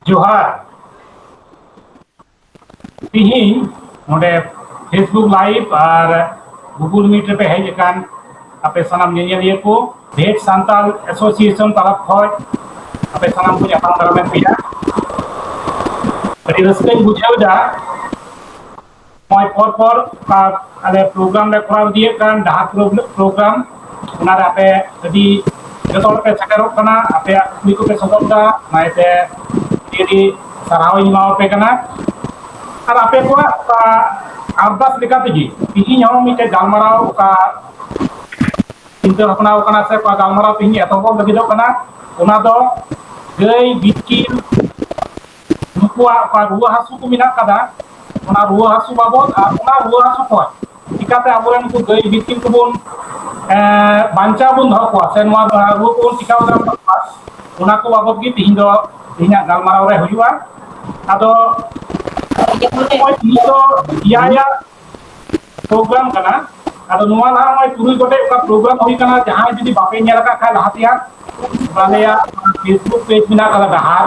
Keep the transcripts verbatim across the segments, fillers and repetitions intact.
ᱡᱚᱦᱟᱨ᱾ ᱛᱤᱦᱤᱧ ᱱᱚᱰᱮ Facebook Live ᱟᱨ Google Meet ᱨᱮᱯᱮ ᱦᱮᱡ ᱟᱠᱟᱱ ᱟᱯᱮ ᱥᱟᱱᱟᱢ ᱧᱮᱧᱮᱞᱤᱭᱟᱹ ᱠᱚ, ᱵᱷᱮᱴ ᱥᱟᱱᱛᱟᱞ ᱮᱥᱳᱥᱤᱭᱮᱥᱚᱱ ᱛᱚᱨᱚᱯ ᱠᱷᱚᱱ ᱟᱯᱮ ᱥᱟᱱᱟᱢ ᱠᱚ ᱧᱟᱯᱟᱢ ᱫᱟᱨᱟᱢᱮᱫ ᱯᱮᱭᱟ᱾ ᱟᱹᱰᱤ ᱨᱟᱹᱥᱠᱟᱹᱧ ᱵᱩᱡᱷᱟᱹᱣ ᱮᱫᱟ᱾ ᱱᱚᱜᱼᱚᱭ ᱯᱚᱨ ᱯᱚᱨ ᱚᱠᱟ ᱟᱞᱮ ᱯᱨᱳᱜᱨᱟᱢ ᱞᱮ ᱠᱚᱨᱟᱣ ᱤᱫᱤᱭᱮᱫ ᱠᱟᱱ, ᱰᱟᱦᱟᱨ ᱯᱨᱳᱜ-, ᱯᱨᱳᱜᱨᱟᱢ, ᱚᱱᱟᱨᱮ ᱟᱯᱮ ᱟᱹᱰᱤ ᱡᱚᱛᱚ ᱦᱚᱲ ᱯᱮ ᱥᱮᱴᱮᱨᱚᱜ ᱠᱟᱱᱟ, ᱟᱯᱮᱭᱟᱜ ᱠᱩᱠᱞᱤ ᱠᱚᱯᱮ ᱥᱚᱫᱚᱨ ᱮᱫᱟ, ᱚᱱᱟ ᱤᱭᱟᱹᱛᱮ ᱟᱹᱰᱤ ᱟᱹᱰᱤ ᱥᱟᱨᱦᱟᱣ ᱤᱧ ᱮᱢᱟᱣᱟᱯᱮ ᱠᱟᱱᱟ᱾ ᱟᱨ ᱟᱯᱮ ᱠᱚᱣᱟᱜ ᱚᱠᱟ ᱟᱨᱫᱟᱥ ᱞᱮᱠᱟ ᱛᱮᱜᱮ ᱛᱤᱦᱤᱧ ᱦᱚᱸ ᱢᱤᱫᱴᱮᱡ ᱜᱟᱞᱢᱟᱨᱟᱣ ᱚᱠᱟ ᱪᱤᱱᱛᱟᱹ ᱵᱷᱟᱵᱽᱱᱟ ᱠᱟᱱᱟ ᱥᱮ ᱚᱠᱟ ᱜᱟᱞᱢᱟᱨᱟᱣ ᱛᱤᱦᱤᱧ ᱮᱛᱚᱦᱚᱵ ᱞᱟᱹᱜᱤᱫᱚᱜ ᱠᱟᱱᱟ, ᱚᱱᱟ ᱫᱚ ᱜᱟᱹᱭ ᱵᱤᱛᱠᱤᱞ ᱱᱩᱠᱩᱣᱟᱜ ᱚᱠᱟ ᱨᱩᱣᱟᱹ ᱦᱟᱹᱥᱩ ᱠᱚ ᱢᱮᱱᱟᱜ ᱠᱟᱫᱟ, ᱚᱱᱟ ᱨᱩᱣᱟᱹ ᱦᱟᱹᱥᱩ ᱵᱟᱵᱚᱫ ᱟᱨ ᱚᱱᱟ ᱨᱩᱣᱟᱹ ᱦᱟᱹᱥᱩ ᱠᱷᱚᱱ ᱪᱤᱠᱟᱛᱮ ᱟᱵᱚᱨᱮᱱ ᱩᱱᱠᱩ ᱜᱟᱹᱭ ᱵᱤᱛᱠᱤᱞ ᱠᱚᱵᱚᱱ, ᱮ, ᱵᱟᱧᱪᱟᱣ ᱵᱚᱱ ᱫᱚᱦᱚ ᱠᱚᱣᱟ ᱥᱮ ᱱᱚᱣᱟ ᱨᱩᱣᱟᱹ ᱠᱚᱵᱚᱱ ᱴᱤᱠᱟᱣ ᱫᱟᱨᱟᱢ ᱫᱟᱲᱮ ᱠᱚᱣᱟ, ᱚᱱᱟ ᱠᱚ ᱵᱟᱵᱚᱫ ᱜᱮ ᱛᱤᱦᱤᱧ ᱫᱚ, ᱛᱮᱦᱮᱧᱟᱜ ᱜᱟᱞᱢᱟᱨᱟᱣ ᱨᱮ ᱦᱩᱭᱩᱜᱼᱟ᱾ ᱟᱫᱚ ᱱᱚᱜᱼᱚᱭ ᱛᱤᱦᱤᱧ ᱫᱚ ᱮᱭᱟᱭᱟᱜ ᱯᱨᱳᱜᱨᱟᱢ ᱠᱟᱱᱟ᱾ ᱟᱫᱚ ᱱᱚᱣᱟ ᱞᱟᱦᱟ ᱱᱚᱜᱼᱚᱭ ᱛᱩᱨᱩᱭ ᱜᱚᱴᱮᱡ ᱚᱠᱟ ᱯᱨᱳᱜᱨᱟᱢ ᱦᱩᱭ ᱠᱟᱱᱟ, ᱡᱟᱦᱟᱸᱭ ᱡᱩᱫᱤ ᱵᱟᱯᱮ ᱧᱮᱞ ᱟᱠᱟᱫ ᱠᱷᱟᱡ ᱞᱟᱦᱟ ᱛᱮᱭᱟᱜ, ᱟᱞᱮᱭᱟᱜ Facebook ᱯᱮᱡᱽ ᱢᱮᱱᱟᱜ ᱠᱟᱫᱟ ᱰᱟᱦᱟᱨ,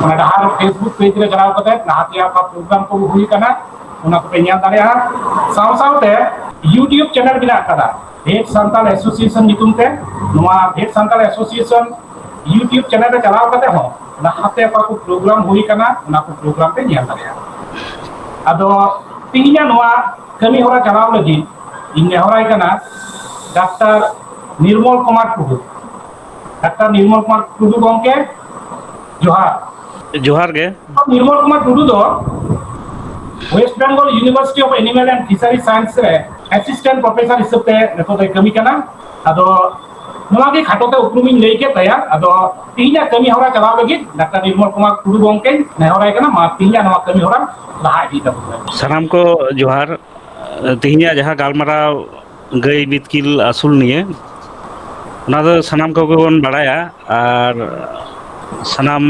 ᱚᱱᱟ ᱰᱟᱦᱟᱨ Facebook ᱯᱮᱡᱽ ᱨᱮ ᱪᱟᱞᱟᱣ ᱠᱟᱛᱮ ᱞᱟᱦᱟ ᱛᱮᱭᱟᱜ ᱚᱠᱟ ᱯᱨᱳᱜᱨᱟᱢ ᱠᱚ ᱦᱩᱭ ᱠᱟᱱᱟ, ᱚᱱᱟ ᱠᱚᱯᱮ ᱧᱮᱞ ᱫᱟᱲᱮᱭᱟᱜᱼᱟ᱾ ᱥᱟᱶ ᱥᱟᱶᱛᱮ YouTube ᱪᱮᱱᱮᱞ ᱢᱮᱱᱟᱜ ᱠᱟᱫᱟ, ᱵᱷᱮᱴ ᱥᱟᱱᱛᱟᱞ ᱮᱥᱳᱥᱤᱭᱮᱥᱚᱱ ᱧᱩᱛᱩᱢ ᱛᱮ᱾ ᱱᱚᱣᱟ ᱵᱷᱮᱴ ᱥᱟᱱᱛᱟᱞ ᱮᱥᱳᱥᱤᱭᱮᱥᱚᱱ YouTube ᱪᱮᱱᱮᱞ ᱨᱮ ᱪᱟᱞᱟᱣ ᱠᱟᱛᱮ ᱦᱚᱸ ᱞᱟᱦᱟᱛᱮ ᱚᱠᱟ ᱠᱚ ᱯᱨᱳᱜᱨᱟᱢ ᱦᱩᱭ ᱠᱟᱱᱟ, ᱚᱱᱟ ᱠᱚ ᱯᱨᱳᱜᱨᱟᱢ ᱯᱮ ᱧᱮᱞ ᱫᱟᱲᱮᱭᱟᱜᱼᱟ᱾ ᱟᱫᱚ ᱛᱮᱦᱮᱧᱟᱜ ᱱᱚᱣᱟ ᱠᱟᱹᱢᱤ ᱦᱚᱨᱟ ᱪᱟᱞᱟᱣ ᱞᱟᱹᱜᱤᱫ ᱤᱧ ᱱᱮᱦᱚᱨᱟᱭ ᱠᱟᱱᱟ ᱰᱟᱠᱛᱟᱨ ᱱᱤᱨᱢᱚᱞ ᱠᱩᱢᱟᱨ ᱴᱩᱰᱩ᱾ ᱰᱟᱠᱛᱟᱨ ᱱᱤᱨᱢᱚᱞ ᱠᱩᱢᱟᱨ ᱴᱩᱰᱩ ᱜᱚᱢᱠᱮ, ᱡᱚᱦᱟᱨ᱾ ᱡᱚᱦᱟᱨ ᱜᱮ᱾ ᱱᱤᱨᱢᱚᱞ ᱠᱩᱢᱟᱨ ᱴᱩᱰᱩ ᱫᱚ West Bengal University of Animal and Fishery Science ᱨᱮ ᱮᱥᱤᱥᱴᱮᱱᱴ ᱯᱨᱚᱯᱷᱮᱥᱚᱨ ᱦᱤᱥᱟᱹᱵ ᱛᱮ ᱱᱤᱛᱚᱜ ᱫᱚᱭ ᱠᱟᱹᱢᱤ ᱠᱟᱱᱟ᱾ ᱟᱫᱚ ᱱᱚᱣᱟ ᱜᱮ ᱠᱷᱟᱴᱚ ᱛᱮ ᱩᱯᱨᱩᱢᱤᱧ ᱞᱟᱹᱭ ᱠᱮᱫ ᱛᱟᱭᱟ᱾ ᱟᱫᱚ ᱛᱮᱦᱮᱧᱟᱜ ᱠᱟᱹᱢᱤ ᱦᱚᱨᱟ ᱪᱟᱞᱟᱣ ᱞᱟᱹᱜᱤᱫ ᱰᱟᱠᱛᱟᱨ ᱱᱤᱨᱢᱚᱞ ᱠᱩᱢᱟᱨ ᱴᱩᱰᱩ ᱜᱚᱢᱠᱮᱧ ᱱᱮᱦᱚᱨᱟᱭ ᱠᱟᱱᱟ, ᱢᱟ ᱛᱮᱦᱮᱧᱟᱜ ᱱᱚᱣᱟ ᱠᱟᱹᱢᱤ ᱦᱚᱨᱟ ᱞᱟᱦᱟ ᱤᱫᱤ ᱛᱟᱵᱚᱱ ᱢᱮ᱾ ᱥᱟᱱᱟᱢ ᱠᱚ ᱡᱚᱦᱟᱨ᱾ ᱛᱮᱦᱮᱧᱟᱜ ᱡᱟᱦᱟᱸ ᱜᱟᱞᱢᱟᱨᱟᱣ ᱜᱟᱹᱭ ᱵᱤᱛᱠᱤᱞ ᱟᱹᱥᱩᱞ ᱱᱤᱭᱮ, ᱚᱱᱟ ᱫᱚ ᱥᱟᱱᱟᱢ ᱠᱚᱜᱮ ᱵᱚᱱ ᱵᱟᱲᱟᱭᱟ᱾ ᱟᱨ ᱥᱟᱱᱟᱢ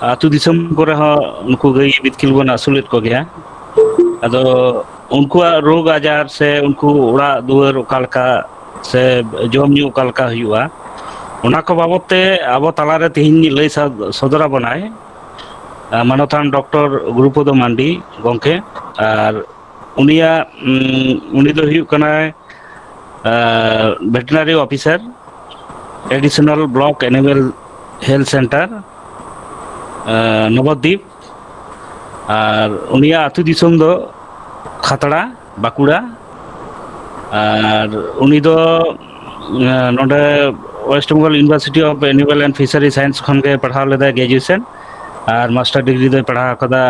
ᱟᱹᱛᱩ ᱫᱤᱥᱚᱢ ᱠᱚᱨᱮ ᱦᱚᱸ ᱱᱩᱠᱩ ᱜᱟᱹᱭ ᱵᱤᱛᱠᱤᱞ ᱵᱚᱱ ᱟᱹᱥᱩᱞᱮᱫ ᱠᱚᱜᱮᱭᱟ᱾ ᱟᱫᱚ ᱩᱱᱠᱩᱣᱟᱜ ᱨᱳᱜᱽ ᱟᱡᱟᱨ ᱥᱮ ᱩᱱᱠᱩ ᱚᱲᱟᱜ ᱫᱩᱣᱟᱹᱨ ᱚᱠᱟ ᱞᱮᱠᱟ ᱥᱮ ᱡᱚᱢ ᱧᱩ ᱚᱠᱟ ᱞᱮᱠᱟ ᱦᱩᱭᱩᱜᱼᱟ, ᱚᱱᱟ ᱠᱚ ᱵᱟᱵᱚᱛ ᱛᱮ ᱟᱵᱚ ᱛᱟᱞᱟᱨᱮ ᱛᱮᱦᱮᱧ ᱞᱟᱹᱭ ᱥᱟ-, ᱥᱚᱫᱚᱨ ᱟᱵᱚᱱᱟᱭ, ᱟᱸ, ᱢᱟᱱᱚᱛᱟᱱ ᱰᱚᱠᱴᱚᱨ ᱜᱩᱨᱩᱯᱚᱫᱚ ᱢᱟᱱᱰᱤ ᱜᱚᱢᱠᱮ᱾ ᱟᱨ ᱩᱱᱤᱭᱟᱜ, ᱩᱢ, ᱩᱱᱤ ᱫᱚ ᱦᱩᱭᱩᱜ ᱠᱟᱱᱟᱭ, ᱟᱸ, veterinary officer, additional block animal health centre, ᱟᱸ, ᱱᱚᱵᱚᱫᱫᱤᱯ᱾ ᱟᱨ ᱩᱱᱤᱭᱟᱜ ᱟᱹᱛᱩ ᱫᱤᱥᱚᱢ ᱫᱚ ᱠᱷᱟᱛᱲᱟ, ᱵᱟᱸᱠᱩᱲᱟ᱾ ᱟᱨ ᱩᱱᱤ ᱫᱚ, ᱮᱸ, ᱱᱚᱰᱮ West Bengal University of Animal and Fishery Science ᱠᱷᱚᱱ ᱜᱮ ᱯᱟᱲᱦᱟᱣ ᱞᱮᱫᱟᱭ ᱜᱨᱮᱡᱩᱭᱮᱥᱚᱱ᱾ ᱟᱨ ᱢᱟᱥᱴᱟᱨ ᱰᱤᱜᱽᱨᱤ ᱫᱚᱭ ᱯᱟᱲᱦᱟᱣ ᱟᱠᱟᱫᱟ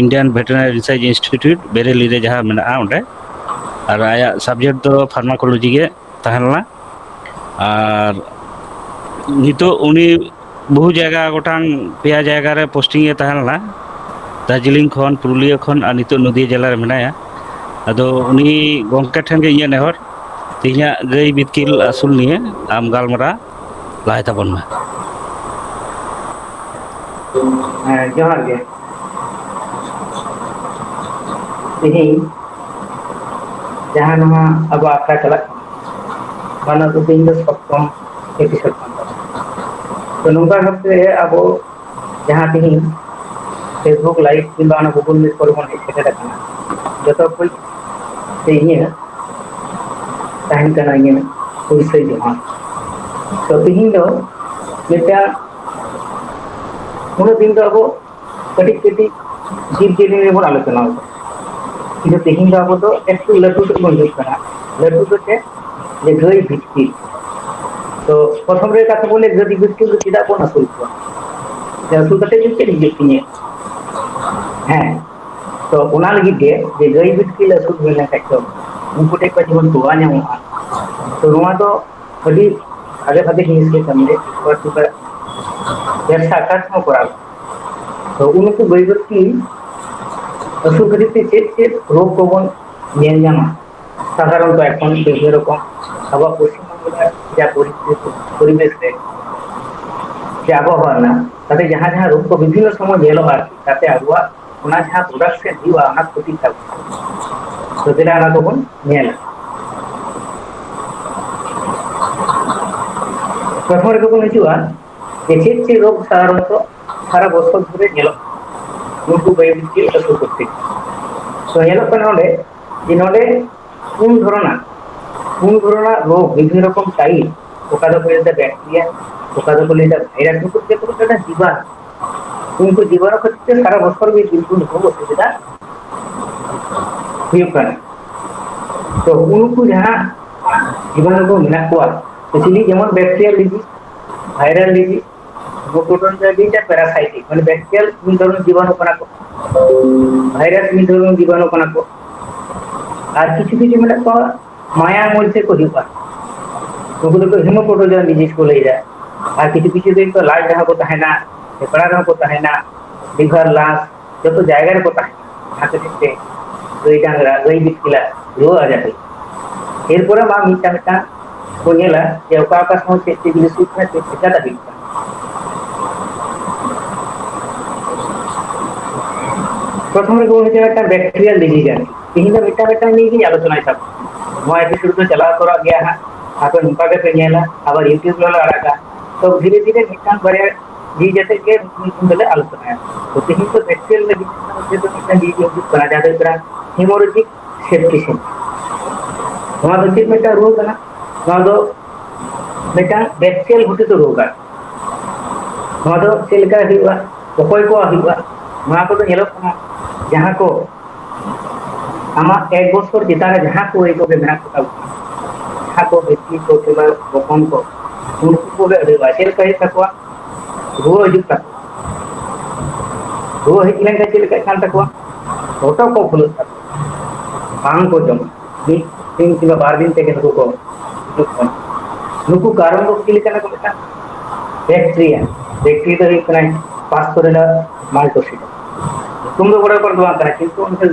Indian Veterinary Research Institute, Bareilly ᱨᱮ ᱡᱟᱦᱟᱸ ᱢᱮᱱᱟᱜᱼᱟ ᱚᱸᱰᱮ᱾ ᱟᱨ ᱟᱭᱟᱜ ᱥᱟᱵᱡᱮᱠᱴ ᱫᱚ ᱯᱷᱟᱨᱢᱟᱠᱳᱞᱚᱡᱤ ᱜᱮ ᱛᱟᱦᱮᱸ ᱞᱮᱱᱟ᱾ ᱟᱨ ᱱᱤᱛᱚᱜ ᱩᱱᱤ ᱵᱚᱦᱩ ᱡᱟᱭᱜᱟ, ᱜᱚᱴᱟᱝ ᱯᱮᱭᱟ ᱡᱟᱭᱜᱟ ᱨᱮ ᱯᱳᱥᱴᱤᱝ ᱮ ᱛᱟᱦᱮᱸ ᱞᱮᱱᱟ, ᱫᱟᱨᱡᱤᱞᱤᱝ ᱠᱷᱚᱱ, ᱯᱩᱨᱩᱞᱤᱭᱟᱹ ᱠᱷᱚᱱ, ᱟᱨ ᱱᱤᱛᱚᱜ ᱱᱚᱫᱤᱭᱟ ᱡᱮᱞᱟ ᱨᱮ ᱢᱮᱱᱟᱭᱟ᱾ ᱟᱫᱚ ᱩᱱᱤ ᱜᱚᱢᱠᱮ ᱴᱷᱮᱱ ᱜᱮ ᱤᱧᱟᱹᱜ ᱱᱮᱦᱚᱨ, ᱛᱮᱦᱮᱧᱟᱜ ᱜᱟᱹᱭ ᱵᱤᱛᱠᱤᱞ ᱟᱹᱥᱩᱞ ᱱᱤᱭᱮ ᱟᱢ ᱜᱟᱞᱢᱟᱨᱟᱣ ᱞᱟᱦᱟᱭ ᱛᱟᱵᱚᱱ ᱢᱮ᱾ ᱦᱮᱸ, ᱡᱚᱦᱟᱨ ᱜᱮ᱾ ᱛᱮᱦᱮᱧ ᱡᱟᱦᱟᱸ ᱱᱚᱣᱟ ᱟᱵᱚ ᱟᱠᱷᱲᱟ ᱪᱟᱞᱟᱜ ᱠᱟᱱᱟ, ᱚᱱᱟ ᱫᱚ ᱛᱮᱦᱮᱧ ᱫᱚ ᱥᱚᱯᱛᱚᱢ episode ᱠᱟᱱ ᱛᱟᱵᱚᱱᱟ᱾ ᱛᱚ, ᱱᱚᱝᱠᱟ ᱵᱷᱟᱵᱛᱮ ᱟᱵᱚ ᱡᱟᱦᱟᱸ ᱛᱮᱦᱮᱧ Facebook live ᱠᱤᱝᱵᱟ ᱚᱱᱟ Google Meet ᱠᱚᱨᱮ ᱵᱚᱱ ᱦᱮᱡ ᱥᱮᱴᱮᱨ ᱟᱠᱟᱱᱟ, ᱡᱚᱛᱚ ᱠᱚ ᱛᱮ ᱤᱧᱟᱹᱜ ᱛᱟᱦᱮᱱ ᱠᱟᱱᱟ ᱤᱧᱟᱹᱜ ᱦᱩᱭᱥᱟᱹᱭ ᱡᱚᱦᱟᱨ᱾ ᱛᱚ, ᱛᱮᱦᱮᱧ ᱫᱚ ᱢᱤᱫᱴᱟᱝ, ᱩᱱᱟᱹᱜ ᱫᱤᱱ ᱫᱚ ᱟᱵᱚ ᱠᱟᱹᱴᱤᱡ ᱠᱟᱹᱴᱤᱡ ᱡᱤᱵᱽ ᱡᱤᱭᱟᱹᱞᱤ ᱱᱤᱭᱮ ᱵᱚᱱ ᱟᱞᱳᱪᱚᱱᱟ ᱟᱠᱟᱫᱟ, ᱠᱤᱱᱛᱩ ᱛᱮᱦᱮᱧ ᱫᱚ ᱟᱵᱚ ᱫᱚ ᱮᱠᱴᱩ ᱞᱟᱹᱴᱩ ᱥᱮᱫ ᱵᱚᱱ ᱦᱤᱡᱩᱜ ᱠᱟᱱᱟ᱾ ᱞᱟᱹᱴᱩ ᱫᱚ ᱪᱮᱫ? ᱡᱮ ᱜᱟᱹᱭ ᱵᱤᱛᱠᱤᱞ᱾ ᱛᱚ, ᱯᱨᱚᱛᱷᱚᱢ ᱨᱮ ᱠᱟᱛᱷᱟ ᱵᱚᱱ ᱞᱟᱹᱭ, ᱜᱟᱹᱭ ᱵᱤᱛᱠᱤᱞ ᱫᱚ ᱪᱮᱫᱟᱜ ᱵᱚᱱ ᱟᱹᱥᱩᱞ ᱠᱚᱣᱟ? ᱡᱮ ᱟᱹᱥᱩᱞ ᱠᱟᱛᱮ ᱪᱮᱫ ᱪᱮᱫ ᱦᱩᱭᱩᱜ ᱛᱤᱧᱟᱹ? ᱦᱮᱸ, ᱛᱚ, ᱚᱱᱟ ᱞᱟᱹᱜᱤᱫ ᱜᱮ ᱡᱮ ᱜᱟᱹᱭ ᱵᱤᱛᱠᱤᱞ ᱟᱹᱥᱩᱞ ᱦᱩᱭ ᱞᱮᱱᱠᱷᱟᱡ ᱫᱚ ᱩᱱᱠᱩ ᱴᱷᱮᱡ ᱠᱷᱚᱡ ᱡᱮᱢᱚᱱ ᱛᱚᱣᱟ ᱧᱟᱢᱚᱜᱼᱟ, ᱛᱚ, ᱱᱚᱣᱟ ᱫᱚ ᱟᱹᱰᱤ ᱵᱷᱟᱜᱮ ᱵᱷᱟᱜᱮ ᱡᱤᱱᱤᱥ ᱜᱮ ᱠᱟᱹᱢᱤ ᱨᱮ, ᱵᱮᱵᱽᱥᱟ ᱟᱠᱟᱨ ᱛᱮᱦᱚᱸ ᱠᱚᱨᱟᱣ᱾ ᱛᱚ, ᱩᱱᱠᱩ ᱜᱟᱹᱭ ᱵᱤᱛᱠᱤᱞ ᱟᱹᱥᱩᱞ ᱠᱷᱟᱹᱛᱤᱨ ᱛᱮ ᱪᱮᱫ ᱪᱮᱫ ᱨᱳᱜᱽ ᱠᱚᱵᱚᱱ ᱧᱮᱞ ᱧᱟᱢᱟ? ᱥᱟᱫᱷᱟᱨᱚᱱᱛᱚ ᱮᱠᱷᱚᱱ ᱵᱤᱵᱷᱤᱱᱱᱚ ᱨᱚᱠᱚᱢ ᱟᱵᱚᱣᱟᱜ ᱯᱚᱥᱪᱤᱢ ᱵᱚᱝᱜᱚ ᱨᱮᱱᱟᱜ ᱡᱟ ᱯᱚᱨᱤᱥᱛᱷᱤᱛᱤ, ᱯᱚᱨᱤᱵᱮᱥ ᱨᱮ ᱡᱮ ᱟᱵᱚᱦᱟᱣᱟ ᱨᱮᱱᱟᱜ, ᱛᱟᱛᱮ ᱡᱟᱦᱟᱸ ᱡᱟᱦᱟᱸ ᱨᱳᱜᱽ ᱠᱚ ᱵᱤᱵᱷᱤᱱᱱᱚ ᱥᱚᱢᱚᱭ ᱧᱮᱞᱚᱜᱼᱟ, ᱟᱨᱠᱤ, ᱛᱟᱛᱮ ᱟᱵᱚᱣᱟᱜ ᱚᱱᱟ ᱡᱟᱦᱟᱸ production ᱦᱩᱭᱩᱜᱼᱟ, ᱚᱱᱟ ᱠᱷᱚᱛᱤᱜ ᱛᱟᱵᱚᱱᱟ᱾ ᱛᱚ, ᱫᱮᱞᱟ ᱚᱱᱟ ᱠᱚᱵᱚᱱ ᱧᱮᱞᱟ᱾ ᱯᱨᱚᱛᱷᱚᱢ ᱨᱮᱜᱮ ᱵᱚᱱ ᱦᱤᱡᱩᱜᱼᱟ ᱡᱮ ᱪᱮᱫ ᱪᱮᱫ ᱨᱳᱜᱽ ᱥᱟᱫᱷᱟᱨᱚᱱᱛᱚ ᱥᱟᱨᱟ ᱵᱚᱪᱷᱚᱨ ᱫᱷᱚᱨᱮ ᱧᱮᱞᱚᱜ ᱠᱟᱱᱟ ᱩᱱᱠᱩ ᱵᱟᱭᱳᱞᱚᱡᱤᱠᱟᱞ ᱯᱚᱥᱩ ᱠᱚᱨᱛᱮ᱾ ᱛᱚ ᱧᱮᱞᱚᱜ ᱠᱟᱱᱟ ᱱᱚᱰᱮ ᱡᱮ ᱱᱚᱰᱮ ᱯᱩᱱ ᱫᱷᱚᱨᱚᱱᱟᱜ ᱯᱩᱱ ᱫᱷᱚᱨᱚᱱᱟᱜ ᱨᱳᱜᱽ ᱵᱤᱵᱷᱤᱱᱱᱚ ᱨᱚᱠᱚᱢ ᱴᱟᱭᱤᱯ, ᱚᱠᱟ ᱫᱚᱠᱚ ᱞᱟᱹᱭᱫᱟ ᱵᱮᱠᱴᱮᱨᱤᱭᱟ, ᱚᱠᱟ ᱫᱚᱠᱚ ᱞᱟᱹᱭᱫᱟ ᱵᱷᱟᱭᱨᱟᱥ, ᱩᱱᱠᱩ ᱡᱚᱛᱚ ᱠᱚ ᱞᱟᱹᱭᱫᱟ ᱡᱤᱵᱟᱱᱩ᱾ ᱩᱱᱠᱩ ᱡᱤᱵᱟᱱᱩ ᱠᱷᱟᱹᱛᱤᱨ ᱛᱮ ᱥᱟᱨᱟ ᱵᱚᱪᱷᱚᱨ ᱜᱮ ᱠᱤᱱᱛᱩ ᱱᱩᱠᱩ ᱚᱥᱩᱵᱤᱫᱷᱟ ᱦᱩᱭᱩᱜ ᱠᱟᱱᱟ᱾ ᱛᱚ ᱩᱱᱠᱩ ᱡᱟᱦᱟᱸ ᱡᱤᱵᱟᱱᱩ ᱠᱚ ᱢᱮᱱᱟᱜ ᱠᱚᱣᱟ, ᱮᱠᱪᱩᱭᱮᱞᱤ ᱡᱮᱢᱚᱱ ᱵᱮᱠᱴᱮᱨᱤᱭᱟᱞ ᱰᱤᱡᱤᱡᱽ, ᱵᱷᱟᱭᱨᱟᱞ ᱰᱤᱡᱤᱡᱽ, ᱱᱩᱠᱩ ᱫᱚ ᱡᱮᱴᱟ ᱯᱮᱨᱟᱥᱟᱭᱴᱤᱠ ᱢᱟᱱᱮ ᱵᱮᱠᱴᱮᱨᱤᱭᱟᱞ ᱢᱤᱫ ᱫᱷᱚᱨᱚᱱ ᱡᱤᱵᱟᱱᱩ ᱠᱟᱱᱟ ᱠᱚ, ᱵᱷᱟᱭᱨᱟᱥ ᱢᱤᱫ ᱫᱷᱚᱨᱚᱱ ᱡᱤᱵᱟᱱᱩ ᱠᱟᱱᱟ ᱠᱚ, ᱟᱨ ᱠᱤᱪᱷᱩ ᱠᱤᱪᱷᱩ ᱢᱮᱱᱟᱜ ᱠᱚᱣᱟ ᱢᱟᱭᱟᱢ ᱢᱚᱫᱽᱫᱷᱮ ᱠᱚ ᱦᱩᱭᱩᱜᱼᱟ, ᱩᱱᱠᱩ ᱫᱚᱠᱚ ᱦᱮᱢᱳᱯᱨᱳᱴᱳᱡᱚᱱ ᱰᱤᱡᱤᱡᱽ ᱠᱚ ᱞᱟᱹᱭᱫᱟ, ᱟᱨ ᱠᱤᱪᱷᱩ ᱠᱤᱪᱷᱩ ᱫᱚ ᱞᱟᱡ ᱨᱮᱦᱚᱸ ᱠᱚ ᱛᱟᱦᱮᱱᱟ, ᱯᱷᱮᱯᱲᱟ ᱨᱮᱦᱚᱸ ᱠᱚ ᱛᱟᱦᱮᱱᱟ, ᱞᱤᱵᱷᱟᱨ ᱞᱟᱝᱥ ᱡᱚᱛᱚ ᱡᱟᱭᱜᱟ ᱨᱮᱠᱚ ᱛᱟᱦᱮᱱᱟ᱾ ᱚᱱᱟ ᱠᱷᱟᱹᱛᱤᱨ ᱛᱮ ᱜᱟᱹᱭ ᱰᱟᱝᱨᱟ ᱜᱟᱹᱭ ᱵᱤᱛᱠᱤᱞᱟ ᱨᱩᱣᱟᱹ ᱟᱡᱟᱨ ᱦᱩᱭᱩᱜᱼᱟ᱾ ᱮᱨᱯᱚᱨᱮ ᱢᱟ ᱢᱤᱫᱴᱟᱝ ᱢᱤᱫᱴᱟᱝ ᱠᱚ ᱧᱮᱞᱟ ᱡᱮ ᱚᱠᱟ ᱚᱠᱟ ᱥᱚᱢᱚᱭ ᱪᱮᱫ ᱪᱮᱫ ᱡᱤᱱᱤᱥ ᱦᱩᱭᱩᱜ ᱠᱟᱱᱟ, ᱪᱮᱫ ᱪᱤᱠᱟᱹ ᱫᱟᱲᱮᱭᱟᱜ ᱠᱟᱱᱟ᱾ ᱯᱨᱚᱛᱷᱚᱢ ᱨᱮ ᱵᱚᱱ ᱦᱤᱡᱩᱜᱼᱟ ᱢᱤᱫᱴᱟᱝ ᱵᱮᱠᱴᱮᱨᱤᱭᱟᱞ ᱰᱤᱡᱤᱡᱽ ᱟᱨᱠᱤ᱾ ᱛᱮᱦᱮᱧ ᱫᱚ ᱢᱤᱫᱴᱟᱝ ᱢᱤᱫᱴᱟᱝ ᱱᱤᱭᱮ ᱜᱤᱧ ᱟᱞᱳᱪᱚᱱᱟᱭ ᱛᱟᱵᱚᱱᱟ᱾ ᱱᱚᱣᱟ ᱮᱯᱤᱥᱳᱰ ᱫᱚ ᱪᱟᱞᱟᱣ ᱛᱚᱨᱟᱜ ᱜᱮᱭᱟ ᱦᱟᱸᱜ, ᱟᱯᱮ ᱱᱚᱝᱠᱟ ᱜᱮᱯᱮ ᱧᱮᱞᱟ, ᱟᱵᱟᱨ ᱭᱩᱴᱤᱭᱩᱵᱽ ᱨᱮᱞᱮ ᱟᱲᱟᱜᱟ᱾ ᱛᱚ ᱫᱷᱤᱨᱮ ᱫᱷᱤᱨᱮ ᱢᱤᱫᱴᱟᱝ ᱵᱟᱨᱭᱟ ᱡᱤᱞ ᱠᱟᱛᱮ ᱜᱮ ᱢᱤᱫ ᱫᱤᱱ ᱫᱚᱞᱮ ᱟᱞᱳᱪᱚᱱᱟᱭᱟ᱾ ᱛᱚ ᱛᱮᱦᱮᱧ ᱫᱚ ᱵᱮᱠᱴᱮᱨᱤᱭᱟᱞ ᱞᱟᱹᱜᱤᱫ ᱛᱮ ᱫᱚ ᱢᱤᱫᱴᱟᱝ ᱡᱤᱞ ᱦᱤᱡᱩᱜ ᱠᱟᱱᱟ, ᱡᱟᱦᱟᱸ ᱫᱚ ᱦᱩᱭᱩᱜ ᱠᱟᱱᱟ ᱦᱮᱢᱳᱨᱮᱡᱤᱠ ᱥᱮᱯᱴᱤᱥᱮᱢᱤᱭᱟ᱾ ᱱᱚᱣᱟ ᱫᱚ ᱪᱮᱫ ᱢᱤᱫᱴᱟᱝ ᱨᱩᱣᱟᱹ ᱠᱟᱱᱟ? ᱱᱚᱣᱟ ᱫᱚ ᱢᱤᱫᱴᱟᱝ ᱵᱮᱠᱴᱮᱨᱤᱭᱟᱞ ᱜᱷᱚᱴᱤᱛ ᱨᱳᱜᱽ ᱠᱟᱱᱟ᱾ ᱱᱚᱣᱟ ᱫᱚ ᱪᱮᱫ ᱞᱮᱠᱟ ᱦᱩᱭᱩᱜᱼᱟ, ᱚᱠᱚᱭ ᱠᱚᱣᱟᱜ ᱦᱩᱭᱩᱜᱼᱟ? ᱱᱚᱣᱟ ᱠᱚᱫᱚ ᱧᱮᱞᱚᱜ ᱠᱟᱱᱟ ᱡᱟᱦᱟᱸ ᱠᱚ ᱟᱢᱟᱜ ᱮᱠ ᱵᱚᱪᱷᱚᱨ ᱪᱮᱛᱟᱱ ᱨᱮ ᱡᱟᱦᱟᱸ ᱠᱚ ᱮᱠ ᱠᱚᱜᱮ ᱢᱮᱱᱟᱜ ᱠᱚᱛᱟ ᱵᱚᱱᱟ, ᱡᱟᱦᱟᱸ ᱠᱚ ᱵᱮᱠᱛᱤ ᱠᱚ ᱠᱤᱝᱵᱟ ᱦᱚᱯᱚᱱ ᱠᱚ, ᱩᱱᱠᱩ ᱠᱚᱜᱮ ᱟᱹᱰᱤ ᱵᱟᱭ ᱪᱮᱫ ᱞᱮᱠᱟ ᱦᱩᱭᱩᱜ ᱛᱟᱠᱚᱣᱟ, ᱨᱩᱣᱟᱹ ᱦᱤᱡᱩᱜ ᱛᱟᱠᱚᱣᱟ᱾ ᱨᱩᱣᱟᱹ ᱦᱮᱡ ᱞᱮᱱᱠᱷᱟᱱ ᱪᱮᱫ ᱞᱮᱠᱟᱜ ᱠᱟᱱ ᱛᱟᱠᱚᱣᱟ? ᱦᱚᱴᱚᱜ ᱠᱚ ᱯᱷᱩᱞᱟᱹᱜ ᱛᱟᱠᱚᱣᱟ, ᱵᱟᱝ ᱠᱚ ᱡᱚᱢᱟ᱾ ᱢᱤᱫ ᱫᱤᱱ ᱠᱤᱝᱵᱟ ᱵᱟᱨ ᱫᱤᱱ ᱛᱮᱜᱮ ᱱᱩᱠᱩ ᱠᱚ ᱜᱩᱡᱩᱜ ᱠᱟᱱᱟ᱾ ᱱᱩᱠᱩ ᱠᱟᱨᱚᱱ ᱫᱚ ᱪᱮᱫ ᱞᱮᱠᱟᱱᱟ ᱠᱚ ᱢᱮᱛᱟᱜᱼᱟ? ᱵᱮᱠᱴᱮᱨᱤᱭᱟ᱾ ᱵᱮᱠᱴᱮᱨᱤᱭᱟ ᱫᱚ ᱦᱩᱭᱩᱜ ᱠᱟᱱᱟ ᱯᱟᱥᱯᱳᱨᱮᱞᱟ ᱢᱟᱞᱴᱳᱥᱤᱰᱟ᱾ ᱧᱩᱛᱩᱢ ᱫᱚ ᱵᱚᱲᱚ ᱵᱚᱲ ᱫᱚ ᱵᱟᱝ ᱠᱟᱱᱟ, ᱠᱤᱱᱛᱩ ᱚᱱᱠᱟ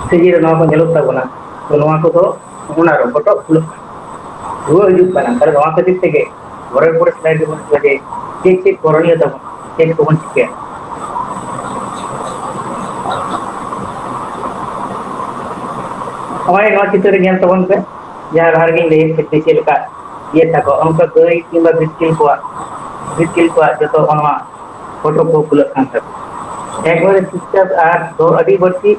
ᱥᱤᱡᱤᱱ ᱨᱮ ᱱᱚᱣᱟ ᱠᱚ ᱧᱮᱞᱚᱜ ᱛᱟᱵᱚᱱᱟ᱾ ᱛᱚ ᱱᱚᱣᱟ ᱠᱚᱫᱚ ᱚᱱᱟ ᱨᱳᱜᱽ ᱦᱚᱴᱚᱜ ᱯᱷᱩᱞᱟᱹᱜ ᱠᱟᱱᱟ, ᱨᱩᱣᱟᱹ ᱦᱤᱡᱩᱜ ᱠᱟᱱᱟ᱾ ᱛᱟᱦᱞᱮ ᱱᱚᱣᱟ ᱠᱷᱟᱹᱛᱤᱨ ᱛᱮᱜᱮ ᱯᱚᱨᱮᱨ ᱯᱚᱨᱮ ᱥᱞᱟᱭᱤᱰ ᱨᱮᱵᱚᱱ ᱦᱤᱡᱩᱜᱼᱟ ᱡᱮ ᱪᱮᱫ ᱪᱮᱫ ᱠᱚᱨᱚᱱᱤᱭᱚ ᱛᱟᱵᱚᱱ, ᱪᱮᱫ ᱠᱚᱵᱚᱱ ᱪᱤᱠᱟᱹᱭᱟ᱾ ᱱᱚᱜᱼᱚᱭ ᱱᱚᱣᱟ ᱪᱤᱛᱟᱹᱨ ᱨᱮ ᱧᱮᱞ ᱛᱟᱵᱚᱱ ᱯᱮ, ᱡᱟᱦᱟᱸ ᱞᱟᱦᱟ ᱨᱮᱜᱮᱧ ᱞᱟᱹᱭᱮᱫ ᱯᱮ ᱪᱮᱫ ᱞᱮᱠᱟ ᱤᱭᱟᱹ ᱛᱟᱠᱚ, ᱚᱱᱠᱟ ᱜᱟᱹᱭ ᱠᱤᱝᱵᱟ ᱵᱤᱛᱠᱤᱞ ᱠᱚᱣᱟᱜ, ᱵᱤᱛᱠᱤᱞ ᱠᱚᱣᱟᱜ ᱡᱚᱛᱚ ᱚᱱᱟ ᱯᱷᱳᱴᱳ ᱠᱚ ᱠᱩᱞᱟᱹᱜ ᱠᱟᱱ ᱛᱟᱠᱚᱣᱟ᱾ ᱮᱠᱵᱟᱨᱮ ᱪᱩᱯᱪᱟᱯ ᱟᱨ ᱫᱚ ᱟᱹᱰᱤ ᱵᱟᱹᱲᱛᱤ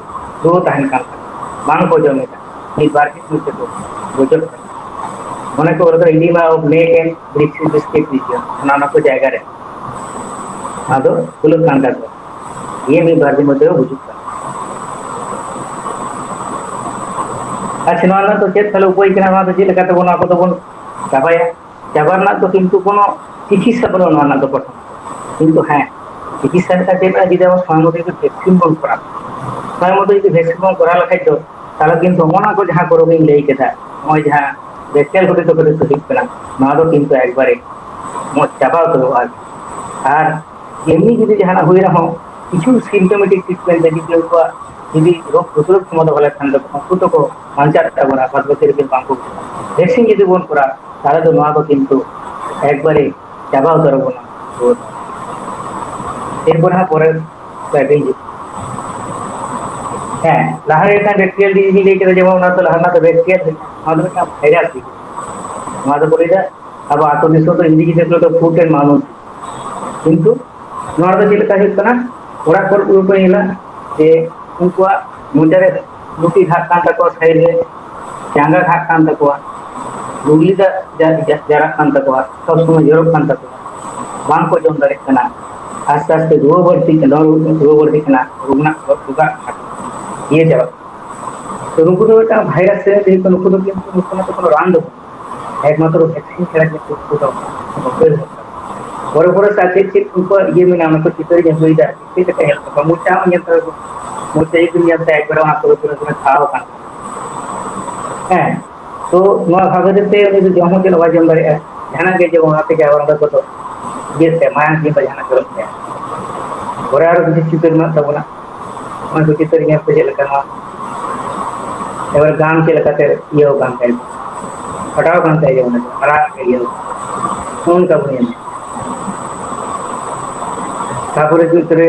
ᱨᱩᱣᱟᱹ ᱛᱟᱦᱮᱱ ᱠᱟᱱ ᱛᱟᱠᱚᱣᱟ, ᱵᱟᱝ ᱠᱚ ᱡᱚᱢᱮᱫᱟ, ᱢᱤᱫ ᱵᱟᱨ ᱫᱤᱱ ᱢᱚᱫᱽᱫᱷᱮ ᱠᱚ ᱜᱚᱡᱚᱜ ᱠᱟᱱᱟ᱾ ᱢᱚᱱᱮ ᱠᱚ ᱵᱚᱞᱮ ᱤᱱᱰᱤᱢᱟ ᱚᱯᱷ ᱱᱮᱠ ᱮᱱᱰ ᱵᱨᱤᱛᱷ ᱵᱤᱥᱠᱤᱴ ᱨᱤᱡᱤᱭᱚᱱ, ᱚᱱᱟ ᱚᱱᱟ ᱠᱚ ᱡᱟᱭᱜᱟ ᱨᱮ ᱟᱫᱚ ᱠᱩᱞᱟᱹᱜ ᱠᱟᱱ ᱛᱟᱠᱚᱣᱟ᱾ ᱤᱭᱟᱹ ᱢᱤᱫ ᱵᱟᱨ ᱫᱤᱱ ᱢᱚᱫᱽᱫᱷᱮ ᱨᱮ ᱜᱩᱡᱩᱜ ᱠᱟᱱᱟ᱾ ᱟᱪᱪᱷᱟ, ᱱᱚᱣᱟ ᱨᱮᱱᱟᱜ ᱫᱚ ᱪᱮᱫ ᱛᱟᱦᱞᱮ ᱩᱯᱟᱹᱭ ᱠᱟᱱᱟ? ᱱᱚᱣᱟ ᱫᱚ ᱪᱮᱫ ᱞᱮᱠᱟᱛᱮ ᱵᱚᱱ, ᱱᱚᱣᱟ ᱠᱚᱫᱚ ᱵᱚᱱ ᱪᱟᱵᱟᱭᱟ? ᱪᱟᱵᱟ ᱨᱮᱱᱟᱜ ᱫᱚ ᱠᱤᱱᱛᱩ ᱠᱳᱱᱳ ᱪᱤᱠᱤᱛᱥᱟ ᱵᱟᱹᱱᱩᱜᱼᱟ ᱱᱚᱣᱟ ᱨᱮᱱᱟᱜ ᱫᱚ ᱯᱨᱚᱛᱷᱚᱢ᱾ ᱠᱤᱱᱛᱩ ᱦᱮᱸ, ᱪᱤᱠᱤᱛᱥᱟ ᱞᱮᱠᱟ ᱪᱮᱫ ᱞᱮᱠᱟ, ᱡᱩᱫᱤ ᱟᱵᱚ ᱥᱚᱢᱚᱭ ᱢᱚᱛᱚ ᱡᱩᱫᱤ ᱵᱷᱮᱠᱥᱤᱱ ᱵᱚᱱ ᱠᱚᱨᱟᱣᱟ, ᱥᱚᱢᱚᱭ ᱢᱚᱛᱚ ᱡᱩᱫᱤ ᱵᱷᱮᱠᱥᱤᱱ ᱵᱚᱱ ᱠᱚᱨᱟᱣ ᱞᱮᱠᱷᱟᱡ ᱫᱚ, ᱛᱟᱦᱞᱮ ᱠᱤᱱᱛᱩ ᱚᱱᱟ ᱠᱚ ᱡᱟᱦᱟᱸ ᱠᱚ ᱨᱳᱜᱽ ᱤᱧ ᱞᱟᱹᱭ ᱠᱮᱫᱟ, ᱱᱚᱜᱼᱚᱭ ᱡᱟᱦᱟᱸ ᱵᱮᱠᱴᱮᱨᱤᱭᱟ ᱦᱚᱛᱮ ᱛᱮ ᱦᱩᱭᱩᱜ ᱠᱟᱱᱟ, ᱱᱚᱣᱟ ᱫᱚ ᱠᱤᱱᱛᱩ ᱮᱠᱵᱟᱨᱮ ᱢᱚᱡᱽ ᱪᱟᱵᱟ ᱩᱛᱟᱹᱨᱚᱜᱼᱟ᱾ ᱟᱨ ᱮᱢᱱᱤ ᱡᱩᱫᱤ ᱡᱟᱦᱟᱱᱟᱜ ᱦᱩᱭ ᱨᱮᱦᱚᱸ, ᱠᱤᱪᱷᱩ ᱥᱤᱢᱴᱳᱢᱮᱴᱤᱠ ᱴᱨᱤᱴᱢᱮᱱᱴ ᱨᱮ ᱡᱩᱫᱤ ᱩᱱᱠᱩᱣᱟᱜ ᱡᱩᱫᱤ ᱨᱳᱜᱽ ᱯᱨᱚᱛᱤᱨᱳᱫᱷ ᱠᱷᱚᱢᱚᱛᱟ ᱵᱷᱟᱞᱮ ᱠᱷᱟᱱ ᱫᱚ ᱩᱱᱠᱩ ᱫᱚᱠᱚ ᱵᱟᱧᱪᱟᱜ ᱛᱟᱵᱚᱱᱟ, ᱵᱟᱫ ᱵᱟᱹᱠᱤ ᱨᱮᱜᱮ ᱵᱟᱝ ᱠᱚ ᱜᱩᱡᱩᱜᱼᱟ᱾ ᱵᱷᱮᱠᱥᱤᱱ ᱡᱩᱫᱤ ᱵᱚᱱ ᱠᱚᱨᱟᱣ, ᱛᱟᱦᱚᱞᱮ ᱫᱚ ᱱᱚᱣᱟ ᱫᱚ ᱠᱤᱱᱛᱩ ᱮᱠᱵᱟᱨᱮ ᱪᱟᱵᱟ ᱩᱛᱟᱹᱨ ᱟᱵᱚᱱᱟ ᱨᱩᱣᱟᱹ ᱫᱚ᱾ ᱮᱨᱯᱚᱨ ᱦᱟᱸᱜ ᱯᱚᱨᱮᱨ ᱠᱚᱭᱮᱠ ᱫᱤᱱ ᱦᱤᱡᱩᱜ ᱠᱟᱱᱟ᱾ ᱦᱮᱸ, ᱞᱟᱦᱟ ᱨᱮ ᱢᱤᱫᱴᱟᱝ ᱵᱮᱠᱴᱮᱨᱤᱭᱟᱞ ᱰᱤᱡᱤᱡᱽ ᱤᱧ ᱞᱟᱹᱭ ᱠᱮᱫᱟ, ᱡᱮᱢᱚᱱ ᱚᱱᱟ ᱫᱚ ᱞᱟᱦᱟ ᱨᱮᱱᱟᱜ ᱫᱚ ᱵᱮᱠᱴᱮᱨᱤᱭᱟᱞ ᱦᱩᱭᱩᱜ ᱠᱟᱱᱟ, ᱱᱚᱣᱟ ᱫᱚ ᱢᱤᱫᱴᱟᱝ ᱵᱷᱟᱭᱨᱟᱥ ᱦᱩᱭᱩᱜ ᱠᱟᱱᱟ᱾ ᱱᱚᱣᱟ ᱫᱚᱠᱚ ᱞᱟᱹᱭᱫᱟ ᱟᱵᱚ ᱟᱹᱛᱩ ᱫᱤᱥᱚᱢ ᱫᱚ ᱤᱝᱨᱮᱡᱤ ᱛᱮᱠᱚ ᱞᱟᱹᱭᱫᱟ ᱯᱷᱩᱴ ᱮᱱᱰ ᱢᱟᱣᱩᱛᱷ, ᱠᱤᱱᱛᱩ ᱱᱚᱣᱟ ᱫᱚ ᱪᱮᱫ ᱞᱮᱠᱟ ᱦᱩᱭᱩᱜ ᱠᱟᱱᱟ? ᱚᱲᱟᱜ ᱠᱚᱨᱮ ᱯᱩᱨᱟᱹ ᱠᱚ ᱧᱮᱞᱟ ᱡᱮ ᱩᱱᱠᱩᱣᱟᱜ ᱢᱚᱪᱟ ᱨᱮ ᱞᱩᱴᱤ ᱜᱷᱟᱜ ᱠᱟᱱ ᱛᱟᱠᱚᱣᱟ, ᱥᱟᱭᱤᱰ ᱨᱮ ᱡᱟᱸᱜᱟ ᱜᱷᱟᱜ ᱠᱟᱱ ᱛᱟᱠᱚᱣᱟ, ᱞᱩᱜᱽᱲᱤ ᱫᱟᱜ ᱡᱟ-, ᱡᱟ-, ᱡᱟᱨᱟᱜ ᱠᱟᱱ ᱛᱟᱠᱚᱣᱟ, ᱥᱚᱵ ᱥᱚᱢᱚᱭ ᱡᱚᱨᱚᱜ ᱠᱟᱱ ᱛᱟᱠᱚᱣᱟ, ᱵᱟᱝ ᱠᱚ ᱡᱚᱢ ᱫᱟᱲᱮᱭᱟᱜ ᱠᱟᱱᱟ, ᱟᱥᱛᱮ ᱟᱥᱛᱮ ᱨᱩᱣᱟᱹ ᱵᱟᱹᱲᱛᱤᱜ ᱠᱟᱱᱟ, ᱨᱩᱣᱟᱹ ᱵᱟᱹᱲᱛᱤᱜ ᱠᱟᱱᱟ, ᱨᱳᱜᱽ ᱨᱮᱱᱟᱜ ᱨᱳᱜᱟᱜ ᱤᱭᱟᱹ ᱪᱟᱵᱟᱜ ᱠᱟᱱᱟ᱾ ᱛᱚ ᱱᱩᱠᱩ ᱫᱚ ᱢᱤᱫᱴᱟᱝ ᱵᱷᱟᱭᱨᱟᱥ ᱨᱮ ᱡᱮᱦᱮᱛᱩ ᱱᱩᱠᱩ ᱫᱚ ᱠᱤᱱᱛᱩ ᱱᱩᱠᱩ ᱢᱟᱛᱚ ᱠᱳᱱᱳ ᱨᱟᱱ ᱫᱚ ᱵᱟᱹᱱᱩᱜ, ᱮᱠᱢᱟᱛᱨᱚ ᱵᱷᱮᱠᱥᱤᱱ ᱪᱷᱟᱲᱟ ᱠᱤᱱᱛᱩ ᱱᱩᱠᱩ ᱫᱚ ᱵᱟᱠᱚ ᱮᱦᱚᱵ ᱫᱟᱲᱮᱭᱟᱜᱼᱟ᱾ ᱯᱚᱨᱮ ᱯᱚᱨᱮ ᱥᱮ ᱪᱮᱫ ᱪᱮᱫ ᱩᱱᱠᱩᱣᱟᱜ ᱤᱭᱟᱹ ᱢᱮᱱᱟᱜᱼᱟ, ᱚᱱᱟ ᱠᱚ ᱪᱤᱛᱟᱹᱨ ᱧᱮᱞ ᱦᱩᱭ ᱫᱟ, ᱪᱮᱫ ᱞᱮᱠᱟ ᱧᱮᱞᱚᱜ ᱛᱟᱠᱚᱣᱟ, ᱢᱚᱪᱟ ᱦᱚᱸ ᱧᱮᱞ ᱛᱟᱠᱚ, ᱢᱚᱪᱟ ᱡᱩᱫᱤ ᱧᱮᱞ ᱛᱟᱭᱟ ᱮᱠᱵᱟᱨᱮ ᱚᱱᱟ ᱯᱩᱨᱟᱹ ᱯᱩᱨᱟᱹ ᱯᱩᱨᱟᱹ ᱪᱷᱟᱲᱟᱣ ᱟᱠᱟᱱ᱾ ᱦᱮᱸ, ᱛᱚ ᱱᱚᱣᱟ ᱵᱷᱟᱜᱮ ᱛᱮ ᱩᱱᱤ ᱫᱚ ᱡᱚᱢ ᱦᱚᱸ ᱪᱮᱫ ᱦᱚᱸ ᱵᱟᱭ ᱡᱚᱢ ᱫᱟᱲᱮᱭᱟᱜᱼᱟ, ᱡᱟᱦᱟᱱᱟᱜ ᱜᱮ ᱡᱮᱢᱚᱱ ᱚᱱᱟ ᱛᱮᱜᱮ ᱟᱵᱟᱨ ᱚᱸᱰᱮ ᱠᱚᱫᱚ ᱤᱭᱟᱹᱜ ᱛᱟᱭᱟ, ᱢᱟᱭᱟᱢ ᱠᱤᱝᱵᱟ ᱡᱟᱦᱟᱱᱟᱜ ᱡᱚᱨᱚᱜ ᱛᱟᱭᱟ᱾ ᱯᱚᱨᱮ ᱟᱨᱚ ᱠᱤᱪᱷᱩ ᱪᱤᱛᱟᱹᱨ ᱢᱮᱱᱟᱜ ᱛᱟᱵᱚᱱᱟ, ᱚᱱᱟ ᱠᱚ ᱪᱤᱛᱟᱹᱨ ᱧᱮᱞ ᱯᱮ ᱪᱮᱫ ᱞᱮᱠᱟ ᱱᱚᱣᱟ, ᱮᱵᱟᱨ ᱜᱟᱱ ᱪᱮᱫ ᱞᱮᱠᱟᱛᱮ ᱤᱭᱟᱹ ᱠᱟᱱ ᱛᱟᱭᱟ, ᱯᱷᱟᱴᱟᱣ ᱠᱟᱱ ᱛᱟᱭᱟ, ᱡᱮᱢᱚᱱ ᱟᱨᱟᱜ ᱤᱭᱟᱹ, ᱱᱚᱜᱼᱚ ᱱᱚᱝᱠᱟ ᱵᱚᱱ ᱧᱮᱞᱟ᱾ ᱛᱟᱨᱯᱚᱨᱮ ᱡᱩᱛ ᱨᱮ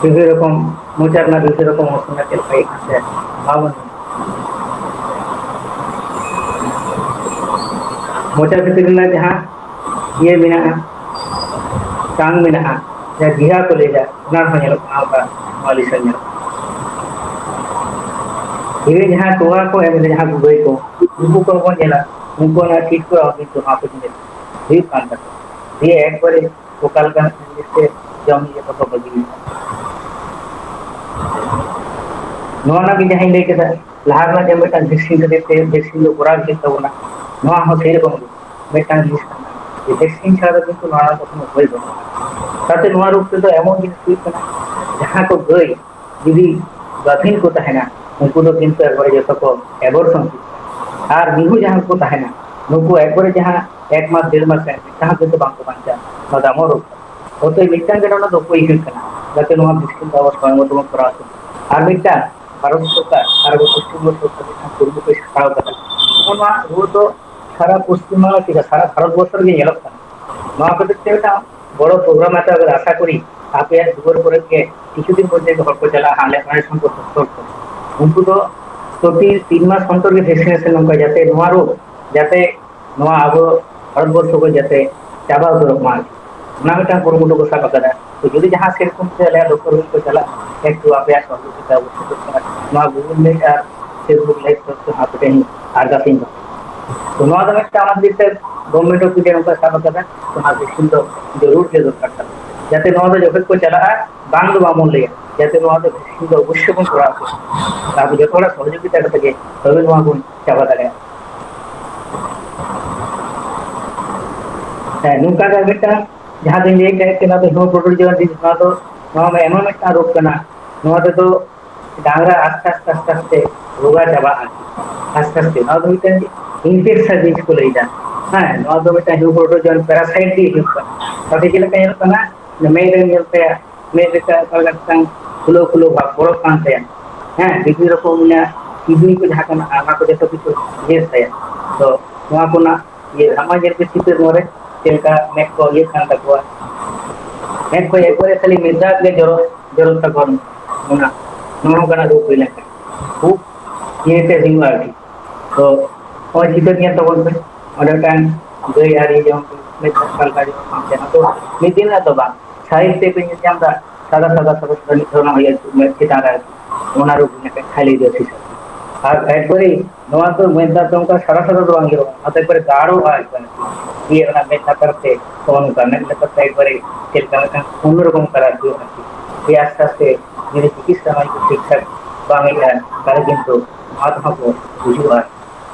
ᱵᱤᱵᱷᱤᱱᱱᱚ ᱨᱚᱠᱚᱢ, ᱢᱚᱪᱟ ᱨᱮᱱᱟᱜ ᱵᱤᱵᱷᱤᱱᱱᱚ ᱨᱚᱠᱚᱢ ᱚᱥᱩᱵᱤᱫᱷᱟ ᱪᱮᱫ ᱞᱮᱠᱟ ᱦᱩᱭᱩᱜ ᱠᱟᱱ ᱛᱟᱭᱟ, ᱵᱟᱵᱚᱱ ᱧᱮᱞᱟ᱾ ᱢᱚᱪᱟ ᱵᱷᱤᱛᱨᱤ ᱨᱮᱱᱟᱜ ᱡᱟᱦᱟᱸ ᱤᱭᱟᱹ ᱢᱮᱱᱟᱜᱼᱟ, ᱴᱟᱝ ᱢᱮᱱᱟᱜᱼᱟ, ᱡᱟᱦᱟᱸ ᱜᱤᱦᱟ ᱠᱚ ᱞᱟᱹᱭᱫᱟ, ᱚᱱᱟ ᱨᱮᱦᱚᱸ ᱧᱮᱞᱚᱜ ᱠᱟᱱᱟ ᱚᱱᱠᱟ ᱢᱟᱹᱞᱤᱥ ᱧᱮᱞᱚᱜ ᱠᱟᱱᱟ᱾ ᱤᱵᱷᱮᱱ ᱡᱟᱦᱟᱸ ᱛᱚᱣᱟ ᱠᱚ ᱮᱢ ᱮᱫᱟ, ᱡᱟᱦᱟᱸ ᱜᱟᱹᱭ ᱠᱚ, ᱩᱱᱠᱩ ᱠᱚᱦᱚᱸ ᱵᱚᱱ ᱧᱮᱞᱟ, ᱩᱱᱠᱩ ᱚᱱᱟ ᱴᱷᱤᱠ ᱠᱚ ᱦᱩᱭᱩᱜ ᱠᱟᱱ ᱛᱟᱠᱚᱣᱟ᱾ ᱫᱤᱭᱮ ᱮᱠᱵᱟᱨᱮ ᱚᱠᱟ ᱞᱮᱠᱟ ᱡᱚᱢ ᱧᱩ ᱠᱚᱠᱚ ᱵᱟᱹᱜᱤᱭᱮᱫᱟ᱾ ᱱᱚᱣᱟ ᱨᱮᱱᱟᱜ ᱜᱮ ᱡᱟᱦᱟᱸᱧ ᱞᱟᱹᱭ ᱠᱮᱫᱟ, ᱞᱟᱦᱟ ᱨᱮᱱᱟᱜ ᱡᱮ ᱢᱤᱫᱴᱟᱝ ᱵᱷᱮᱠᱥᱤᱱ ᱠᱷᱟᱹᱛᱤᱨ ᱛᱮ ᱵᱷᱮᱠᱥᱤᱱ ᱫᱚ ᱠᱚᱨᱟᱣ ᱦᱩᱭᱩᱜ ᱛᱟᱵᱚᱱᱟ, ᱱᱚᱣᱟ ᱦᱚᱸ ᱥᱮᱭ ᱨᱚᱠᱚᱢ ᱜᱮ ᱢᱤᱫᱴᱟᱝ ᱡᱤᱱᱤᱥ ᱠᱟᱱᱟ᱾ ᱡᱮ ᱵᱷᱮᱠᱥᱤᱱ ᱪᱷᱟᱲᱟ ᱫᱚ ᱠᱤᱱᱛᱩ ᱱᱚᱣᱟ ᱨᱮᱱᱟᱜ ᱫᱚ ᱠᱳᱱᱳ ᱩᱯᱟᱹᱭ ᱵᱟᱹᱱᱩᱜᱼᱟ᱾ ᱥᱟᱶᱛᱮ ᱱᱚᱣᱟ ᱨᱳᱜᱽ ᱛᱮᱫᱚ ᱮᱢᱚᱱ ᱡᱤᱱᱤᱥ ᱦᱩᱭᱩᱜ ᱠᱟᱱᱟ, ᱡᱟᱦᱟᱸ ᱠᱚ ᱜᱟᱹᱭ ᱡᱩᱫᱤ ᱜᱟᱹᱵᱷᱤᱱ ᱠᱚ ᱛᱟᱦᱮᱱᱟ, ᱩᱱᱠᱩ ᱫᱚ ᱠᱤᱱᱛᱩ ᱮᱠᱵᱟᱨᱮ ᱡᱚᱛᱚ ᱠᱚ ᱮᱵᱚᱨᱥᱚᱱ ᱠᱚ᱾ ᱟᱨ ᱢᱤᱦᱩ ᱡᱟᱦᱟᱸ ᱠᱚ ᱛᱟᱦᱮᱱᱟ, ᱱᱩᱠᱩ ᱮᱠᱵᱟᱨᱮ ᱡᱟᱦᱟᱸ ᱮᱠ ᱢᱟᱥ ᱰᱮᱲ ᱢᱟᱥ ᱨᱮ ᱢᱤᱫ ᱫᱷᱟᱣ ᱠᱤᱱᱛᱩ ᱵᱟᱝᱠᱚ ᱵᱟᱧᱪᱟᱜᱼᱟ᱾ ᱱᱚᱣᱟ ᱫᱚ ᱮᱢᱚᱱ ᱨᱳᱜᱽ ᱠᱟᱱᱟ᱾ ᱚᱛᱚᱭ ᱢᱤᱫᱴᱟᱝ ᱜᱮ ᱱᱚᱰᱮ ᱫᱚ ᱩᱯᱟᱹᱭ ᱦᱩᱭᱩᱜ ᱠᱟᱱᱟ, ᱡᱟᱛᱮ ᱱᱚᱣᱟ ᱵᱷᱮᱠᱥᱤᱱ ᱫᱚ ᱟᱵᱚ ᱥᱚᱢᱚᱭ ᱢᱚᱛᱚ ᱵᱚᱱ ᱠᱚᱨᱟᱣ ᱦᱚᱪᱚ᱾ ᱟᱨ ᱢᱤᱫᱴᱟᱝ ᱵᱷᱟᱨᱚᱛ ᱥᱚᱨᱠᱟᱨ ᱟᱨ ᱟᱵᱚ ᱯᱚᱥᱪᱤᱢ ᱵᱚᱝᱜᱚ ᱥᱚᱨᱠᱟᱨ ᱢᱤᱫᱴᱟᱝ ᱠᱩᱨᱩᱢᱩᱴᱩᱭ ᱥᱟᱯᱲᱟᱣ ᱠᱟᱫᱟ᱾ ᱱᱚᱜᱼᱚ ᱱᱚᱣᱟ ᱨᱩᱣᱟᱹ ᱫᱚ ᱥᱟᱨᱟ ᱯᱚᱥᱪᱤᱢ ᱵᱟᱝᱞᱟ ᱪᱮᱫᱟᱜ ᱥᱟᱨᱟ ᱵᱷᱟᱨᱚᱛ ᱵᱚᱨᱥᱚ ᱨᱮᱜᱮ ᱧᱮᱞᱚᱜ ᱠᱟᱱᱟ᱾ ᱱᱚᱣᱟ ᱠᱷᱟᱹᱛᱤᱨ ᱛᱮ ᱢᱤᱫᱴᱟᱝ ᱵᱚᱲᱚ ᱯᱨᱳᱜᱨᱟᱢ ᱦᱟᱛᱟᱣ ᱠᱟᱫᱟ᱾ ᱟᱥᱟ ᱠᱚᱨᱤ ᱟᱯᱮᱭᱟᱜ ᱫᱩᱣᱟᱹᱨ ᱠᱚᱨᱮ ᱜᱮ ᱠᱤᱪᱷᱩ ᱫᱤᱱ ᱢᱚᱫᱽᱫᱷᱮ ᱜᱮ ᱦᱚᱲ ᱠᱚ ᱪᱟᱞᱟᱜᱼᱟ, ᱟᱞᱮ ᱚᱱᱟ ᱥᱚᱢᱯᱚᱨᱠᱚ ᱦᱚᱲ ᱠᱚ᱾ ᱩᱱᱠᱩ ᱫᱚ ᱯᱨᱚᱛᱤ ᱛᱤᱱ ᱢᱟᱥ ᱚᱱᱛᱚᱨ ᱜᱮ ᱵᱷᱮᱠᱥᱤᱱᱮᱥᱚᱱ ᱱᱚᱝᱠᱟ, ᱡᱟᱛᱮ ᱱᱚᱣᱟ ᱨᱳᱜᱽ ᱡᱟᱛᱮ ᱱᱚᱣᱟ ᱟᱵᱚ ᱵᱷᱟᱨᱚᱛ ᱵᱚᱨᱥᱚ ᱠᱚ ᱡᱟᱛᱮ ᱪᱟᱵᱟ ᱩᱛᱟᱹᱨᱚᱜ ᱢᱟ, ᱚᱱᱟ ᱢᱤᱫᱴᱟᱝ ᱠᱩᱨᱩᱢᱩᱴᱩ ᱠᱚ ᱥᱟᱵ ᱟᱠᱟᱫᱟ᱾ ᱛᱚ ᱡᱩᱫᱤ ᱡᱟᱦᱟᱸ ᱥᱮᱨᱚᱠᱚᱢ ᱛᱮ ᱟᱞᱮᱭᱟᱜ ᱫᱚᱯᱛᱚᱨ ᱠᱚ ᱪᱟᱞᱟᱜ, ᱮᱠᱴᱩ ᱟᱯᱮᱭᱟᱜ ᱥᱚᱦᱚᱡᱳᱜᱤᱛᱟ ᱚᱵᱚᱥᱥᱳᱭ ᱫᱚᱨᱠᱟᱨ᱾ ᱱᱚᱣᱟ Google Meet ᱟᱨ Facebook Live ᱛᱚᱨᱚᱯ ᱛᱮ ᱟᱯᱮ ᱴᱷᱮᱱ ᱟᱨᱫᱟᱥ ᱤᱧ ᱫᱚᱦᱚ᱾ ᱛᱚ ᱱᱚᱣᱟ ᱫᱚ ᱢᱤᱫᱴᱟᱝ ᱚᱱᱟ ᱠᱷᱟᱹᱛᱤᱨ ᱛᱮ Government of India ᱱᱚᱝᱠᱟ ᱥᱟᱵ ᱟᱠᱟᱫᱟ, ᱛᱚ ᱱᱚᱣᱟ ᱵᱷᱮᱠᱥᱤᱱ ᱫᱚ ᱡᱚᱨᱩᱨ ᱜᱮ ᱫᱚᱨᱠᱟᱨ ᱠᱟᱱᱟ᱾ ᱡᱟᱛᱮ ᱱᱚᱣᱟ ᱫᱚ ᱡᱚᱠᱷᱚᱱ ᱠᱚ ᱪᱟᱞᱟᱜᱼᱟ, ᱵᱟᱝ ᱫᱚ ᱵᱟᱵᱚᱱ ᱞᱟᱹᱭᱟ, ᱡᱟᱛᱮ ᱱᱚᱣᱟ ᱫᱚ ᱵᱷᱮᱠᱥᱤᱱ ᱫᱚ ᱚᱵᱚᱥᱥᱳᱭ ᱵᱚᱱ ᱠᱚᱨᱟᱣ ᱦᱚᱪᱚ᱾ ᱟᱵᱚ ᱡᱚᱛᱚ ᱦᱚᱲᱟᱜ ᱥᱚᱦᱚᱡᱳᱜᱤᱛᱟ ᱠᱟᱛᱮ ᱜᱮ ᱛᱚᱵᱮ ᱱᱚᱣᱟ ᱵᱚᱱ ᱪᱟᱵᱟ ᱫᱟᱲᱮᱭᱟᱜᱼᱟ᱾ ᱦᱮᱸ, ᱱᱚᱝᱠᱟ ᱜᱮ ᱢᱤᱫᱴᱟᱝ ᱡᱟᱦᱟᱸ ᱫᱚᱧ ᱞᱟᱹᱭ ᱠᱮᱫ ᱠᱤᱱᱟ ᱫᱚ hemoprotozoan disease, ᱱᱚᱣᱟ ᱫᱚ, ᱱᱚᱣᱟ ᱫᱚ ᱮᱢᱚᱱ ᱢᱤᱫᱴᱟᱝ ᱨᱳᱜᱽ ᱠᱟᱱᱟ, ᱱᱚᱣᱟ ᱨᱮᱫᱚ ᱰᱟᱝᱨᱟ ᱟᱥᱛᱮ ᱟᱥᱛᱮ ᱟᱥᱛᱮ ᱟᱥᱛᱮ ᱨᱳᱜᱟ ᱪᱟᱵᱟᱜᱼᱟ᱾ ᱟᱥᱛᱮ ᱟᱥᱛᱮ ᱱᱚᱣᱟ ᱫᱚ ᱢᱤᱫᱴᱟᱝ infection disease ᱠᱚ ᱞᱟᱹᱭ ᱮᱫᱟ᱾ ᱦᱮᱸ, ᱱᱚᱣᱟ ᱫᱚ ᱢᱤᱫᱴᱟᱝ hemoprotozoan parasite ᱜᱮ ᱦᱩᱭᱩᱜ ᱠᱟᱱᱟ᱾ ᱛᱟᱛᱮ ᱪᱮᱫ ᱞᱮᱠᱟ ᱧᱮᱞᱚᱜ ᱠᱟᱱᱟ? ᱢᱮᱫ ᱨᱮ ᱧᱮᱞ ᱛᱟᱭᱟ, ᱢᱮᱫ ᱞᱮᱠᱟ ᱚᱠᱟ ᱞᱮᱠᱟ ᱢᱤᱫᱴᱟᱝ ᱯᱷᱩᱞᱟᱹᱣ ᱯᱷᱩᱞᱟᱹᱣ ᱵᱷᱟᱵᱽ ᱵᱚᱞᱚᱜ ᱠᱟᱱ ᱛᱟᱭᱟ᱾ ᱦᱮᱸ, ᱵᱤᱵᱷᱤᱱᱱᱚ ᱨᱚᱠᱚᱢ ᱚᱱᱟ ᱠᱤᱰᱱᱤ ᱠᱚ ᱡᱟᱦᱟᱸ ᱠᱟᱱᱟ, ᱚᱱᱟ ᱠᱚ ᱡᱚᱛᱚ ᱠᱤᱪᱷᱩ ᱤᱭᱟᱹ ᱛᱟᱭᱟ᱾ ᱛᱚ ᱱᱚᱣᱟ ᱠᱚᱨᱮᱱᱟᱜ ᱤᱭᱟᱹ ᱟᱢᱟᱜ ᱧᱮᱞ ᱯᱮ ᱪᱤᱛᱟᱹᱨ ᱱᱚᱣᱟ ᱨᱮ ᱪᱮᱫ ᱞᱮᱠᱟ ᱢᱮᱫ ᱠᱚ ᱤᱭᱟᱹᱜ ᱠᱟᱱ ᱛᱟᱠᱚᱣᱟ᱾ ᱢᱮᱫ ᱠᱚ ᱮᱠᱵᱟᱨᱮ ᱠᱷᱟᱹᱞᱤ ᱢᱮᱫ ᱫᱟᱜ ᱜᱮ ᱡᱚᱨᱚ, ᱡᱚᱨᱚᱜ ᱛᱟᱠᱚᱣᱟ᱾ ᱚᱱᱟ, ᱱᱚᱜᱼᱚ ᱱᱚᱝᱠᱟᱱᱟᱜ ᱨᱳᱜᱽ ᱦᱩᱭ ᱞᱮᱱᱠᱷᱟᱱ ᱠᱷᱩᱵ ᱤᱭᱟᱹᱛᱮ ᱦᱩᱭᱩᱜᱼᱟ ᱟᱨᱠᱤ᱾ ᱛᱚ ᱱᱚᱜᱼᱚᱭ ᱪᱤᱛᱟᱹᱨ ᱧᱮᱞ ᱛᱟᱵᱚᱱ ᱯᱮ᱾ ᱚᱸᱰᱮ ᱢᱤᱫᱴᱟᱝ ᱜᱟᱹᱭ ᱟᱹᱨᱤ ᱡᱚᱝ ᱢᱤᱫ ᱥᱟᱞ ᱡᱚᱝ ᱡᱟᱦᱟᱸ ᱫᱚ ᱢᱤᱫ ᱫᱤᱱ ᱨᱮᱱᱟᱜ ᱫᱚ ᱵᱟᱝ, ᱥᱟᱭᱤᱰ ᱛᱮ ᱯᱮ ᱧᱮᱞ ᱧᱟᱢ ᱮᱫᱟ, ᱥᱟᱫᱟ ᱥᱟᱫᱟ ᱥᱟᱫᱟ ᱥᱟᱫᱟ ᱢᱤᱫ ᱫᱷᱚᱨᱚᱱ ᱦᱩᱭᱩᱜᱼᱟ ᱢᱮᱫ ᱪᱮᱛᱟᱱ ᱨᱮ ᱟᱨᱠᱤ, ᱚᱱᱟ ᱨᱳᱜᱽ ᱢᱤᱫᱴᱟᱝ ᱠᱷᱟᱹᱞᱤ ᱫᱚ ᱥᱤᱥᱟ᱾ ᱟᱨ ᱮᱠᱵᱟᱨᱮ ᱱᱚᱣᱟ ᱫᱚ ᱢᱮᱫ ᱫᱟᱜ ᱫᱚ ᱚᱱᱠᱟ ᱥᱟᱫᱟ ᱥᱟᱫᱟ ᱫᱚ ᱵᱟᱝ ᱧᱮᱞᱚᱜᱼᱟ, ᱚᱱᱟ ᱫᱚ ᱮᱠᱵᱟᱨᱮ ᱜᱟᱲᱚᱜᱼᱟ ᱮᱠᱵᱟᱨᱮ᱾ ᱤᱭᱟᱹ ᱚᱱᱟ ᱢᱮᱫ ᱞᱟᱛᱟᱨ ᱛᱮ ᱱᱚᱜᱼᱚ ᱱᱚᱝᱠᱟ ᱢᱮᱫ ᱞᱟᱛᱟᱨ ᱛᱮ ᱮᱠᱵᱟᱨᱮ ᱪᱮᱫ ᱞᱮᱠᱟ ᱢᱤᱫᱴᱟᱝ ᱚᱱᱱᱚᱨᱚᱠᱚᱢ ᱠᱟᱞᱟᱨ ᱦᱩᱭᱩᱜᱼᱟ ᱟᱨᱠᱤ᱾ ᱟᱥᱛᱮ ᱟᱥᱛᱮ ᱡᱩᱫᱤ ᱪᱤᱠᱤᱛᱥᱟ ᱦᱚᱸ ᱴᱷᱤᱠ ᱴᱷᱟᱠ ᱵᱟᱝ ᱦᱩᱭᱩᱜᱼᱟ, ᱛᱟᱦᱚᱞᱮ ᱠᱤᱱᱛᱩ ᱱᱚᱣᱟ ᱛᱮᱦᱚᱸ ᱠᱚ ᱜᱩᱡᱩᱜᱼᱟ᱾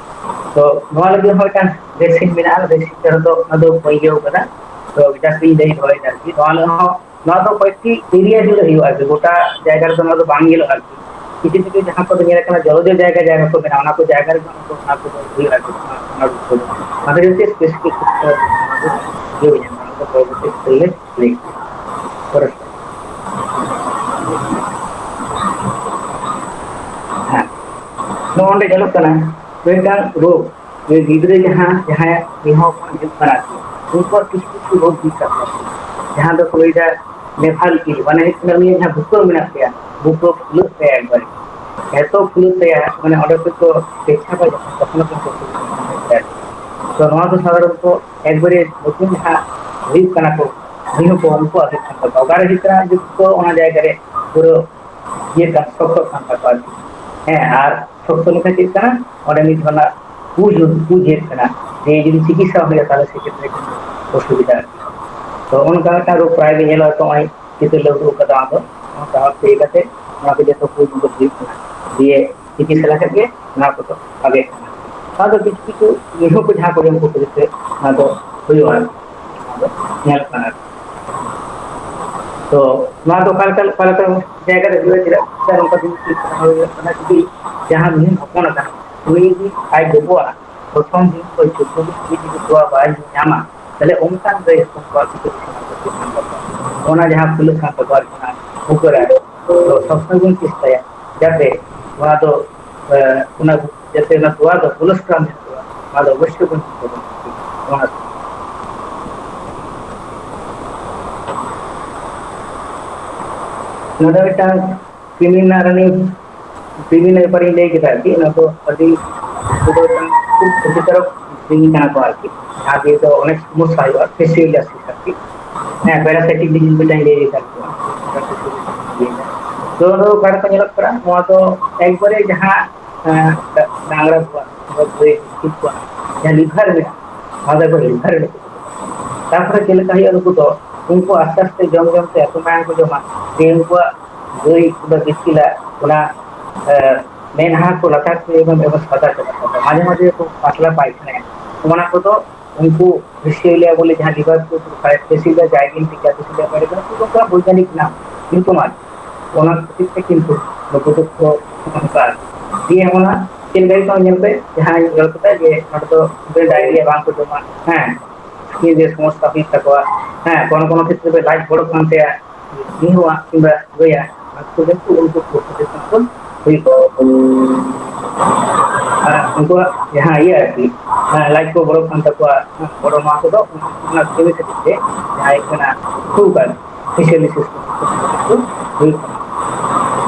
ᱛᱚ ᱱᱚᱣᱟ ᱞᱟᱹᱜᱤᱫ ᱦᱚᱸ ᱢᱤᱫᱴᱟᱝ ᱵᱷᱮᱠᱥᱤᱱ ᱢᱮᱱᱟᱜᱼᱟ, ᱵᱷᱮᱠᱥᱤᱱ ᱛᱮ ᱦᱚᱸ ᱚᱱᱟ ᱫᱚ ᱠᱚ ᱤᱭᱟᱹ ᱠᱟᱫᱟ᱾ ᱛᱚ ᱡᱟᱥᱴ ᱤᱧ ᱞᱟᱹᱭ ᱫᱚᱦᱚᱭᱮᱫᱟ ᱟᱨᱠᱤ, ᱱᱚᱣᱟ ᱞᱟᱹᱜᱤᱫ ᱦᱚᱸ, ᱱᱚᱣᱟ ᱫᱚ ᱠᱚᱭᱮᱠᱴᱤ ᱮᱨᱤᱭᱟ ᱨᱮ ᱦᱩᱭᱩᱜᱼᱟ ᱟᱨᱠᱤ, ᱜᱚᱴᱟ ᱡᱟᱭᱜᱟ ᱨᱮᱫᱚ ᱱᱚᱣᱟ ᱫᱚ ᱵᱟᱝ ᱧᱮᱞᱚᱜᱼᱟ ᱟᱨᱠᱤ᱾ ᱠᱤᱪᱷᱩ ᱠᱤᱪᱷᱩ ᱡᱟᱦᱟᱸ ᱠᱚᱫᱚ ᱧᱮᱞ ᱟᱠᱟᱱᱟ ᱡᱚᱞᱚᱡᱚ ᱡᱟᱭᱜᱟ, ᱡᱟᱭᱜᱟ ᱠᱚ ᱢᱮᱱᱟᱜᱼᱟ, ᱚᱱᱟ ᱠᱚ ᱡᱟᱭᱜᱟ ᱨᱮᱫᱚ ᱚᱱᱟ ᱠᱚ ᱦᱩᱭᱩᱜᱼᱟ ᱟᱨᱠᱤ, ᱚᱱᱟ ᱨᱳᱜᱽ ᱠᱚᱫᱚ᱾ ᱚᱱᱟ ᱠᱷᱟᱹᱛᱤᱨ ᱛᱮ ᱥᱯᱮᱥᱤᱯᱷᱤᱠ ᱤᱭᱟᱹ ᱦᱩᱭ ᱧᱟᱢᱟ, ᱚᱱᱟ ᱫᱚ ᱯᱚᱨᱚᱵᱚᱨᱛᱤ ᱠᱷᱮᱞ ᱨᱮ ᱞᱟᱹᱭ ᱯᱚᱨᱮ᱾ ᱦᱮᱸ, ᱱᱚᱜᱼᱚ ᱱᱚᱰᱮ ᱧᱮᱞᱚᱜ ᱠᱟᱱᱟ ᱢᱤᱫᱴᱟᱝ ᱨᱳᱜᱽ, ᱡᱮ ᱜᱤᱫᱽᱨᱟᱹ ᱡᱟᱦᱟᱸ, ᱡᱟᱦᱟᱸᱭᱟᱜ ᱢᱤᱫ ᱦᱚᱲ ᱦᱚᱯᱚᱱ ᱦᱤᱡᱩᱜ ᱠᱟᱱᱟ ᱟᱨᱠᱤ, ᱩᱱᱠᱩᱣᱟᱜ ᱠᱤᱪᱷᱩ ᱠᱤᱪᱷᱩ ᱨᱳᱜᱽ ᱦᱩᱭᱩᱜ ᱛᱟᱠᱚᱣᱟ, ᱡᱟᱦᱟᱸ ᱫᱚᱠᱚ ᱞᱟᱹᱭᱫᱟ ᱱᱮᱯᱷᱟᱞ ᱤᱞ, ᱢᱟᱱᱮ ᱦᱩᱭᱩᱜ ᱠᱟᱱᱟ ᱩᱱᱤᱭᱟᱜ ᱡᱟᱦᱟᱸ ᱵᱷᱩᱠᱟᱹ ᱢᱮᱱᱟᱜ ᱛᱟᱭᱟ, ᱵᱷᱩᱠᱟᱹ ᱯᱷᱩᱞᱟᱹᱜ ᱛᱟᱭᱟ ᱮᱠᱵᱟᱨᱮ, ᱮᱛᱚ ᱯᱷᱩᱞᱟᱹᱜ ᱛᱟᱭᱟ, ᱢᱟᱱᱮ ᱚᱸᱰᱮ ᱠᱷᱚᱡ ᱠᱚ ᱯᱮᱪᱷᱟᱯᱟ ᱡᱟᱦᱟᱸ, ᱛᱚᱠᱷᱚᱱ ᱠᱚ ᱛᱚ ᱱᱚᱣᱟ ᱫᱚ ᱥᱟᱫᱷᱟᱨᱚᱱᱛᱚ ᱮᱠᱵᱟᱨᱮ ᱱᱚᱛᱩᱱ ᱡᱟᱦᱟᱸ ᱦᱩᱭᱩᱜ ᱠᱟᱱᱟ ᱠᱚ, ᱢᱤᱦᱩ ᱠᱚ, ᱩᱱᱠᱩᱣᱟᱜ ᱦᱩᱭᱩᱜ ᱠᱟᱱ ᱛᱟᱠᱚᱣᱟ᱾ ᱚᱠᱟᱨᱮ ᱦᱩᱭᱩᱜ ᱠᱟᱱᱟ? ᱡᱚᱛᱚ ᱚᱱᱟ ᱡᱟᱭᱜᱟ ᱨᱮ ᱯᱩᱨᱟᱹ ᱤᱭᱟᱹ ᱠᱟᱱ, ᱥᱚᱠᱛᱚᱜ ᱠᱟᱱ ᱛᱟᱠᱚᱣᱟ ᱟᱨᱠᱤ᱾ ᱦᱮᱸ, ᱟᱨ ᱥᱚᱠᱛᱚ ᱞᱮᱠᱷᱟᱱ ᱪᱮᱫ ᱠᱟᱱᱟ? ᱚᱸᱰᱮ ᱢᱤᱫ ᱫᱷᱚᱨᱚᱱᱟᱜ ᱯᱩᱡᱽ, ᱯᱩᱡᱽ ᱦᱩᱭᱩᱜ ᱠᱟᱱᱟ, ᱡᱮ ᱡᱩᱫᱤ ᱪᱤᱠᱤᱛᱥᱟ ᱦᱩᱭᱩᱜᱼᱟ, ᱛᱟᱦᱚᱞᱮ ᱥᱮ ᱠᱷᱮᱛᱨᱮ ᱠᱤᱱᱛᱩ ᱚᱥᱩᱵᱤᱫᱷᱟ ᱟᱨᱠᱤ᱾ ᱛᱚ ᱚᱱᱠᱟ ᱢᱤᱫᱴᱟᱝ ᱨᱳᱜᱽ ᱯᱨᱟᱭ ᱜᱮ ᱧᱮᱞᱚᱜᱼᱟ, ᱛᱚ ᱱᱚᱜᱼᱚᱭ ᱪᱤᱛᱟᱹᱨ ᱞᱮ ᱩᱫᱩᱜ ᱠᱟᱫᱟ, ᱚᱱᱟ ᱫᱚ ᱚᱱᱠᱟ ᱵᱷᱟᱵᱽ ᱛᱮ ᱤᱭᱟᱹ ᱠᱟᱛᱮ ᱱᱚᱣᱟ ᱠᱚ ᱡᱚᱛᱚ ᱯᱩᱡᱽ ᱫᱚ ᱦᱩᱭᱩᱜ ᱠᱟᱱᱟ᱾ ᱫᱤᱭᱮ ᱪᱤᱠᱤᱛᱥᱟ ᱞᱮᱠᱷᱟᱡ ᱜᱮ ᱱᱚᱣᱟ ᱠᱚᱫᱚ ᱵᱷᱟᱜᱮ ᱠᱟᱱᱟ᱾ ᱚᱱᱟ ᱫᱚ ᱠᱤᱪᱷᱩ ᱠᱤᱪᱷᱩ ᱢᱤᱦᱩ ᱠᱚ ᱡᱟᱦᱟᱸ ᱠᱚ ᱡᱚᱢ ᱠᱚ ᱠᱷᱟᱹᱛᱤᱨ ᱛᱮ ᱚᱱᱟ ᱫᱚ ᱦᱩᱭᱩᱜᱼᱟ, ᱚᱱᱟ ᱫᱚ ᱧᱮᱞᱚᱜ ᱠᱟᱱᱟ ᱟᱨᱠᱤ᱾ ᱛᱚ ᱱᱚᱣᱟ ᱫᱚ ᱚᱠᱟ ᱞᱮᱠᱟ, ᱚᱠᱟ ᱞᱮᱠᱟ ᱡᱟᱭᱜᱟ ᱨᱮ ᱦᱩᱭᱩᱜᱼᱟ, ᱪᱮᱫᱟᱜ ᱥᱮ ᱱᱚᱝᱠᱟ ᱫᱤᱱ ᱦᱩᱭᱩᱜ ᱠᱟᱱᱟ, ᱡᱩᱫᱤ ᱡᱟᱦᱟᱸ ᱢᱤᱦᱩ ᱦᱚᱯᱚᱱ ᱟᱠᱟᱱᱟ, ᱩᱱᱤ ᱡᱩᱫᱤ ᱟᱡ ᱜᱚᱜᱚᱣᱟᱜ ᱯᱨᱚᱛᱷᱚᱢ ᱫᱤᱱ ᱠᱷᱚᱱ ᱪᱳᱫᱽᱫᱳ ᱫᱤᱱ ᱫᱷᱟᱹᱵᱤᱡ ᱡᱩᱫᱤ ᱛᱚᱣᱟ ᱵᱟᱭ ᱧᱟᱢᱟ, ᱛᱟᱦᱞᱮ ᱚᱱᱠᱟᱱ ᱜᱟᱹᱭ ᱦᱚᱯᱚᱱ ᱠᱚᱣᱟᱜ ᱠᱤᱪᱷᱩ ᱠᱤᱪᱷᱩ ᱚᱱᱟ ᱡᱟᱦᱟᱸ ᱯᱷᱩᱞᱟᱹᱜ ᱠᱟᱱ ᱛᱟᱠᱚᱣᱟ ᱟᱨᱠᱤ, ᱚᱱᱟ ᱩᱯᱟᱹᱨᱟ, ᱛᱚ ᱥᱚᱵ ᱥᱚᱢᱚᱭ ᱵᱚᱱ ᱪᱮᱥᱴᱟᱭᱟ ᱡᱟᱛᱮ ᱚᱱᱟ ᱫᱚ, ᱮ, ᱚᱱᱟ, ᱡᱟᱛᱮ ᱚᱱᱟ ᱛᱚᱣᱟ ᱫᱚ ᱠᱳᱞᱮᱥᱴᱨᱚᱞ ᱢᱮᱱᱟᱜ ᱛᱟᱵᱚᱱᱟ, ᱚᱱᱟ ᱫᱚ ᱚᱵᱚᱥᱥᱳᱭ ᱵᱚᱱ ᱧᱩ ᱛᱟᱵᱚᱱᱟ᱾ ᱚᱱᱟ ᱱᱚᱰᱮ ᱢᱤᱫᱴᱟᱝ ᱠᱨᱤᱢᱤ ᱨᱮᱱᱟᱜ ᱨᱟᱱᱤ, ᱠᱨᱤᱢᱤ ᱨᱮᱱᱟᱜ ᱵᱮᱯᱟᱨᱤᱧ ᱞᱟᱹᱭ ᱠᱮᱫᱟ ᱟᱨᱠᱤ, ᱚᱱᱟ ᱫᱚ ᱟᱹᱰᱤ, ᱠᱷᱩᱵ ᱠᱷᱚᱛᱤᱠᱟᱨᱚᱠ ᱵᱤᱧ ᱠᱟᱱᱟ ᱠᱚ ᱟᱨᱠᱤ, ᱡᱟᱦᱟᱸ ᱫᱤᱭᱮ ᱫᱚ ᱚᱱᱮᱠ ᱥᱚᱢᱚᱥᱥᱟ ᱦᱩᱭᱩᱜᱼᱟ, facetious ᱟᱨᱠᱤ᱾ ᱦᱮᱸ, parasitic disease ᱢᱤᱫᱴᱟᱝ ᱞᱟᱹᱭ ᱟᱠᱟᱫ ᱠᱚᱣᱟ᱾ ᱱᱚᱣᱟ ᱫᱚ ᱚᱠᱟ ᱨᱮᱠᱚ ᱧᱮᱞᱚᱜ ᱠᱟᱱᱟ? ᱱᱚᱣᱟ ᱫᱚ ᱮᱠᱵᱟᱨᱮ ᱡᱟᱦᱟᱸ, ᱮᱸ, ᱰᱟᱝᱨᱟ ᱠᱚᱣᱟᱜ, ᱜᱟᱹᱭ ᱵᱷᱤᱛ ᱠᱚᱣᱟᱜ ᱡᱟᱦᱟᱸ liver ᱢᱮᱱᱟᱜᱼᱟ, ᱱᱚᱣᱟ ᱫᱚ ᱮᱠᱵᱟᱨ liver ᱨᱮ᱾ ᱛᱟᱨᱯᱚᱨᱮ ᱪᱮᱫ ᱞᱮᱠᱟ ᱦᱩᱭᱩᱜᱼᱟ? ᱱᱩᱠᱩ ᱫᱚ, ᱩᱱᱠᱩ ᱟᱥᱛᱮ ᱟᱥᱛᱮ ᱡᱚᱢ ᱡᱚᱢ ᱛᱮ ᱮᱛᱚ ᱢᱟᱭᱟᱝ ᱠᱚ ᱡᱚᱢᱟ ᱡᱮ ᱩᱱᱠᱩᱣᱟᱜ ᱜᱟᱹᱭ ᱠᱤᱝᱵᱟ ᱵᱤᱛᱠᱤᱞᱟ ᱚᱱᱟ, ᱮ, ᱢᱮᱫᱦᱟ ᱠᱚ ᱞᱟᱛᱟᱨ ᱥᱮᱫ ᱮᱠᱫᱚᱢ ᱥᱟᱫᱟ ᱪᱟᱵᱟᱜ ᱛᱟᱠᱚᱣᱟ᱾ ᱢᱟᱡᱷᱮ ᱢᱟᱡᱷᱮ ᱠᱚ ᱯᱟᱛᱞᱟ ᱯᱟᱭᱠᱷᱟᱱᱟᱭᱟ᱾ ᱚᱱᱟ ᱠᱚᱫᱚ ᱩᱱᱠᱩ facetious ᱵᱚᱞᱮ ᱡᱟᱦᱟᱸ liver ᱠᱚ facetious gigantica, facetious paradoxa, ᱩᱱᱠᱩ ᱫᱚ ᱯᱩᱨᱟᱹ ᱵᱳᱭᱜᱟᱱᱤᱠ ᱱᱟᱢ, ᱧᱩᱛᱩᱢᱟᱱ᱾ ᱚᱱᱟ ᱠᱷᱟᱹᱛᱤᱨ ᱛᱮ ᱠᱤᱱᱛᱩ ᱱᱩᱠᱩ ᱫᱚᱠᱚ ᱚᱱᱠᱟ᱾ ᱫᱤᱭᱮ ᱚᱱᱟ ᱪᱮᱫ ᱞᱮᱠᱟ ᱠᱚ ᱧᱮᱞ ᱯᱮ, ᱡᱟᱦᱟᱸᱭ ᱧᱮᱞ ᱠᱮᱫᱟ ᱡᱮ ᱱᱚᱰᱮ ᱫᱚ diarrhea ᱵᱟᱝ ᱠᱚ ᱡᱚᱢᱟ, ᱦᱮᱸ, ᱥᱠᱤᱱ ᱨᱮ ᱥᱚᱢᱚᱥᱥᱟ ᱦᱩᱭᱩᱜ ᱛᱟᱠᱚᱣᱟ, ᱦᱮᱸ, ᱠᱳᱱᱳ ᱠᱳᱱᱳ ᱠᱷᱮᱛᱨᱮ ᱨᱮ ᱞᱟᱡ ᱵᱚᱲᱚᱜ ᱠᱟᱱ ᱛᱟᱭᱟ, ᱢᱤᱦᱩᱣᱟᱜ ᱠᱤᱝᱵᱟ ᱜᱟᱹᱭᱟᱜ, ᱚᱱᱟ ᱠᱚ ᱠᱤᱱᱛᱩ ᱩᱱᱠᱩ ᱯᱨᱚᱠᱨᱤᱛᱤ ᱠᱷᱚᱱ ᱦᱩᱭᱩᱜ ᱛᱟᱠᱚᱣᱟ᱾ ᱟᱨ ᱩᱱᱠᱩᱣᱟᱜ ᱡᱟᱦᱟᱸ ᱤᱭᱟᱹ ᱟᱨᱠᱤ, ᱦᱮᱸ, ᱞᱟᱡ ᱠᱚ ᱵᱚᱲᱚᱜ ᱠᱟᱱ ᱛᱟᱠᱚᱣᱟ, ᱦᱮᱸ, ᱵᱚᱲᱚ ᱱᱚᱣᱟ ᱠᱚᱫᱚ ᱚᱱᱟ ᱠᱷᱟᱹᱛᱤᱨ ᱛᱮ ᱡᱟᱦᱟᱸ ᱦᱩᱭᱩᱜ ᱠᱟᱱᱟ ᱠᱷᱩᱜ ᱟᱨᱠᱤ, facetious ᱠᱚ ᱦᱩᱭᱩᱜ ᱠᱟᱱᱟ᱾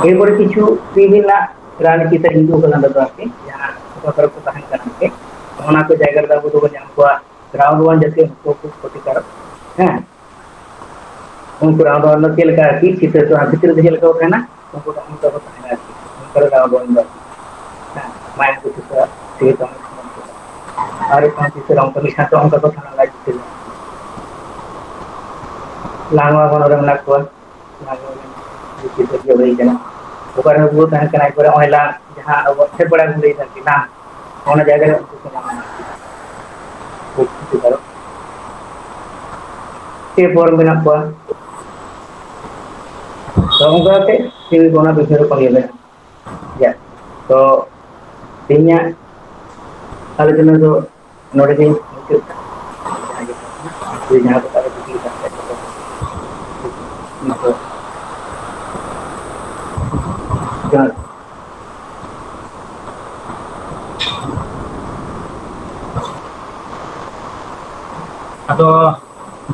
ᱮᱨᱯᱚᱨᱮ ᱠᱤᱪᱷᱩ ᱠᱨᱤᱢᱤ ᱨᱮᱱᱟᱜ ᱨᱟᱱ ᱪᱤᱛᱟᱹᱨ ᱦᱤᱡᱩᱜ ᱠᱟᱱᱟ ᱫᱟᱫᱟ ᱟᱨᱠᱤ, ᱡᱟᱦᱟᱸ ᱚᱠᱟ ᱠᱚᱨᱮ ᱠᱚ ᱛᱟᱦᱮᱱ ᱠᱟᱱᱟ ᱟᱨᱠᱤ, ᱚᱱᱟ ᱠᱚ ᱡᱟᱭᱜᱟ ᱨᱮᱫᱚ ᱟᱵᱚ ᱫᱚᱵᱚᱱ ᱧᱟᱢ ᱠᱚᱣᱟ ᱨᱟᱣᱩᱱᱰ ᱚᱣᱟᱨᱢ ᱡᱟᱹᱛᱤᱭᱚ ᱩᱱᱠᱩ ᱠᱚ ᱠᱷᱚᱛᱤᱠᱟᱨᱚᱠ᱾ ᱦᱮᱸ, ᱩᱱᱠᱩ ᱨᱟᱣᱩᱱᱰ ᱚᱣᱟᱨᱢ ᱫᱚ ᱪᱮᱫ ᱞᱮᱠᱟ ᱟᱨᱠᱤ ᱪᱤᱛᱟᱹᱨ ᱫᱚ ᱵᱷᱤᱛᱨᱤ ᱨᱮ ᱪᱮᱫ ᱞᱮᱠᱟ ᱠᱚ ᱛᱟᱦᱮᱱᱟ, ᱩᱱᱠᱩ ᱫᱚ ᱚᱱᱠᱟ ᱠᱚ ᱛᱟᱦᱮᱱᱟ ᱟᱨᱠᱤ, ᱚᱱᱠᱟ ᱨᱮ ᱨᱟᱣᱩᱱᱰ ᱚᱣᱟᱨᱢ ᱫᱚ ᱟᱨᱠᱤ᱾ ᱦᱮᱸ, ᱢᱟᱭᱟᱢ ᱠᱚ ᱪᱩᱥᱟᱹᱜᱼᱟ, ᱥᱤᱜᱤᱞ ᱛᱟᱦᱮᱱᱟ᱾ ᱟᱨ ᱦᱩᱭᱩᱜ ᱠᱟᱱᱟ ᱪᱤᱛᱟᱹᱨ ᱚᱱᱠᱟ ᱢᱤᱫ ᱥᱟᱶᱛᱮ ᱚᱱᱠᱟ ᱠᱚ ᱛᱟᱦᱮᱱᱟ ᱞᱟᱡ ᱵᱷᱤᱛᱨᱤ ᱨᱮ᱾ ᱞᱟᱝ ᱱᱚᱣᱟ ᱠᱚ ᱱᱚᱰᱮ ᱢᱮᱱᱟᱜ ᱠᱚᱣᱟ᱾ ᱚᱱᱟ ᱠᱚ ᱪᱤᱛᱟᱹᱨ ᱜᱮ ᱦᱩᱭ ᱠᱟᱱᱟ᱾ ᱚᱠᱟᱨᱮ ᱱᱩᱠᱩ ᱠᱚ ᱛᱟᱦᱮᱱ ᱠᱟᱱᱟ, ᱮᱠᱵᱟᱨᱮ ᱱᱚᱜᱼᱚᱭ ᱞᱟᱝ ᱡᱟᱦᱟᱸ ᱟᱵᱚ ᱯᱷᱮᱰ ᱵᱟᱲᱟ ᱵᱚᱱ ᱞᱟᱹᱭ ᱫᱟ ᱟᱨᱠᱤ, ᱞᱟᱝ, ᱚᱱᱟ ᱡᱟᱭᱜᱟ ᱨᱮ ᱩᱱᱠᱩ ᱠᱚ ᱧᱟᱢᱚᱜᱼᱟ᱾ ᱠᱷᱩᱵ ᱠᱷᱩᱵ ᱟᱨᱚ ᱯᱮ ᱯᱚᱨ ᱢᱮᱱᱟᱜ ᱠᱚᱣᱟ᱾ ᱛᱚ ᱚᱱᱠᱟ ᱠᱟᱛᱮ ᱥᱤᱢᱤ ᱠᱚ ᱚᱱᱟ ᱵᱤᱵᱷᱤᱱᱱᱚ ᱨᱚᱠᱚᱢ ᱤᱭᱟᱹ ᱢᱮᱱᱟᱜᱼᱟ᱾ ᱭᱟ, ᱛᱚ ᱛᱮᱦᱮᱧᱟᱜ ᱟᱞᱳᱪᱚᱱᱟ ᱫᱚ ᱱᱚᱰᱮ ᱜᱤᱧ ᱢᱩᱪᱟᱹᱫ ᱫᱟ᱾ ᱡᱟᱦᱟᱸᱭ ᱜᱮ ᱡᱩᱫᱤ ᱡᱟᱦᱟᱸ ᱠᱚ ᱟᱨᱚ ᱠᱩᱠᱞᱤ ᱛᱟᱦᱮᱱ ᱠᱷᱟᱡ ᱫᱚ ᱡᱚᱦᱟᱨ᱾ ᱟᱫᱚ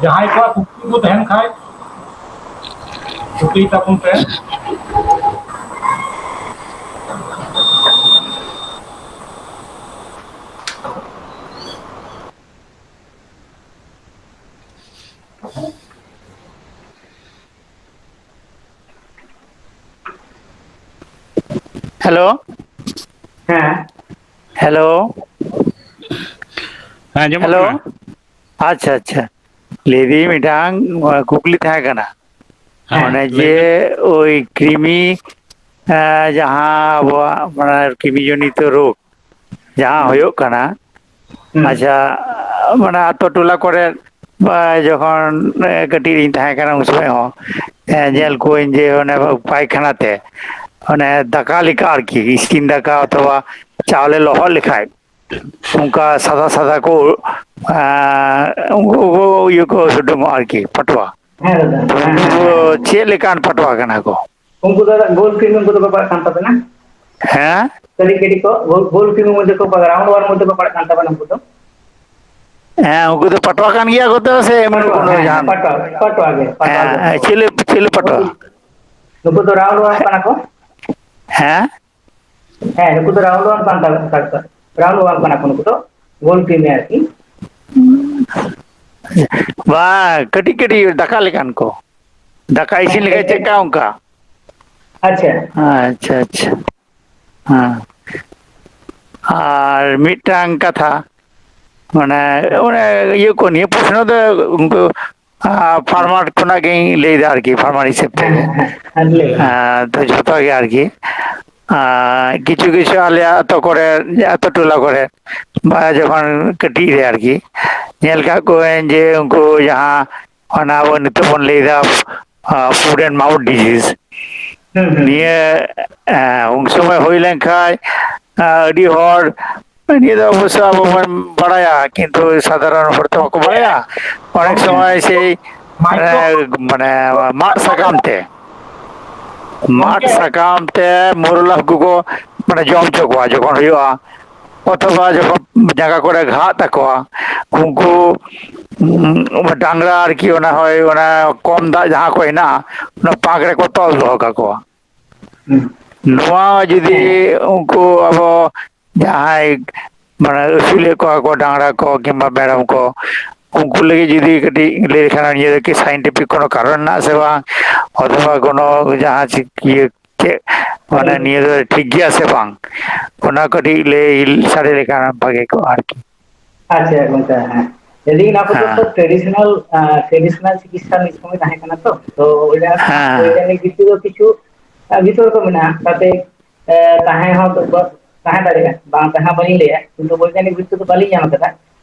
ᱡᱟᱦᱟᱸᱭ ᱠᱚᱣᱟᱜ ᱠᱩᱠᱞᱤ ᱠᱚ ᱛᱟᱦᱮᱱ ᱠᱷᱟᱡ, ᱠᱩᱠᱞᱤ ᱛᱟᱵᱚᱱ ᱯᱮ᱾ ᱦᱮᱞᱳ᱾ ᱦᱮᱸ᱾ ᱦᱮᱞᱳ᱾ ᱦᱮᱸ, ᱟᱸᱡᱚᱢᱚᱜ ᱦᱮᱞᱳ᱾ ᱠᱟᱱᱟ? ᱟᱪᱪᱷᱟ, ᱟᱪᱪᱷᱟ᱾ ᱞᱟᱹᱭᱫᱟᱹᱧ, ᱢᱤᱫᱴᱟᱝ, ᱟᱸ, ᱠᱩᱠᱞᱤ ᱛᱟᱦᱮᱸ ᱠᱟᱱᱟ᱾ ᱦᱮᱸ, ᱚᱱᱮ ᱞᱟᱹᱭ ᱡᱮ ᱵᱮᱱ᱾ ᱳᱭ ᱠᱨᱤᱢᱤ, ᱮᱸ, ᱡᱟᱦᱟᱸ ᱟᱵᱚᱣᱟᱜ ᱢᱟᱱᱮ ᱠᱨᱤᱢᱤ ᱡᱚᱱᱤᱛᱚ ᱨᱳᱜᱽ ᱡᱟᱦᱟᱸ ᱦᱩᱸ, ᱦᱩᱭᱩᱜ ᱠᱟᱱᱟ, ᱦᱩᱸ, ᱟᱪᱪᱷᱟ, ᱢᱟᱱᱮ ᱟᱛᱳ ᱴᱚᱞᱟ ᱠᱚᱨᱮ ᱵᱟ, ᱡᱚᱠᱷᱚᱱ, ᱮ, ᱠᱟᱹᱴᱤᱡ ᱨᱤᱧ ᱛᱟᱦᱮᱸ ᱠᱟᱱᱟ, ᱩᱱ ᱥᱚᱢᱚᱭ ᱦᱚᱸ, ᱮ, ᱦᱩᱸ, ᱧᱮᱞ ᱠᱚᱣᱟᱹᱧ ᱡᱮ ᱚᱱᱮ ᱯᱟᱭᱠᱷᱟᱱᱟ ᱛᱮ, ᱚᱱᱮ ᱫᱟᱠᱟ ᱞᱮᱠᱟ ᱟᱨᱠᱤ, ᱤᱥᱤᱱ ᱫᱟᱠᱟ ᱚᱛᱷᱚᱵᱟ ᱪᱟᱣᱞᱮ ᱞᱚᱦᱚᱫ ᱞᱮᱠᱷᱟᱡ, ᱚᱱᱠᱟ ᱥᱟᱫᱟ ᱥᱟᱫᱟ ᱠᱚ, ᱮ, ᱩᱱᱠᱩ ᱠᱚ ᱤᱭᱟᱹ ᱠᱚ ᱩᱰᱩᱝᱚᱜᱼᱟ ᱟᱨᱠᱤ, ᱯᱟᱴᱣᱟ᱾ ᱦᱮᱸ ᱫᱟᱫᱟ, ᱦᱮᱸ, ᱩᱱᱠᱩ ᱦᱮᱸ, ᱫᱚ ᱦᱮᱸ᱾ ᱪᱮᱫ ᱞᱮᱠᱟᱱ ᱯᱟᱴᱣᱟ ᱠᱟᱱᱟ ᱠᱚ? ᱩᱱᱠᱩ ᱫᱚ ᱜᱳᱞ ᱠᱨᱤᱢᱤ ᱩᱱᱠᱩ ᱫᱚᱠᱚ ᱯᱟᱲᱟᱜ ᱠᱟᱱ ᱛᱟᱵᱮᱱᱟ᱾ ᱦᱮᱸ? ᱠᱟᱹᱴᱤᱡ ᱠᱟᱹᱴᱤᱡ ᱠᱚ, ᱜᱳᱞ, ᱜᱳᱞ ᱠᱨᱤᱢᱤ ᱢᱚᱫᱽᱫᱷᱮ ᱠᱚ ᱯᱟᱲᱟᱜ, round worm ᱢᱚᱫᱽᱫᱷᱮ ᱠᱚ ᱯᱟᱲᱟᱜ ᱠᱟᱱ ᱛᱟᱵᱮᱱᱟ ᱩᱱᱠᱩ ᱫᱚ᱾ ᱦᱮᱸ, ᱩᱱᱠᱩ ᱫᱚ ᱯᱟᱴᱣᱟ ᱠᱟᱱ ᱜᱮᱭᱟ ᱠᱚ ᱛᱚ, ᱥᱮ ᱮᱢᱱᱤ ᱯᱟᱴᱣᱟ, ᱠᱳᱱᱳ ᱦᱮᱸ, ᱦᱮᱸ, ᱡᱟᱦᱟᱱ? ᱯᱟᱴᱣᱟ, ᱯᱟᱴᱣᱟ ᱜᱮ, ᱯᱟᱴᱣᱟ ᱜᱮ᱾ ᱦᱮᱸ, ᱪᱤᱞᱤ, ᱪᱤᱞᱤ ᱯᱟᱴᱣᱟ? ᱱᱩᱠᱩ, ᱱᱩᱠᱩ ᱫᱚ round worm ᱠᱟᱱᱟ ᱠᱚ᱾ ᱦᱮᱸ? ᱦᱮᱸ, ᱱᱩᱠᱩ ᱫᱚ round worm ᱠᱟᱱ ᱛᱟᱵᱚᱱᱟ, round worm ᱠᱟᱱᱟ ᱠᱚ ᱱᱩᱠᱩ ᱫᱚ, ᱜᱳᱞ ᱠᱨᱤᱢᱤ ᱟᱨᱠᱤ᱾ ᱵᱟᱝ, ᱠᱟᱹᱴᱤᱡ ᱠᱟᱹᱴᱤᱡ ᱫᱟᱠᱟ ᱞᱮᱠᱟᱱ ᱠᱚ᱾ ᱫᱟᱠᱟ ᱦᱮᱸ, ᱤᱥᱤᱱ ᱞᱮᱠᱷᱟᱡ ᱦᱮᱸ, ᱪᱮᱫ ᱦᱮᱸ᱾ ᱞᱮᱠᱟ ᱚᱱᱠᱟ? ᱟᱪᱪᱷᱟ᱾ ᱟᱪᱪᱷᱟ, ᱟᱪᱪᱷᱟ᱾ ᱦᱮᱸ᱾ ᱟᱨ ᱢᱤᱫᱴᱟᱝ ᱠᱟᱛᱷᱟ, ᱢᱟᱱᱮ, ᱦᱮᱸ᱾ ᱚᱱᱮ ᱤᱭᱟᱹ ᱠᱚ ᱱᱤᱭᱟᱹ ᱯᱨᱚᱥᱱᱚ ᱫᱚ ᱩᱱᱠᱩ, ᱟ, ᱯᱷᱟᱨᱢᱟᱨ ᱠᱷᱚᱱᱟᱜ ᱜᱤᱧ ᱞᱟᱹᱭᱫᱟ ᱟᱨᱠᱤ, ᱯᱷᱟᱨᱢᱟᱨ ᱦᱤᱥᱟᱹᱵ ᱦᱮᱸ, ᱛᱮᱜᱮ᱾ ᱦᱮᱸ, ᱦᱮᱸ, ᱞᱟᱹᱭ ᱢᱮ᱾ ᱟ, ᱛᱚ ᱡᱷᱚᱛᱚ ᱜᱮ ᱟᱨᱠᱤ᱾ ᱟ, ᱠᱤᱪᱷᱩ ᱠᱤᱪᱷᱩ ᱟᱞᱮᱭᱟᱜ ᱟᱛᱳ ᱠᱚᱨᱮ, ᱟᱛᱳ ᱴᱚᱞᱟ ᱠᱚᱨᱮ, ᱵᱟ ᱡᱚᱠᱷᱚᱱ ᱠᱟᱹᱴᱤᱡ ᱨᱮ ᱟᱨᱠᱤ, ᱧᱮᱞ ᱠᱟᱜ ᱠᱚᱣᱟᱧ ᱡᱮ ᱩᱱᱠᱩ ᱡᱟᱦᱟᱸ ᱚᱱᱟ ᱟᱵᱚ ᱱᱤᱛᱚᱜ ᱵᱚᱱ ᱞᱟᱹᱭᱫᱟ, ᱟ, foot and mouth disease᱾ ᱦᱩᱸ, ᱦᱩᱸ, ᱦᱩᱸ᱾ ᱱᱤᱭᱟᱹ, ᱮ, ᱩᱱ ᱥᱚᱢᱚᱭ ᱦᱩᱭ ᱞᱮᱱᱠᱷᱟᱡ, ᱟ, ᱟᱹᱰᱤ ᱦᱚᱲ, ᱱᱤᱭᱟᱹ ᱫᱚ ᱚᱵᱚᱥᱥᱳᱭ ᱟᱵᱚ ᱵᱚᱱ ᱵᱟᱲᱟᱭᱟ, ᱠᱤᱱᱛᱩ ᱥᱟᱫᱷᱟᱨᱚᱱ ᱦᱚᱲ ᱛᱚ ᱵᱟᱠᱚ ᱵᱟᱲᱟᱭᱟ᱾ ᱚᱱᱮᱠ ᱜᱚᱝᱠᱮ, ᱥᱚᱢᱚᱭ ᱥᱮᱭ, ᱢᱟᱭᱤᱠ ᱠᱚ ᱮ, ᱢᱟᱱᱮ, ᱢᱟᱫ ᱥᱟᱠᱟᱢ ᱛᱮ, ᱢᱟᱫ ᱜᱚᱝᱠᱮ᱾ ᱥᱟᱠᱟᱢ ᱛᱮ ᱢᱳᱨᱳᱞᱟ ᱦᱟᱹᱠᱩ ᱠᱚ, ᱢᱟᱱᱮ, ᱡᱚᱢ ᱦᱚᱪᱚ ᱠᱚᱣᱟ ᱡᱚᱠᱷᱚᱱ ᱦᱩᱭᱩᱜᱼᱟ᱾ ᱚᱛᱷᱚᱵᱟ ᱡᱚᱠᱷᱚᱱ ᱡᱟᱸᱜᱟ ᱠᱚᱨᱮ ᱜᱷᱟᱜ ᱛᱟᱠᱚᱣᱟ, ᱩᱱᱠᱩ, ᱩᱸ, ᱰᱟᱝᱨᱟ ᱟᱨᱠᱤ, ᱚᱱᱟ ᱦᱚᱭ, ᱚᱱᱟ ᱠᱚᱢ ᱫᱟᱜ ᱡᱟᱦᱟᱸ ᱠᱚ ᱦᱮᱱᱟᱜᱼᱟ, ᱚᱱᱟ ᱯᱟᱸᱠ ᱨᱮᱠᱚ ᱛᱚᱞ ᱫᱚᱦᱚ ᱠᱟᱠᱚᱣᱟ᱾ ᱦᱩᱸ᱾ ᱱᱚᱣᱟ ᱡᱩᱫᱤ ᱦᱮᱸ᱾ ᱩᱱᱠᱩ ᱟᱵᱚ ᱡᱟᱦᱟᱸᱭ, ᱢᱟᱱᱮ, ᱟᱹᱥᱩᱞᱮᱫ ᱠᱚᱣᱟ ᱠᱚ, ᱰᱟᱝᱨᱟ ᱠᱚ ᱠᱤᱝᱵᱟ ᱢᱮᱨᱚᱢ ᱠᱚ, ᱩᱱᱠᱩ ᱞᱟᱹᱜᱤᱫ ᱡᱩᱫᱤ ᱠᱟᱹᱴᱤᱡ ᱞᱟᱹᱭ ᱞᱮᱠᱷᱟᱱ, ᱱᱤᱭᱟᱹ ᱫᱚ ᱠᱤ scientific ᱠᱳᱱᱳ ᱠᱟᱨᱚᱱ ᱢᱮᱱᱟᱜᱼᱟ ᱥᱮ ᱵᱟᱝ, ᱚᱛᱷᱚᱵᱟ ᱠᱳᱱᱳ ᱡᱟᱦᱟᱸ ᱪᱤᱠ-, ᱤᱭᱟᱹ ᱪᱮᱫ ᱢᱟᱱᱮ ᱦᱮᱸ᱾ ᱱᱤᱭᱟᱹ ᱫᱚ ᱴᱷᱤᱠ ᱜᱮᱭᱟ ᱥᱮ ᱵᱟᱝ, ᱚᱱᱟ ᱠᱟᱹᱴᱤᱡ ᱞᱟᱹᱭ ᱥᱟᱰᱮ ᱞᱮᱠᱷᱟᱱ ᱵᱷᱟᱜᱮ ᱠᱚᱜᱼᱟ ᱟᱨᱠᱤ᱾ ᱟᱪᱪᱷᱟ ᱜᱚᱝᱠᱮ, ᱦᱮᱸ᱾ ᱞᱟᱹᱭᱫᱟᱹᱧ ᱚᱱᱟ ᱠᱚᱫᱚ ᱛᱚ ᱦᱮᱸ᱾ traditional, ᱟᱸ, traditional ᱪᱤᱠᱤᱛᱥᱟ ᱢᱤᱫ ᱥᱚᱢᱚᱭ ᱛᱟᱦᱮᱸ ᱠᱟᱱᱟ ᱛᱚ᱾ ᱛᱚ, ᱚᱱᱟ ᱨᱮᱱᱟᱜ ᱦᱮᱸ᱾ ᱵᱳᱭᱜᱟᱱᱤᱠ ᱫᱤᱠ ᱛᱮᱫᱚ ᱠᱤᱪᱷᱩ, ᱟᱸ, ᱵᱤᱛᱚᱨᱠᱚ ᱢᱮᱱᱟᱜᱼᱟ᱾ ᱛᱟᱛᱮ, ᱮ, ᱛᱟᱦᱮᱸ ᱦᱚᱸ ᱛᱟᱦᱮᱸ ᱫᱟᱲᱮᱭᱟᱜᱼᱟ, ᱵᱟᱝ ᱛᱟᱦᱮᱸ ᱦᱚᱸ ᱵᱟᱹᱧ ᱞᱟᱹᱭᱟ, ᱠᱤᱱᱛᱩ ᱵᱳᱭᱜᱟᱱᱤᱠ ᱫᱤᱠ ᱛᱮᱫᱚ ᱵᱟᱹᱞᱤᱧ ᱧᱟᱢ ᱟᱠᱟᱫᱟ᱾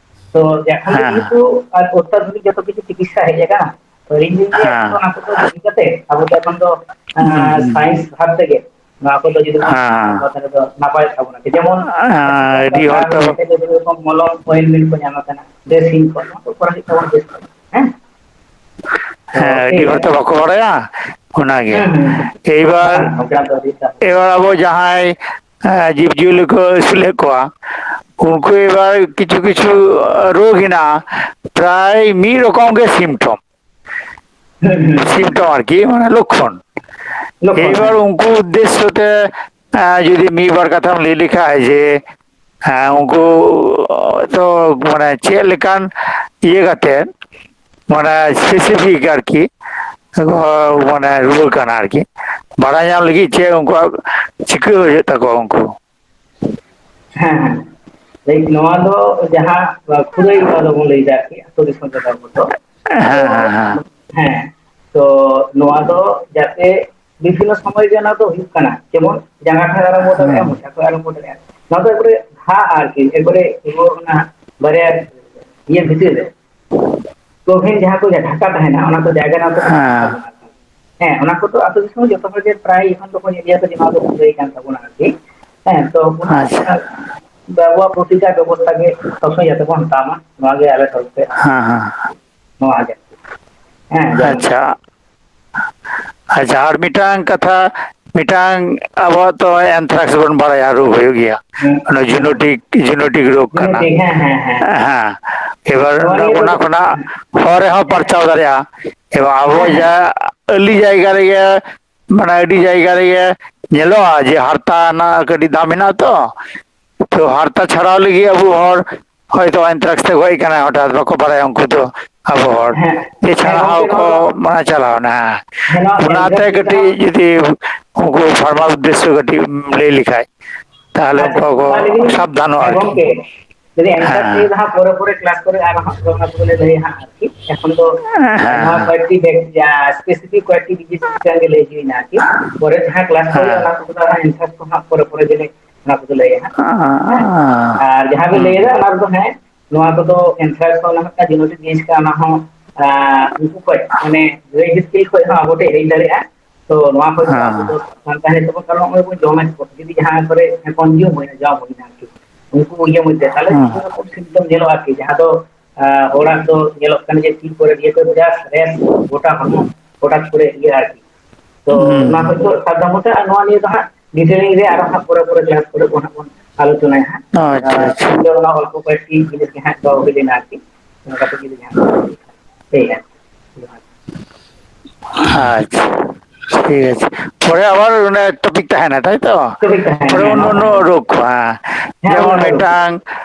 ᱛᱚ, ᱡᱚᱠᱷᱚᱱ ᱜᱮ ᱦᱮᱸ᱾ ᱡᱮᱦᱮᱛᱩ ᱟᱨ ᱚᱛᱛᱟᱫᱷᱩᱱᱤᱠ ᱡᱚᱛᱚ ᱠᱤᱪᱷᱩ ᱪᱤᱠᱤᱛᱥᱟ ᱦᱮᱡ ᱟᱠᱟᱱᱟ, ᱛᱚ, ᱤᱧ ᱫᱩᱧ ᱞᱟᱹᱭᱟ, ᱦᱮᱸ᱾ ᱚᱱᱟ ᱠᱚᱫᱚ ᱤᱫᱤ ᱠᱟᱛᱮ ᱟᱵᱚ ᱫᱚ ᱮᱠᱷᱚᱱ ᱫᱚ, ᱦᱩᱸ, ᱟᱸ, ᱦᱩᱸ᱾ ᱥᱟᱭᱮᱱᱥ ᱵᱷᱟᱵ ᱛᱮᱜᱮ ᱱᱚᱣᱟ ᱠᱚᱫᱚ ᱡᱩᱫᱤ ᱵᱚᱱ ᱦᱮᱸ᱾ ᱛᱟᱦᱚᱞᱮ ᱫᱚ ᱱᱟᱯᱟᱭᱚᱜ ᱛᱟᱵᱚᱱᱟ᱾ ᱡᱮᱢᱚᱱ ᱦᱮᱸ, ᱟᱹᱰᱤ ᱦᱚᱲ ᱛᱚ ᱢᱚᱞᱚᱢ ᱚᱭᱮᱞᱢᱮᱱᱴ ᱠᱚ ᱧᱟᱢ ᱟᱠᱟᱱᱟ, ᱰᱨᱮᱥᱤᱝ ᱠᱚ, ᱱᱚᱣᱟ ᱠᱚ ᱠᱚᱨᱟᱣ ᱦᱩᱭᱩᱜ ᱛᱟᱵᱚᱱᱟ ᱵᱮᱥ ᱠᱚ᱾ ᱦᱮᱸ? ᱛᱚ ᱦᱮᱸ, ᱴᱷᱤᱠ ᱟᱹᱰᱤ ᱦᱚᱲ ᱜᱮᱭᱟ᱾ ᱛᱚ ᱵᱟᱠᱚ ᱵᱟᱲᱟᱭᱟ ᱚᱱᱟᱜᱮ᱾ ᱦᱩᱸ, ᱦᱩᱸ, ᱦᱩᱸ᱾ ᱮᱵᱟᱨ, ᱵᱟᱝ, ᱚᱱᱠᱟ ᱫᱚ ᱟᱹᱰᱤ ᱮᱵᱟᱨ ᱟᱵᱚ ᱡᱟᱦᱟᱸᱭ, ᱮᱸ, ᱡᱤᱵᱽᱼᱡᱤᱭᱟᱹᱞᱤ ᱠᱚ ᱟᱹᱥᱩᱞᱮᱫ ᱠᱚᱣᱟ, ᱩᱱᱠᱩ ᱮᱵᱟᱨ ᱠᱤᱪᱷᱩ ᱠᱤᱪᱷᱩ ᱨᱳᱜᱽ ᱦᱮᱱᱟᱜᱼᱟ, ᱯᱨᱟᱭ ᱢᱤᱫ ᱨᱚᱠᱚᱢ ᱜᱮ ᱥᱤᱢᱴᱚᱢ᱾ ᱦᱩᱸ, ᱦᱩᱸ᱾ ᱥᱤᱢᱴᱚᱢ ᱟᱨᱠᱤ, ᱢᱟᱱᱮ ᱞᱚᱠᱠᱷᱚᱱ᱾ ᱞᱚᱠᱠᱷᱚᱱ, ᱮᱵᱟᱨ ᱦᱮᱸ᱾ ᱩᱱᱠᱩ ᱩᱫᱽᱫᱮᱥᱥᱚ ᱛᱮ, ᱮᱸ, ᱡᱩᱫᱤ ᱢᱤᱫ ᱵᱟᱨ ᱠᱟᱛᱷᱟᱢ ᱞᱟᱹᱭ ᱞᱮᱠᱷᱟᱡ ᱡᱮ, ᱦᱮᱸ, ᱩᱱᱠᱩ ᱫᱚ ᱢᱟᱱᱮ ᱪᱮᱫ ᱞᱮᱠᱟᱱ ᱤᱭᱟᱹ ᱠᱟᱛᱮ, ᱢᱟᱱᱮ specific ᱟᱨᱠᱤ, ᱢᱟᱱᱮ ᱨᱩᱣᱟᱹ ᱠᱟᱱᱟ ᱟᱨᱠᱤ, ᱵᱟᱲᱟᱭ ᱧᱟᱢ ᱞᱟᱹᱜᱤᱫ ᱪᱮᱫ ᱩᱱᱠᱩᱣᱟᱜ ᱪᱤᱠᱟᱹ ᱦᱩᱭᱩᱜ ᱛᱟᱠᱚᱣᱟ ᱩᱱᱠᱩ? ᱦᱮᱸ, ᱦᱮᱸ᱾ ᱞᱟᱹᱭ, ᱱᱚᱣᱟ ᱫᱚ ᱡᱟᱦᱟᱸ ᱠᱷᱩᱨᱟᱹᱭ ᱱᱚᱣᱟ ᱫᱚᱵᱚᱱ ᱞᱟᱹᱭ ᱫᱟ ᱟᱨᱠᱤ, ᱟᱹᱛᱩ ᱫᱤᱥᱚᱢ ᱨᱮᱫᱚ ᱟᱵᱚ ᱫᱚ᱾ ᱦᱮᱸ, ᱛᱚ, ᱦᱮᱸ, ᱦᱮᱸ᱾ ᱦᱮᱸ, ᱛᱚ ᱱᱚᱣᱟ ᱫᱚ ᱡᱟᱛᱮ ᱵᱤᱵᱷᱤᱱᱱᱚ ᱥᱚᱢᱚᱭ ᱜᱮ ᱚᱱᱟ ᱫᱚ ᱦᱩᱭᱩᱜ ᱠᱟᱱᱟ, ᱡᱮᱢᱚᱱ ᱡᱟᱸᱜᱟ ᱴᱷᱮᱱ ᱟᱨᱟᱢᱵᱚ ᱫᱟᱲᱮᱭᱟᱜᱼᱟ, ᱦᱮᱸ᱾ ᱢᱚᱪᱟ ᱠᱷᱚᱱ ᱟᱨᱟᱢᱵᱚ ᱫᱟᱲᱮᱭᱟᱜᱼᱟ᱾ ᱱᱚᱣᱟ ᱫᱚ ᱮᱠᱵᱟᱨᱮ ᱜᱷᱟ ᱟᱨᱠᱤ, ᱮᱠᱵᱟᱨᱮ ᱯᱩᱨᱟᱹ ᱚᱱᱟ ᱵᱟᱨᱭᱟ ᱤᱭᱟᱹ ᱵᱷᱤᱛᱤᱨ ᱨᱮ᱾ ᱠᱳᱵᱷᱤᱱ ᱡᱟᱦᱟᱸ ᱠᱚ ᱰᱷᱟᱠᱟ ᱛᱟᱦᱮᱱᱟ, ᱚᱱᱟ ᱠᱚ ᱡᱟᱭᱜᱟ ᱨᱮᱱᱟᱜ ᱫᱚ ᱦᱮᱸ᱾ ᱛᱟᱵᱚᱱᱟ᱾ ᱦᱮᱸ, ᱚᱱᱟ ᱠᱚᱫᱚ ᱟᱹᱛᱩ ᱫᱤᱥᱚᱢ ᱡᱚᱛᱚ ᱦᱚᱲ ᱜᱮ ᱯᱨᱟᱭ ᱮᱠᱷᱚᱱ ᱫᱚᱠᱚ ᱧᱮᱞ ᱜᱮᱭᱟ ᱛᱚ, ᱡᱮ ᱱᱚᱣᱟ ᱫᱚ ᱠᱷᱩᱨᱟᱹᱭ ᱠᱟᱱ ᱛᱟᱵᱚᱱᱟ ᱟᱨᱠᱤ᱾ ᱦᱮᱸ, ᱛᱚ ᱚᱱᱟ ᱟᱪᱪᱷᱟ᱾ ᱟᱵᱚᱣᱟᱜ ᱯᱨᱚᱛᱤᱠᱟᱨ ᱵᱮᱵᱚᱥᱛᱷᱟ ᱜᱮ ᱥᱚᱵ ᱥᱚᱢᱚᱭ ᱡᱟᱛᱮ ᱵᱚᱱ ᱦᱟᱛᱟᱣ ᱢᱟ, ᱱᱚᱣᱟ ᱜᱮ ᱟᱞᱮ ᱛᱚᱨᱚᱯ ᱛᱮ᱾ ᱦᱮᱸ, ᱦᱮᱸ᱾ ᱱᱚᱣᱟ ᱜᱮ᱾ ᱦᱮᱸ, ᱡᱚᱢ᱾ ᱟᱪᱪᱷᱟ᱾ ᱟᱪᱪᱷᱟ, ᱟᱨ ᱢᱤᱫᱴᱟᱝ ᱠᱟᱛᱷᱟ, ᱢᱤᱫᱴᱟᱝ ᱟᱵᱚᱣᱟᱜ ᱛᱚ anthrax ᱵᱚᱱ ᱵᱟᱲᱟᱭᱟ, ᱨᱳᱜᱽ ᱦᱩᱭᱩᱜ ᱜᱮᱭᱟ᱾ ᱦᱮᱸ, ᱚᱱᱟ ᱦᱮᱸ᱾ Genetic, genetic ᱨᱳᱜᱽ ᱠᱟᱱᱟ᱾ Genetic, ᱦᱮᱸ, ᱦᱮᱸ, ᱦᱮᱸ᱾ ᱦᱮᱸ, ᱮᱵᱟᱨ ᱱᱚᱣᱟ ᱱᱤᱭᱟᱹ ᱫᱚ ᱚᱱᱟ ᱠᱷᱚᱱᱟᱜ ᱦᱚᱲ ᱨᱮᱦᱚᱸ ᱦᱮᱸ, ᱯᱟᱨᱪᱟᱣ ᱫᱟᱲᱮᱭᱟᱜᱼᱟ᱾ ᱮᱵᱟᱨ ᱟᱵᱚ ᱦᱮᱸ, ᱦᱮᱸ᱾ ᱡᱟ ᱟᱹᱰᱤ ᱡᱟᱭᱜᱟ ᱨᱮᱜᱮ, ᱢᱟᱱᱮ ᱟᱹᱰᱤ ᱡᱟᱭᱜᱟ ᱨᱮᱜᱮ ᱧᱮᱞᱚᱜᱼᱟ ᱡᱮ ᱦᱟᱨᱛᱟ ᱨᱮᱱᱟᱜ ᱠᱟᱹᱴᱤᱡ ᱫᱟᱢ ᱢᱮᱱᱟᱜᱼᱟ ᱛᱚ, ᱛᱚ ᱦᱟᱨᱛᱟ ᱪᱷᱟᱲᱟᱣ ᱞᱟᱹᱜᱤᱫ ᱟᱵᱚ ᱦᱚᱲ ᱦᱚᱭᱛᱚ anthrax ᱛᱮ ᱜᱚᱡ ᱠᱟᱱᱟᱭ ᱦᱚᱴᱟᱛ, ᱵᱟᱠᱚ ᱵᱟᱲᱟᱭᱟ ᱩᱱᱠᱩ ᱫᱚ ᱟᱵᱚ ᱦᱚᱲ᱾ ᱦᱮᱸ, ᱮᱪᱷᱟᱲᱟ ᱦᱮᱸ, ᱦᱚᱸ ᱜᱚᱝᱠᱮ, ᱱᱚᱣᱟ ᱠᱚ ᱫᱚ, ᱢᱟᱱᱮ ᱪᱟᱞᱟᱣᱱᱟ᱾ ᱦᱮᱸ, ᱱᱚᱣᱟ ᱚᱱᱟᱛᱮ anthrax ᱠᱟᱹᱴᱤᱡ ᱞᱮᱠᱟᱱᱟᱜ ᱡᱩᱫᱤ ᱩᱱᱠᱩ ᱯᱷᱟᱨᱢᱟᱨ ᱩᱫᱽᱫᱮᱥᱥᱚ ᱠᱟᱹᱴᱤᱡ ᱮᱢ ᱞᱟᱹᱭ ᱞᱮᱠᱷᱟᱡ, ᱛᱟᱦᱚᱞᱮ ᱟᱪᱪᱷᱟ, ᱩᱱᱠᱩ ᱠᱚ ᱚᱱᱟ ᱞᱟᱹᱜᱤᱫ, ᱥᱟᱵᱫᱷᱟᱱᱚᱜᱼᱟ ᱦᱮᱸ ᱟᱨᱠᱤ᱾ ᱜᱚᱢᱠᱮ, ᱞᱟᱹᱭ ᱫᱟᱹᱧ ᱮᱱᱠᱷᱟᱱ ᱦᱮᱸ᱾ ᱱᱤᱭᱟᱹ ᱫᱚ ᱦᱟᱸᱜ ᱯᱚᱨᱮ ᱯᱚᱨᱮ ᱠᱞᱟᱥ ᱠᱚᱨᱮ ᱟᱨ ᱦᱟᱸᱜ ᱚᱱᱟ ᱠᱚᱫᱚᱞᱮ ᱞᱟᱹᱭᱟ ᱦᱟᱸᱜ ᱟᱨᱠᱤ᱾ ᱮᱠᱷᱚᱱ ᱫᱚ ᱦᱮᱸ, ᱱᱚᱣᱟ ᱦᱮᱸ᱾ ᱠᱚᱭᱮᱠᱴᱤ ᱵᱮᱠ-, ᱡᱟ, specific ᱠᱚᱭᱮᱠᱴᱤ ᱵᱤᱡᱤ ᱥᱤᱥᱴᱮᱢ ᱜᱮ ᱞᱟᱹᱭ ᱦᱩᱭᱱᱟ ᱟᱨᱠᱤ᱾ ᱯᱚᱨᱮ ᱡᱟᱦᱟᱸ ᱠᱞᱟᱥ ᱠᱚ ᱦᱩᱭᱩᱜᱼᱟ, ᱦᱮᱸ᱾ ᱚᱱᱟ ᱠᱚᱫᱚ ᱟᱨᱦᱚᱸ ᱮᱱᱥᱟᱨ ᱠᱚ ᱦᱟᱸᱜ ᱯᱚᱨᱮ ᱯᱚᱨᱮ ᱜᱮᱞᱮ, ᱚᱱᱟ ᱠᱚᱫᱚ ᱞᱟᱹᱭᱟ ᱦᱟᱸᱜ᱾ ᱦᱮᱸ᱾ ᱟᱨ ᱡᱟᱦᱟᱸ ᱵᱤᱱ ᱦᱮᱸ᱾ ᱞᱟᱹᱭ ᱮᱫᱟ, ᱚᱱᱟ ᱨᱮᱫᱚ ᱦᱮᱸ, ᱱᱚᱣᱟ ᱠᱚᱫᱚ ᱮᱱᱥᱟᱨ ᱠᱚ ᱚᱱᱟ ᱢᱤᱫᱴᱟᱝ genetic ᱡᱤᱱᱤᱥ ᱠᱟᱱᱟ, ᱚᱱᱟ ᱦᱚᱸ, ᱟᱸ, ᱩᱱᱠᱩ ᱠᱷᱚᱡ, ᱢᱟᱱᱮ, ᱜᱟᱹᱭ ᱵᱷᱤᱛᱠᱤᱞ ᱠᱷᱚᱡ ᱦᱚᱸ ᱟᱵᱚ ᱴᱷᱮᱡ ᱦᱮᱡ ᱫᱟᱲᱮᱭᱟᱜᱼᱟ᱾ ᱛᱚ ᱱᱚᱣᱟ ᱠᱷᱚᱡ ᱫᱚ ᱟᱵᱚ ᱦᱮᱸ᱾ ᱫᱚ ᱥᱟᱵᱫᱷᱟᱱ ᱛᱟᱦᱮᱸ ᱛᱟᱵᱚᱱ, ᱠᱟᱨᱚᱱ ᱱᱚᱜᱼᱚᱭ ᱵᱚᱱ ᱡᱚᱢᱮᱫ ᱠᱚ, ᱡᱩᱫᱤ ᱡᱟᱦᱟᱸ ᱠᱚᱨᱮ consume ᱦᱩᱭᱱᱟ, ᱡᱚᱢ ᱦᱩᱭᱱᱟ ᱟᱨᱠᱤ, ᱩᱱᱠᱩ ᱤᱭᱟᱹ ᱢᱚᱫᱽᱫᱷᱮ, ᱛᱟᱦᱞᱮ ᱦᱮᱸ᱾ ᱵᱤᱵᱷᱤᱱᱱᱚ ᱨᱚᱠᱚᱢ symptom ᱧᱮᱞᱚᱜᱼᱟ ᱟᱨᱠᱤ, ᱡᱟᱦᱟᱸ ᱫᱚ, ᱟᱸ, ᱦᱚᱲᱟᱜ ᱫᱚ ᱧᱮᱞᱚᱜ ᱠᱟᱱᱟ ᱡᱮ ᱛᱤ ᱠᱚᱨᱮ ᱤᱭᱟᱹ ᱠᱚ just rash, ᱜᱚᱴᱟ ᱦᱚᱲᱢᱚ ᱦᱚᱴᱟᱛ ᱠᱚᱨᱮ ᱤᱭᱟᱹ ᱟᱨᱠᱤ᱾ ᱛᱚ ᱦᱩᱸ᱾ ᱚᱱᱟ ᱠᱷᱚᱡ ᱫᱚ ᱥᱟᱵᱫᱷᱟᱱ ᱛᱮ, ᱟᱨ ᱱᱚᱣᱟ ᱱᱤᱭᱮ ᱫᱚ ᱦᱟᱸᱜ detailing ᱨᱮ ᱟᱨᱚ ᱦᱟᱸᱜ ᱯᱚᱨᱮ ᱯᱚᱨᱮ ᱠᱞᱟᱥ ᱠᱚᱨᱮ ᱵᱚᱱ ᱦᱟᱸᱜ ᱵᱚᱱ ᱟᱞᱳᱪᱚᱱᱟᱭᱟ ᱦᱟᱸᱜ᱾ ᱟᱪᱪᱷᱟ, ᱟᱨ ᱟᱪᱪᱷᱟ᱾ ᱛᱮᱦᱮᱧ ᱫᱚ ᱚᱱᱟ ᱚᱞᱯᱚ ᱠᱚᱭᱮᱠᱴᱤ ᱡᱤᱱᱤᱥ ᱜᱮ ᱦᱟᱸᱜ ᱫᱚᱦᱚ ᱦᱩᱭ ᱞᱮᱱᱟ ᱟᱨᱠᱤ᱾ ᱚᱱᱟ ᱠᱟᱹᱴᱤᱡ ᱡᱩᱫᱤ ᱡᱟᱦᱟᱸ ᱴᱷᱤᱠ ᱟᱪᱷᱮ, ᱴᱷᱤᱠ ᱟᱪᱷᱮ᱾ ᱯᱚᱨᱮ ᱟᱵᱟᱨ ᱚᱱᱟ ᱴᱚᱯᱤᱠ ᱛᱟᱦᱮᱱᱟ, ᱛᱟᱭ ᱛᱚ? ᱴᱚᱯᱤᱠ ᱛᱟᱦᱮᱱᱟ, ᱯᱚᱨᱮ ᱦᱮᱸ, ᱚᱱᱱᱚ ᱦᱮᱸ, ᱚᱱᱱᱚ ᱦᱮᱸ᱾ ᱨᱳᱜᱽ ᱠᱚ, ᱦᱮᱸ᱾ ᱦᱮᱸ, ᱡᱮᱢᱚᱱ ᱚᱱᱱᱚ ᱨᱳᱜᱽ᱾ ᱢᱤᱫᱴᱟᱝ,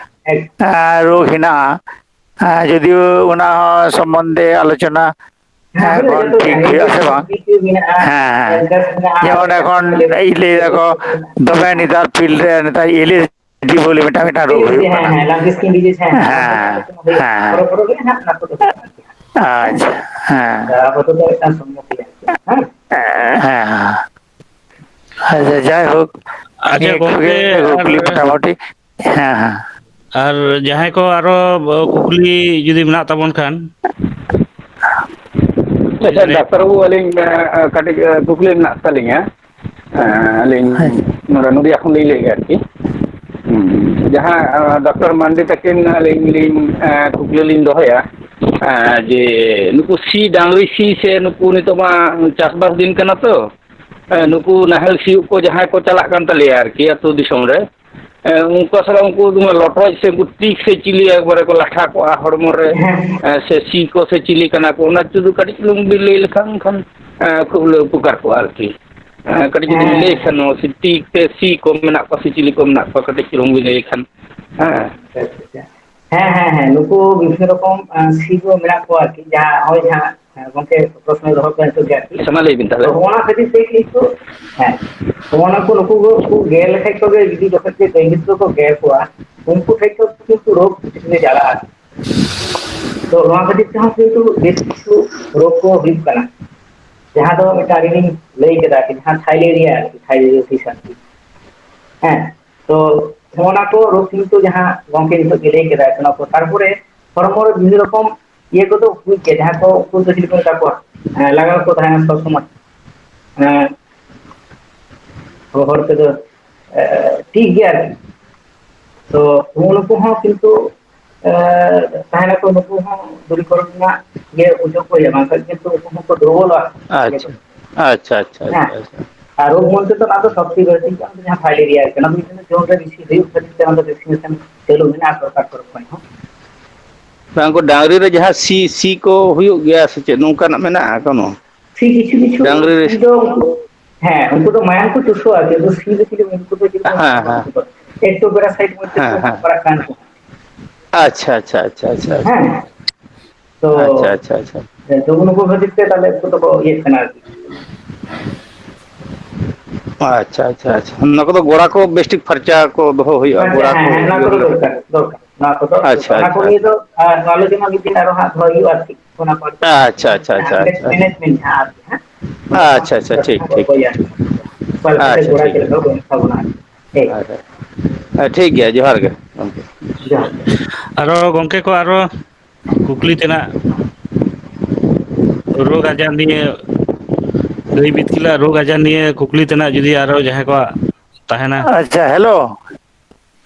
ᱮᱠ- ᱮᱸ, ᱨᱳᱜᱽ ᱦᱮᱱᱟᱜᱼᱟ, ᱮᱸ, ᱡᱩᱫᱤ ᱚᱱᱟ ᱥᱚᱢᱵᱚᱱᱫᱷᱮ ᱟᱞᱳᱪᱚᱱᱟ, ᱦᱮᱸ, ᱦᱮᱸ, ᱦᱩᱭᱩᱜᱼᱟ, ᱮᱠᱷᱚᱱ ᱡᱚᱛᱚ ᱴᱷᱤᱠ ᱡᱟᱦᱟᱸ ᱦᱩᱭᱩᱜᱼᱟ ᱥᱮ ᱵᱟᱝ? ᱵᱤᱯᱤ ᱢᱮᱱᱟᱜᱼᱟ, ᱦᱮᱸ, ᱦᱮᱸ᱾ ᱠᱮᱱᱥᱟᱨ ᱢᱮᱱᱟᱜᱼᱟ, ᱡᱮᱢᱚᱱ ᱮᱠᱥᱮᱥ ᱮᱠᱷᱚᱱ ᱢᱮᱱᱟᱜᱼᱟ, ᱞᱟᱹᱭ ᱫᱟᱠᱚ ᱢᱮᱱᱟᱜᱼᱟ᱾ ᱫᱚᱢᱮ ᱱᱮᱛᱟᱨ ᱯᱷᱤᱞᱰ ᱨᱮ ᱱᱮᱛᱟᱨ ᱮᱞ ᱮ ᱰᱤ ᱵᱚᱞᱮ ᱢᱤᱫᱴᱟᱝ, ᱢᱤᱫᱴᱟᱝ ᱨᱳᱜᱽ ᱦᱮᱸ, ᱦᱩᱭᱩᱜ ᱦᱮᱸ, ᱠᱟᱱᱟ᱾ ᱦᱮᱸ, ᱞᱟᱝ ᱰᱤᱥᱠᱤᱱ ᱰᱤᱡᱤᱡᱽ, ᱦᱮᱸ, ᱦᱮᱸ, ᱚᱱᱟ ᱠᱚ ᱦᱮᱸ, ᱦᱩᱭᱩᱜᱼᱟ᱾ ᱦᱮᱸ᱾ ᱯᱚᱨᱚᱵᱽ, ᱯᱚᱨᱚᱵᱽ ᱜᱮ ᱦᱟᱸᱜ ᱚᱱᱟ ᱠᱚᱫᱚ ᱦᱩᱭᱩᱜᱼᱟ ᱟᱨᱠᱤ᱾ ᱦᱮᱸ᱾ ᱟᱪᱪᱷᱟ, ᱦᱮᱸ᱾ ᱟᱫᱚ ᱟᱯᱟᱛᱚᱛᱚ ᱢᱤᱫᱴᱟᱝ ᱥᱚᱢᱢᱚᱛᱤ ᱟᱨᱠᱤ᱾ ᱦᱮᱸ? ᱦᱮᱸ, ᱦᱮᱸ, ᱦᱮᱸ᱾ ᱟᱪᱪᱷᱟ, ᱡᱟᱭᱦᱳᱠ, ᱟᱪᱪᱷᱟ, ᱱᱤᱭᱟᱹ ᱠᱚᱜᱮ ᱜᱚᱢᱠᱮ, ᱟᱨ, ᱠᱩᱠᱞᱤ ᱢᱚᱴᱟᱢᱩᱴᱤ᱾ ᱦᱮᱸ, ᱦᱮᱸ᱾ ᱟᱨ ᱡᱟᱦᱟᱸᱭ ᱠᱚ ᱟᱨᱚ ᱠᱩᱠᱞᱤ ᱡᱩᱫᱤ ᱢᱮᱱᱟᱜ ᱛᱟᱵᱚᱱ ᱠᱷᱟᱱ? ᱟᱪᱪᱷᱟ, ᱡᱟᱦᱟᱸᱭ ᱰᱟᱠᱛᱟᱨ ᱵᱟᱹᱵᱩ, ᱟᱹᱞᱤᱧ, ᱮ, ᱠᱟᱹᱴᱤᱡ, ᱮ, ᱠᱩᱠᱞᱤ ᱢᱮᱱᱟᱜ ᱛᱟᱹᱞᱤᱧᱟ᱾ ᱮ, ᱟᱹᱞᱤᱧ ᱟᱪᱪᱷᱟ᱾ ᱱᱚᱰᱮ ᱱᱚᱫᱤᱭᱟ ᱠᱷᱚᱱ ᱞᱤᱧ ᱞᱟᱹᱭᱮᱫᱼᱟ ᱟᱨᱠᱤ᱾ ᱦᱩᱸ, ᱡᱟᱦᱟᱸ, ᱮ, ᱰᱟᱠᱛᱟᱨ ᱢᱟᱱᱰᱤ ᱛᱟᱹᱠᱤᱱ ᱟᱹᱞᱤᱧ ᱞᱤᱧ, ᱮ, ᱠᱩᱠᱞᱤ ᱞᱤᱧ ᱫᱚᱦᱚᱭᱟ, ᱮ, ᱡᱮ ᱱᱩᱠᱩ ᱥᱤ, ᱰᱟᱝᱨᱤ ᱥᱤ ᱥᱮ ᱱᱩᱠᱩ ᱱᱤᱛᱚᱜ ᱢᱟ ᱪᱟᱥᱵᱟᱥ ᱫᱤᱱ ᱠᱟᱱᱟ ᱛᱚ, ᱮ, ᱱᱩᱠᱩ ᱱᱟᱦᱮᱞ ᱥᱤᱭᱳᱜ ᱠᱚ ᱡᱟᱦᱟᱸᱭ ᱠᱚ ᱪᱟᱞᱟᱜ ᱠᱟᱱ ᱛᱟᱞᱮᱭᱟ ᱟᱨᱠᱤ ᱟᱹᱛᱩ ᱫᱤᱥᱚᱢ ᱨᱮ, ᱮ, ᱩᱱᱠᱩ ᱥᱟᱞᱟᱜ ᱩᱱᱠᱩ ᱫᱚ ᱞᱚᱴᱚᱡ ᱥᱮ ᱩᱱᱠᱩ ᱴᱤᱠ ᱥᱮ ᱪᱤᱞᱤ ᱮᱠᱵᱟᱨᱮ ᱠᱚ ᱞᱟᱴᱷᱟ ᱠᱚᱜᱼᱟ ᱦᱚᱲᱢᱚ ᱨᱮ, ᱦᱮᱸ᱾ ᱮ, ᱥᱮ ᱥᱤ ᱠᱚ ᱥᱮ ᱪᱤᱞᱤ ᱠᱟᱱᱟ ᱠᱚ, ᱚᱱᱟ ᱡᱩᱫᱤ ᱠᱟᱹᱴᱤᱡ ᱪᱩᱞᱩᱝ ᱵᱤᱱ ᱞᱟᱹᱭ ᱞᱮᱠᱷᱟᱱ ᱠᱷᱟᱱ, ᱮ, ᱠᱷᱩᱵ ᱞᱮ ᱩᱯᱚᱠᱟᱨ ᱠᱚᱜᱼᱟ ᱟᱨᱠᱤ᱾ ᱮ, ᱠᱟᱹᱴᱤᱡ ᱡᱩᱫᱤ ᱵᱤᱱ ᱞᱟᱹᱭ ᱦᱮᱸ᱾ ᱠᱷᱟᱱ ᱱᱚᱣᱟ ᱥᱤ ᱴᱤᱠ ᱥᱮ ᱥᱤ ᱠᱚ ᱢᱮᱱᱟᱜ ᱠᱚᱣᱟ ᱥᱮ ᱪᱤᱞᱤ ᱠᱚ ᱢᱮᱱᱟᱜ ᱠᱚᱣᱟ, ᱠᱟᱹᱴᱤᱡ ᱪᱩᱞᱩᱝ ᱵᱤᱱ ᱞᱟᱹᱭ ᱠᱷᱟᱱ᱾ ᱦᱮᱸ᱾ ᱟᱪᱪᱷᱟ, ᱟᱪᱪᱷᱟ, ᱟᱪᱪᱷᱟ᱾ ᱦᱮᱸ, ᱦᱮᱸ, ᱦᱮᱸ, ᱱᱩᱠᱩ ᱵᱤᱵᱷᱤᱱᱱᱚ ᱨᱚᱠᱚᱢ, ᱮ, ᱥᱤ ᱠᱚ ᱢᱮᱱᱟᱜ ᱠᱚᱣᱟ ᱟᱨᱠᱤ, ᱡᱟᱦᱟᱸ ᱦᱚᱸᱜᱼᱚᱭ ᱡᱟᱦᱟᱸ ᱦᱮᱸ, ᱜᱚᱝᱠᱮ, ᱯᱨᱚᱥᱱᱚ ᱫᱚᱦᱚ ᱠᱚ ᱱᱤᱛᱚᱜ ᱜᱮ ᱟᱨᱠᱤ᱾ ᱟᱪᱪᱷᱟ, ᱢᱟ ᱞᱟᱹᱭ ᱵᱤᱱ ᱛᱟᱦᱞᱮ᱾ ᱛᱚ, ᱚᱱᱟ ᱠᱷᱟᱹᱛᱤᱨ ᱛᱮ ᱠᱤᱱᱛᱩ, ᱦᱮᱸ, ᱚᱱᱟ ᱠᱚ ᱱᱩᱠᱩ ᱠᱚ, ᱩᱱᱠᱩ ᱜᱮᱨ ᱞᱮᱠᱷᱟᱡ ᱠᱚ ᱜᱮ, ᱡᱩᱫᱤ ᱡᱚᱠᱷᱚᱱ ᱜᱮ ᱰᱮᱝᱜᱩ ᱠᱚ ᱜᱮᱨ ᱠᱚᱣᱟ, ᱩᱱᱠᱩ ᱴᱷᱮᱡ ᱠᱷᱚᱱ ᱠᱤᱱᱛᱩ ᱨᱳᱜᱽ ᱵᱮᱥᱤ ᱜᱮ ᱪᱟᱞᱟᱜᱼᱟ᱾ ᱛᱚ, ᱱᱚᱣᱟ ᱠᱷᱟᱹᱛᱤᱨ ᱛᱮᱦᱚᱸ ᱠᱤᱱᱛᱩ ᱵᱮᱥ ᱠᱤᱪᱷᱩ ᱨᱳᱜᱽ ᱠᱚ ᱦᱩᱭᱩᱜ ᱠᱟᱱᱟ, ᱡᱟᱦᱟᱸ ᱫᱚ ᱢᱤᱫᱴᱟᱝ ᱟᱹᱞᱤᱧ ᱞᱤᱧ ᱞᱟᱹᱭ ᱠᱮᱫᱟ ᱟᱨᱠᱤ, ᱡᱟᱦᱟᱸ ᱛᱷᱟᱭᱞᱮᱨᱤᱭᱟ ᱟᱨᱠᱤ, ᱛᱷᱟᱭᱞᱮᱨᱤᱭᱟ ᱯᱷᱤᱥ ᱟᱨᱠᱤ᱾ ᱦᱮᱸ, ᱛᱚ ᱱᱚᱜᱼᱚ ᱱᱟ ᱠᱚ ᱨᱳᱜᱽ ᱠᱤᱱᱛᱩ ᱡᱟᱦᱟᱸ ᱜᱚᱝᱠᱮ ᱱᱤᱛᱚᱜ ᱜᱮ ᱞᱟᱹᱭ ᱠᱮᱫᱟ, ᱚᱱᱟ ᱠᱚ, ᱛᱟᱨᱯᱚᱨᱮ ᱦᱚᱲᱢᱚ ᱨᱮ ᱵᱤᱵᱷᱤᱱᱱᱚ ᱨᱚᱠᱚᱢ ᱤᱭᱟᱹ ᱠᱚᱫᱚ ᱦᱩᱭᱩᱜ ᱜᱮᱭᱟ, ᱡᱟᱦᱟᱸ ᱠᱚ ᱩᱱᱠᱩ ᱫᱚ ᱪᱮᱫ ᱠᱚ ᱢᱮᱛᱟ ᱠᱚᱣᱟ, ᱮᱸ, ᱞᱟᱜᱟᱣ ᱠᱚ ᱛᱟᱦᱮᱱᱟ ᱥᱚᱵᱽ ᱥᱚᱢᱚᱭ᱾ ᱮᱸ, ᱦᱚᱲ ᱛᱮᱫᱚ, ᱮᱸ, ᱴᱷᱤᱠ ᱜᱮᱭᱟ ᱟᱨᱠᱤ᱾ ᱛᱚ ᱱᱩᱜᱼᱩ ᱱᱩᱠᱩ ᱦᱚᱸ ᱠᱤᱱᱛᱩ, ᱮᱸ, ᱛᱟᱦᱮᱱᱟᱠᱚ, ᱱᱩᱠᱩ ᱦᱚᱸ ᱫᱩᱨᱤᱠᱚᱨᱚᱱ ᱨᱮᱱᱟᱜ ᱜᱮ ᱚᱡᱚᱜ ᱠᱚ ᱦᱩᱭᱩᱜᱼᱟ, ᱵᱟᱝᱠᱷᱟᱱ ᱠᱤᱱᱛᱩ ᱩᱱᱠᱩ ᱦᱚᱸᱠᱚ ᱫᱩᱨᱵᱚᱞᱚᱜᱼᱟ᱾ ᱟᱪᱪᱷᱟ, ᱟᱪᱪᱷᱟ, ᱦᱮᱸ᱾ ᱟᱪᱪᱷᱟ, ᱟᱪᱪᱷᱟ᱾ ᱟᱨ ᱨᱳᱜᱽ ᱵᱚᱞᱛᱮ ᱫᱚ ᱚᱱᱟ ᱫᱚ ᱥᱚᱵᱽ ᱛᱷᱮᱠᱮ ᱵᱟᱹᱲᱛᱤ ᱡᱟᱦᱟᱸ ᱯᱷᱟᱭᱞᱮᱨᱤᱭᱟ ᱠᱟᱱᱟ, ᱚᱱᱟ ᱫᱚ ᱡᱚᱢ ᱨᱮ ᱵᱮᱥᱤ ᱦᱩᱭᱩᱜ ᱠᱷᱟᱹᱛᱤᱨ ᱛᱮ ᱚᱱᱟ ᱫᱚ ᱵᱷᱮᱠᱥᱤᱱᱮᱥᱚᱱ ᱪᱟᱹᱞᱩ ᱢᱮᱱᱟᱜᱼᱟ ᱥᱚᱨᱠᱟᱨ ᱛᱚᱨᱚᱯ ᱠᱷᱚᱱ ᱦᱚᱸ᱾ ᱵᱟᱝ, ᱩᱱᱠᱩ ᱰᱟᱝᱨᱤ ᱨᱮ ᱡᱟᱦᱟᱸ ᱥᱤ, ᱥᱤ ᱠᱚ ᱦᱩᱭᱩᱜ ᱜᱮᱭᱟ ᱥᱮ ᱪᱮᱫ, ᱱᱚᱝᱠᱟᱱᱟᱜ ᱢᱮᱱᱟᱜᱼᱟ ᱠᱳᱱᱳ? ᱥᱤ ᱠᱤᱪᱷᱩ ᱠᱤᱪᱷᱩ ᱰᱟᱝᱨᱤ ᱨᱮ ᱥᱤ ᱫᱚ, ᱦᱮᱸ, ᱩᱱᱠᱩ ᱫᱚ ᱢᱟᱭᱟᱢ ᱠᱚ ᱪᱩᱥᱟᱹᱣᱟ, ᱠᱤᱱᱛᱩ ᱥᱤ ᱫᱚ ᱪᱮᱫ ᱠᱚ ᱦᱮᱸ, ᱢᱮᱛᱟ ᱠᱚᱣᱟ ᱦᱮᱸ᱾ ᱩᱱᱠᱩ ᱫᱚ? ᱮᱠᱴᱳᱯᱮᱨᱟᱥᱟᱭᱤᱴ ᱢᱚᱫᱽᱫᱷᱮ ᱦᱮᱸ, ᱠᱚ ᱦᱮᱸ᱾ ᱯᱟᱲᱟᱜ ᱠᱟᱱ ᱠᱚ᱾ ᱟᱪᱪᱷᱟ, ᱟᱪᱪᱷᱟ, ᱟᱪᱪᱷᱟ, ᱟᱪᱪᱷᱟ, ᱟᱪᱪᱷᱟ᱾ ᱦᱮᱸ᱾ ᱛᱚ, ᱟᱪᱪᱷᱟ, ᱟᱪᱪᱷᱟ, ᱟᱪᱪᱷᱟ᱾ ᱦᱮᱸ, ᱛᱚ, ᱩᱱᱠᱩ ᱠᱷᱟᱹᱛᱤᱨ ᱛᱮ ᱛᱟᱦᱞᱮ ᱩᱱᱠᱩ ᱫᱚᱠᱚ ᱤᱭᱟᱹᱜ ᱠᱟᱱᱟ ᱟᱨᱠᱤ᱾ ᱟᱪᱪᱷᱟ, ᱟᱪᱪᱷᱟ, ᱟᱪᱪᱷᱟ᱾ ᱚᱱᱟ ᱠᱚᱫᱚ ᱜᱚᱲᱟ ᱠᱚ ᱵᱮᱥ ᱴᱷᱤᱠ ᱯᱷᱟᱨᱪᱟ ᱠᱚ ᱫᱚᱦᱚ ᱦᱩᱭᱩᱜᱼᱟ, ᱟᱪᱪᱷᱟ, ᱜᱚᱲᱟ ᱦᱮᱸ, ᱠᱚ ᱦᱮᱸ, ᱚᱱᱟ ᱤᱭᱟᱹ ᱠᱚᱫᱚ ᱦᱩᱭᱩᱜᱼᱟ᱾ ᱫᱚᱨᱠᱟᱨ, ᱫᱚᱨᱠᱟᱨ᱾ ᱱᱚᱣᱟ ᱠᱚᱫᱚ ᱟᱪᱪᱷᱟ, ᱚᱱᱟ ᱠᱚ ᱟᱪᱪᱷᱟ, ᱱᱤᱭᱮ ᱫᱚ, ᱟᱪᱪᱷᱟ᱾ ᱟᱨ ᱟᱞᱳᱪᱚᱱᱟ ᱢᱤᱫ ᱫᱤᱱ ᱟᱨᱚ ᱦᱟᱸᱜ ᱫᱚᱦᱚᱭ ᱦᱩᱭᱩᱜᱼᱟ ᱟᱨᱠᱤ, ᱚᱱᱟ ᱯᱟᱨᱴ ᱫᱚ᱾ ᱟᱪᱪᱷᱟ, ᱟᱪᱪᱷᱟ, ᱟᱪᱪᱷᱟ, ᱦᱮᱸ, ᱟᱪᱪᱷᱟ, ᱟᱪᱪᱷᱟ᱾ ᱢᱮᱱᱮᱡᱽᱢᱮᱱᱴ ᱡᱟᱦᱟᱸ ᱟᱨᱠᱤ, ᱦᱮᱸ, ᱚᱱᱟ ᱠᱚ ᱟᱪᱪᱷᱟ, ᱟᱪᱪᱷᱟ, ᱴᱷᱤᱠ, ᱴᱷᱤᱠ, ᱴᱷᱤᱠ, ᱜᱚᱞᱯᱚᱭᱟ᱾ ᱴᱷᱤᱠ᱾ ᱚᱠᱟ ᱞᱮᱠᱟᱛᱮ ᱟᱪᱪᱷᱟ, ᱜᱚᱲᱟ ᱴᱷᱤᱠ ᱪᱮᱫ ᱜᱮᱭᱟ᱾ ᱞᱮᱠᱟ ᱵᱚᱱ ᱮᱛᱟᱵᱚᱱᱟ ᱟᱨᱠᱤ᱾ ᱦᱮᱸ᱾ ᱟᱪᱪᱷᱟ, ᱟᱪᱪᱷᱟ, ᱴᱷᱤᱠ ᱜᱮᱭᱟ, ᱡᱚᱦᱟᱨ ᱜᱮ ᱜᱚᱢᱠᱮ᱾ ᱡᱚᱦᱟᱨ ᱜᱮ᱾ ᱟᱨᱚ ᱜᱚᱢᱠᱮ ᱠᱚ ᱟᱨᱚ ᱠᱩᱠᱞᱤ ᱛᱮᱱᱟᱜ ᱨᱳᱜᱽ ᱟᱡᱟᱨ ᱱᱤᱭᱮ, ᱜᱟᱹᱭ ᱵᱤᱛᱠᱤᱞᱟᱜ ᱨᱳᱜᱽ ᱟᱡᱟᱨ ᱱᱤᱭᱮ ᱠᱩᱠᱞᱤ ᱛᱮᱱᱟᱜ ᱡᱩᱫᱤ ᱟᱨᱚ ᱡᱟᱦᱟᱸᱭ ᱠᱚᱣᱟᱜ ᱛᱟᱦᱮᱱᱟ᱾ ᱟᱪᱪᱷᱟ, ᱦᱮᱞᱳ᱾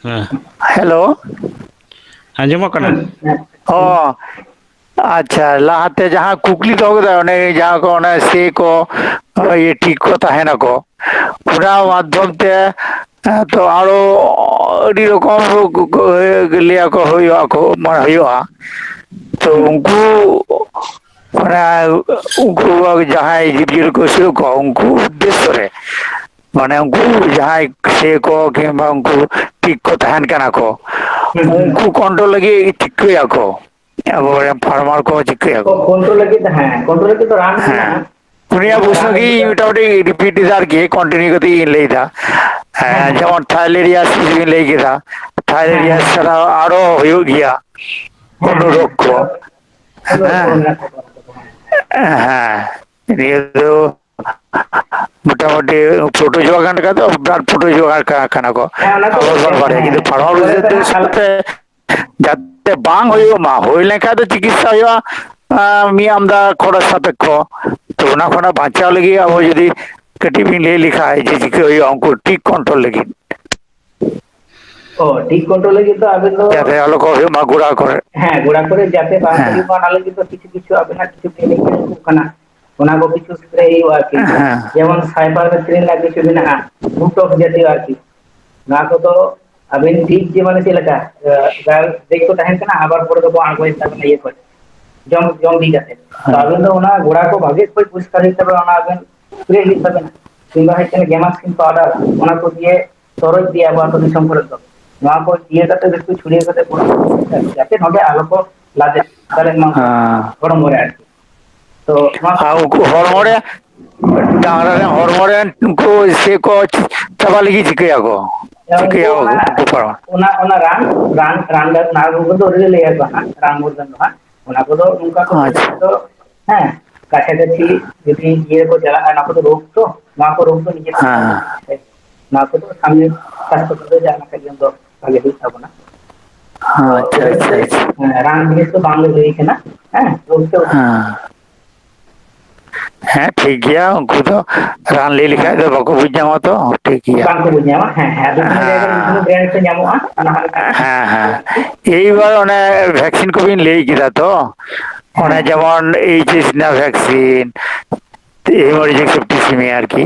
ᱦᱮᱸ᱾ ᱦᱮᱞᱳ᱾ ᱟᱸᱡᱚᱢᱚᱜ ᱠᱟᱱᱟ? ᱦᱮᱸ, ᱦᱮᱸ᱾ ᱚ, ᱟᱪᱪᱷᱟ, ᱞᱟᱦᱟᱛᱮ ᱡᱟᱦᱟᱸ ᱠᱩᱠᱞᱤ ᱫᱚᱦᱚ ᱠᱮᱫᱟ, ᱚᱱᱮ ᱡᱟᱦᱟᱸ ᱠᱚ, ᱚᱱᱮ ᱥᱮ ᱠᱚ, ᱤᱭᱟᱹ, ᱴᱷᱤᱠ ᱠᱚ ᱛᱟᱦᱮᱱᱟᱠᱚ, ᱚᱱᱟ ᱢᱟᱫᱽᱫᱷᱚᱢ ᱛᱮ, ᱦᱮᱸ, ᱛᱚ ᱟᱨᱚ ᱟᱹᱰᱤ ᱨᱚᱠᱚᱢ ᱨᱳᱜᱽ ᱠᱚ, ᱞᱟᱹᱭᱟᱠᱚ ᱦᱩᱭᱩᱜᱼᱟ ᱠᱚ, ᱢᱟᱱᱮ ᱦᱩᱭᱩᱜᱼᱟ᱾ ᱛᱚ ᱦᱩᱸ᱾ ᱩᱱᱠᱩ ᱚᱱᱟ ᱩᱱᱠᱩ ᱡᱟᱦᱟᱸᱭ ᱡᱤᱵᱽᱼᱡᱤᱭᱟᱹᱞᱤ ᱠᱚ ᱟᱹᱥᱩᱞᱮᱫ ᱠᱚᱣᱟ, ᱩᱱᱠᱩ ᱩᱫᱽᱫᱮᱥᱥᱚ ᱨᱮ, ᱢᱟᱱᱮ ᱩᱱᱠᱩ ᱡᱟᱦᱟᱸᱭ ᱥᱮ ᱠᱚ ᱠᱤᱝᱵᱟ ᱩᱱᱠᱩ ᱴᱤᱠ ᱠᱚ ᱛᱟᱦᱮᱱ ᱠᱟᱱᱟ ᱠᱚ, ᱦᱩᱸ, ᱦᱩᱸ᱾ ᱩᱱᱠᱩ ᱠᱚᱱᱴᱨᱳᱞ ᱞᱟᱹᱜᱤᱫ ᱪᱤᱠᱟᱹᱭᱟᱠᱚ? ᱟᱵᱚᱨᱮᱱ ᱯᱷᱟᱨᱢᱟᱨ ᱠᱚ ᱪᱤᱠᱟᱹᱭᱟᱠᱚ᱾ ᱠᱚ ᱠᱚᱱᱴᱨᱳᱞ ᱞᱟᱹᱜᱤᱫ ᱫᱚ, ᱦᱮᱸ, ᱠᱚᱱᱴᱨᱳᱞ ᱞᱟᱹᱜᱤᱫ ᱫᱚ ᱨᱟᱱ ᱦᱮᱸ᱾ ᱢᱮᱱᱟᱜᱼᱟ᱾ ᱩᱱᱤᱭᱟᱜ ᱚᱱᱟ ᱨᱟᱱ ᱯᱨᱚᱥᱱᱚ ᱜᱮ ᱤᱧ ᱫᱚ ᱢᱚᱴᱟᱢᱩᱴᱤ ᱨᱤᱯᱤᱴ ᱮᱫᱟ ᱟᱨᱠᱤ, ᱠᱚᱱᱴᱤᱱᱤᱭᱩ ᱠᱟᱛᱮ ᱤᱧ ᱞᱟᱹᱭ ᱮᱫᱟ᱾ ᱦᱮᱸ, ᱦᱮᱸ᱾ ᱡᱮᱢᱚᱱ ᱛᱷᱟᱭᱞᱮᱨᱤᱭᱟᱥᱤᱥ ᱵᱤᱱ ᱞᱟᱹᱭ ᱠᱮᱫᱟ, ᱦᱮᱸ, ᱛᱷᱟᱭᱞᱮᱨᱤᱭᱟᱥᱤᱥ ᱦᱮᱸ᱾ ᱪᱷᱟᱲᱟ ᱟᱨᱚ ᱦᱩᱭᱩᱜ ᱜᱮᱭᱟ᱾ ᱦᱮᱸ, ᱚᱱᱱᱚ ᱦᱮᱸ᱾ ᱨᱳᱜᱽ ᱠᱚ᱾ ᱟᱨᱚ, ᱟᱨᱚ ᱨᱳᱜᱽ ᱠᱚ ᱦᱮᱸ᱾ ᱢᱮᱱᱟᱜ ᱛᱟᱵᱚᱱᱟ᱾ ᱦᱮᱸ, ᱱᱤᱭᱟᱹ ᱫᱚ ᱢᱚᱴᱟᱢᱩᱴᱤ ᱯᱨᱳᱴᱳᱡᱳᱣᱟ ᱠᱟᱱ ᱠᱷᱟᱱ ᱫᱚ ᱵᱞᱟᱰ ᱯᱨᱳᱴᱳᱡᱳᱣᱟ ᱠᱟᱱᱟ ᱠᱚ᱾ ᱦᱮᱸ, ᱚᱱᱟ ᱫᱚ ᱟᱵᱚ ᱵᱚᱱ ᱦᱮᱸ, ᱵᱟᱲᱟᱭᱟ, ᱦᱮᱸ, ᱠᱤᱱᱛᱩ ᱦᱮᱸ᱾ ᱯᱷᱟᱨᱢᱟᱠᱳᱞᱚᱡᱤ ᱯᱚᱨᱮ ᱫᱚ ᱫᱚ ᱦᱟᱸᱜ ᱟᱞ- ᱥᱟᱶᱛᱮ ᱡᱟᱛᱮ ᱵᱟᱝ ᱦᱮᱸ᱾ ᱦᱩᱭᱩᱜ ᱢᱟ, ᱦᱩᱭ ᱞᱮᱱᱠᱷᱟᱱ ᱫᱚ ᱪᱤᱠᱤᱛᱥᱟ ᱦᱩᱭᱩᱜᱼᱟ, ᱟᱸ, ᱢᱤᱫ ᱟᱢᱫᱟ ᱠᱷᱚᱨᱚᱪ ᱥᱟᱯᱮᱠᱠᱷᱚ᱾ ᱛᱚ, ᱚᱱᱟ ᱠᱷᱚᱱᱟᱜ ᱵᱟᱧᱪᱟᱣ ᱞᱟᱹᱜᱤᱫ ᱟᱵᱚ ᱡᱩᱫᱤ ᱠᱟᱹᱴᱤᱡ ᱵᱤᱱ ᱞᱟᱹᱭ ᱞᱮᱠᱷᱟᱡ ᱡᱮ ᱪᱤᱠᱟᱹ ᱦᱩᱭᱩᱜᱼᱟ ᱩᱱᱠᱩ ᱴᱷᱤᱠ ᱠᱚᱱᱴᱨᱳᱞ ᱞᱟᱹᱜᱤᱫ᱾ ᱚ, ᱴᱷᱤᱠ ᱠᱚᱱᱴᱨᱳᱞ ᱞᱟᱹᱜᱤᱫ ᱫᱚ ᱟᱵᱮᱱ ᱫᱚ ᱡᱟᱛᱮ ᱟᱞᱚ ᱠᱚ ᱦᱩᱭᱩᱜ ᱢᱟ ᱜᱚᱲᱟ ᱠᱚᱨᱮ᱾ ᱦᱮᱸ, ᱜᱚᱲᱟ ᱠᱚᱨᱮ ᱡᱟᱛᱮ ᱵᱟᱝ ᱦᱮᱸ᱾ ᱦᱩᱭᱩᱜ ᱢᱟ, ᱚᱱᱟ ᱞᱟᱹᱜᱤᱫ ᱫᱚ ᱠᱤᱪᱷᱩ ᱠᱤᱪᱷᱩ ᱟᱵᱮᱱᱟᱜ ᱠᱤᱪᱷᱩ ᱴᱨᱮᱱᱤᱝ ᱦᱩᱭᱩᱜ ᱠᱟᱱᱟ, ᱚᱱᱟ ᱠᱚ ᱠᱤᱪᱷᱩ ᱥᱯᱨᱮ ᱦᱩᱭᱩᱜᱼᱟ ᱟᱨᱠᱤ᱾ ᱦᱮᱸ᱾ ᱡᱮᱢᱚᱱ ᱥᱟᱭᱯᱟᱨᱢᱮᱛᱷᱨᱤᱱ ᱨᱮᱱᱟᱜ ᱠᱤᱪᱷᱩ ᱢᱮᱱᱟᱜᱼᱟ, ᱵᱩᱴᱚᱠᱥ ᱡᱟᱛᱤᱭᱚ ᱟᱨᱠᱤ᱾ ᱱᱚᱣᱟ ᱠᱚᱫᱚ ᱟᱵᱮᱱ ᱴᱷᱤᱠ ᱡᱮ ᱢᱟᱱᱮ ᱪᱮᱫ ᱞᱮᱠᱟ, ᱮ, ᱫᱮᱡ ᱠᱚ ᱛᱟᱦᱮᱱ ᱠᱟᱱᱟ, ᱟᱵᱟᱨ ᱯᱚᱨᱮ ᱫᱚᱠᱚ ᱟᱬᱜᱚᱭᱮᱫ ᱛᱟᱵᱮᱱᱟ ᱤᱭᱟᱹ ᱠᱚᱨᱮ, ᱡᱚᱢ, ᱡᱚᱢ ᱵᱤ ᱠᱟᱛᱮ᱾ ᱛᱚ ᱦᱮᱸ᱾ ᱟᱵᱮᱱ ᱫᱚ ᱚᱱᱟ ᱜᱚᱲᱟ ᱠᱚ ᱵᱷᱟᱜᱮ ᱠᱚᱡ ᱯᱚᱨᱤᱥᱠᱟᱨ ᱦᱩᱭᱩᱜ ᱛᱟᱵᱮᱱᱟ, ᱚᱱᱟ ᱟᱵᱮᱱ ᱥᱯᱨᱮ ᱦᱩᱭᱩᱜ ᱛᱟᱵᱮᱱᱟ᱾ ᱠᱤᱝᱵᱟ ᱦᱩᱭᱩᱜ ᱠᱟᱱᱟ ᱜᱮᱢᱟᱠᱥᱤᱱ ᱯᱟᱣᱰᱟᱨ, ᱚᱱᱟ ᱠᱚ ᱫᱤᱭᱮ ᱛᱚᱨᱚᱡ ᱫᱤᱭᱮ ᱟᱵᱚ ᱟᱹᱛᱩ ᱫᱤᱥᱚᱢ ᱠᱚᱨᱮ ᱫᱚ᱾ ᱱᱚᱣᱟ ᱠᱚ ᱤᱭᱟᱹ ᱠᱟᱛᱮ ᱮᱠᱴᱩ ᱪᱷᱩᱲᱭᱟᱹ ᱠᱟᱛᱮ ᱵᱚᱱ ᱡᱟᱛᱮ ᱱᱚᱰᱮ ᱟᱞᱚ ᱠᱚ ᱞᱟᱫᱮ ᱫᱟᱲᱮᱜ ᱢᱟ ᱩᱱᱠᱩ ᱦᱮᱸ᱾ ᱦᱚᱲᱢᱚ ᱨᱮ ᱟᱨᱠᱤ᱾ ᱛᱚ ᱱᱚᱣᱟ ᱟᱨ ᱩᱱᱠᱩ ᱦᱚᱲᱢᱚ ᱨᱮ ᱰᱟᱝᱨᱟ ᱨᱮᱱ ᱦᱚᱲᱢᱚ ᱨᱮᱱ ᱩᱱᱠᱩ ᱥᱮ ᱠᱚ ᱪᱟᱵᱟ ᱞᱟᱹᱜᱤᱫ ᱪᱤᱠᱟᱹᱭᱟᱠᱚ? ᱩᱱᱠᱩ ᱪᱤᱠᱟᱹᱭᱟ ᱚᱱᱟ, ᱩᱱᱠᱩ ᱯᱟᱨᱢᱟ? ᱚᱱᱟ, ᱚᱱᱟ ᱨᱟᱱ, ᱨᱟᱱ, ᱨᱟᱱ ᱫᱚ ᱚᱱᱟ ᱨᱩᱯ ᱫᱚ ᱟᱹᱣᱨᱤ ᱞᱮ ᱞᱟᱹᱭᱟ ᱠᱚ ᱦᱟᱸᱜ, ᱨᱟᱱ ᱢᱩᱨᱜᱟᱹᱱ ᱫᱚ ᱦᱟᱸᱜ᱾ ᱚᱱᱟ ᱠᱚᱫᱚ ᱱᱚᱝᱠᱟ ᱠᱚ ᱟᱪᱪᱷᱟ᱾ ᱫᱚ, ᱦᱮᱸ, ᱠᱟᱪᱷᱟ ᱠᱟᱪᱷᱤ ᱡᱩᱫᱤ ᱤᱭᱟᱹ ᱠᱚ ᱪᱟᱞᱟᱜᱼᱟ, ᱚᱱᱟ ᱠᱚᱫᱚ ᱨᱳᱜᱽ ᱛᱚ, ᱱᱚᱣᱟ ᱠᱚ ᱨᱳᱜᱽ ᱫᱚ ᱱᱤᱡᱮ ᱛᱮ ᱦᱮᱸ᱾ ᱱᱚᱣᱟ ᱠᱚᱫᱚ ᱥᱟᱢᱱᱮ ᱥᱟᱥᱛᱷᱚ ᱠᱮᱱᱫᱨᱚ ᱡᱟᱦᱟᱸ ᱞᱮᱠᱟ ᱜᱮ ᱫᱚ ᱵᱷᱟᱜᱮ ᱦᱩᱭᱩᱜ ᱛᱟᱵᱚᱱᱟ᱾ ᱦᱮᱸ, ᱛᱚ ᱟᱪᱪᱷᱟ, ᱚᱱᱟ ᱟᱪᱪᱷᱟ, ᱠᱷᱟᱹᱛᱤᱨ, ᱟᱪᱪᱷᱟ᱾ ᱦᱮᱸ, ᱨᱟᱱ ᱡᱤᱱᱤᱥ ᱫᱚ ᱵᱟᱝ ᱞᱟᱹᱭ ᱦᱩᱭ ᱠᱟᱱᱟ᱾ ᱦᱮᱸ, ᱨᱳᱜᱽ ᱛᱮ ᱦᱮᱸ᱾ ᱦᱮᱸ, ᱴᱷᱤᱠ ᱜᱮᱭᱟ, ᱩᱱᱠᱩ ᱫᱚ ᱨᱟᱱ ᱞᱟᱹᱭ ᱞᱮᱠᱷᱟᱡ ᱦᱮᱸ᱾ ᱫᱚ ᱵᱟᱠᱚ ᱵᱩᱡᱽ ᱧᱟᱢᱟ ᱛᱚ, ᱴᱷᱤᱠ ᱜᱮᱭᱟ᱾ ᱵᱟᱝ ᱠᱚ ᱵᱩᱡᱽ ᱧᱟᱢᱟ, ᱦᱮᱸ, ᱦᱮᱸ, ᱟᱫᱚ ᱵᱤᱵᱷᱤᱱᱱᱚ ᱡᱟᱭᱜᱟ ᱨᱮ ᱵᱤᱵᱷᱤᱱᱱᱚ ᱦᱮᱸ᱾ ᱵᱨᱮᱱᱰ ᱠᱚ ᱧᱟᱢᱚᱜᱼᱟ, ᱚᱱᱟ ᱦᱚᱸ ᱟᱨᱠᱤ ᱦᱮᱸ, ᱦᱮᱸ᱾ ᱮᱭᱵᱟᱨ ᱚᱱᱮ ᱵᱷᱮᱠᱥᱤᱱ ᱠᱚᱵᱤᱱ ᱞᱟᱹᱭ ᱠᱮᱫᱟ ᱛᱚ, ᱚᱱᱮ ᱦᱮᱸ᱾ ᱡᱮᱢᱚᱱ ᱮᱭᱤᱪ ᱮᱥ ᱨᱮᱱᱟᱜ ᱵᱷᱮᱠᱥᱤᱱ, ᱦᱮᱢᱳᱨᱮᱡᱤᱠ ᱥᱮᱯᱴᱤᱥᱤᱢᱤᱭᱟ ᱟᱨᱠᱤ,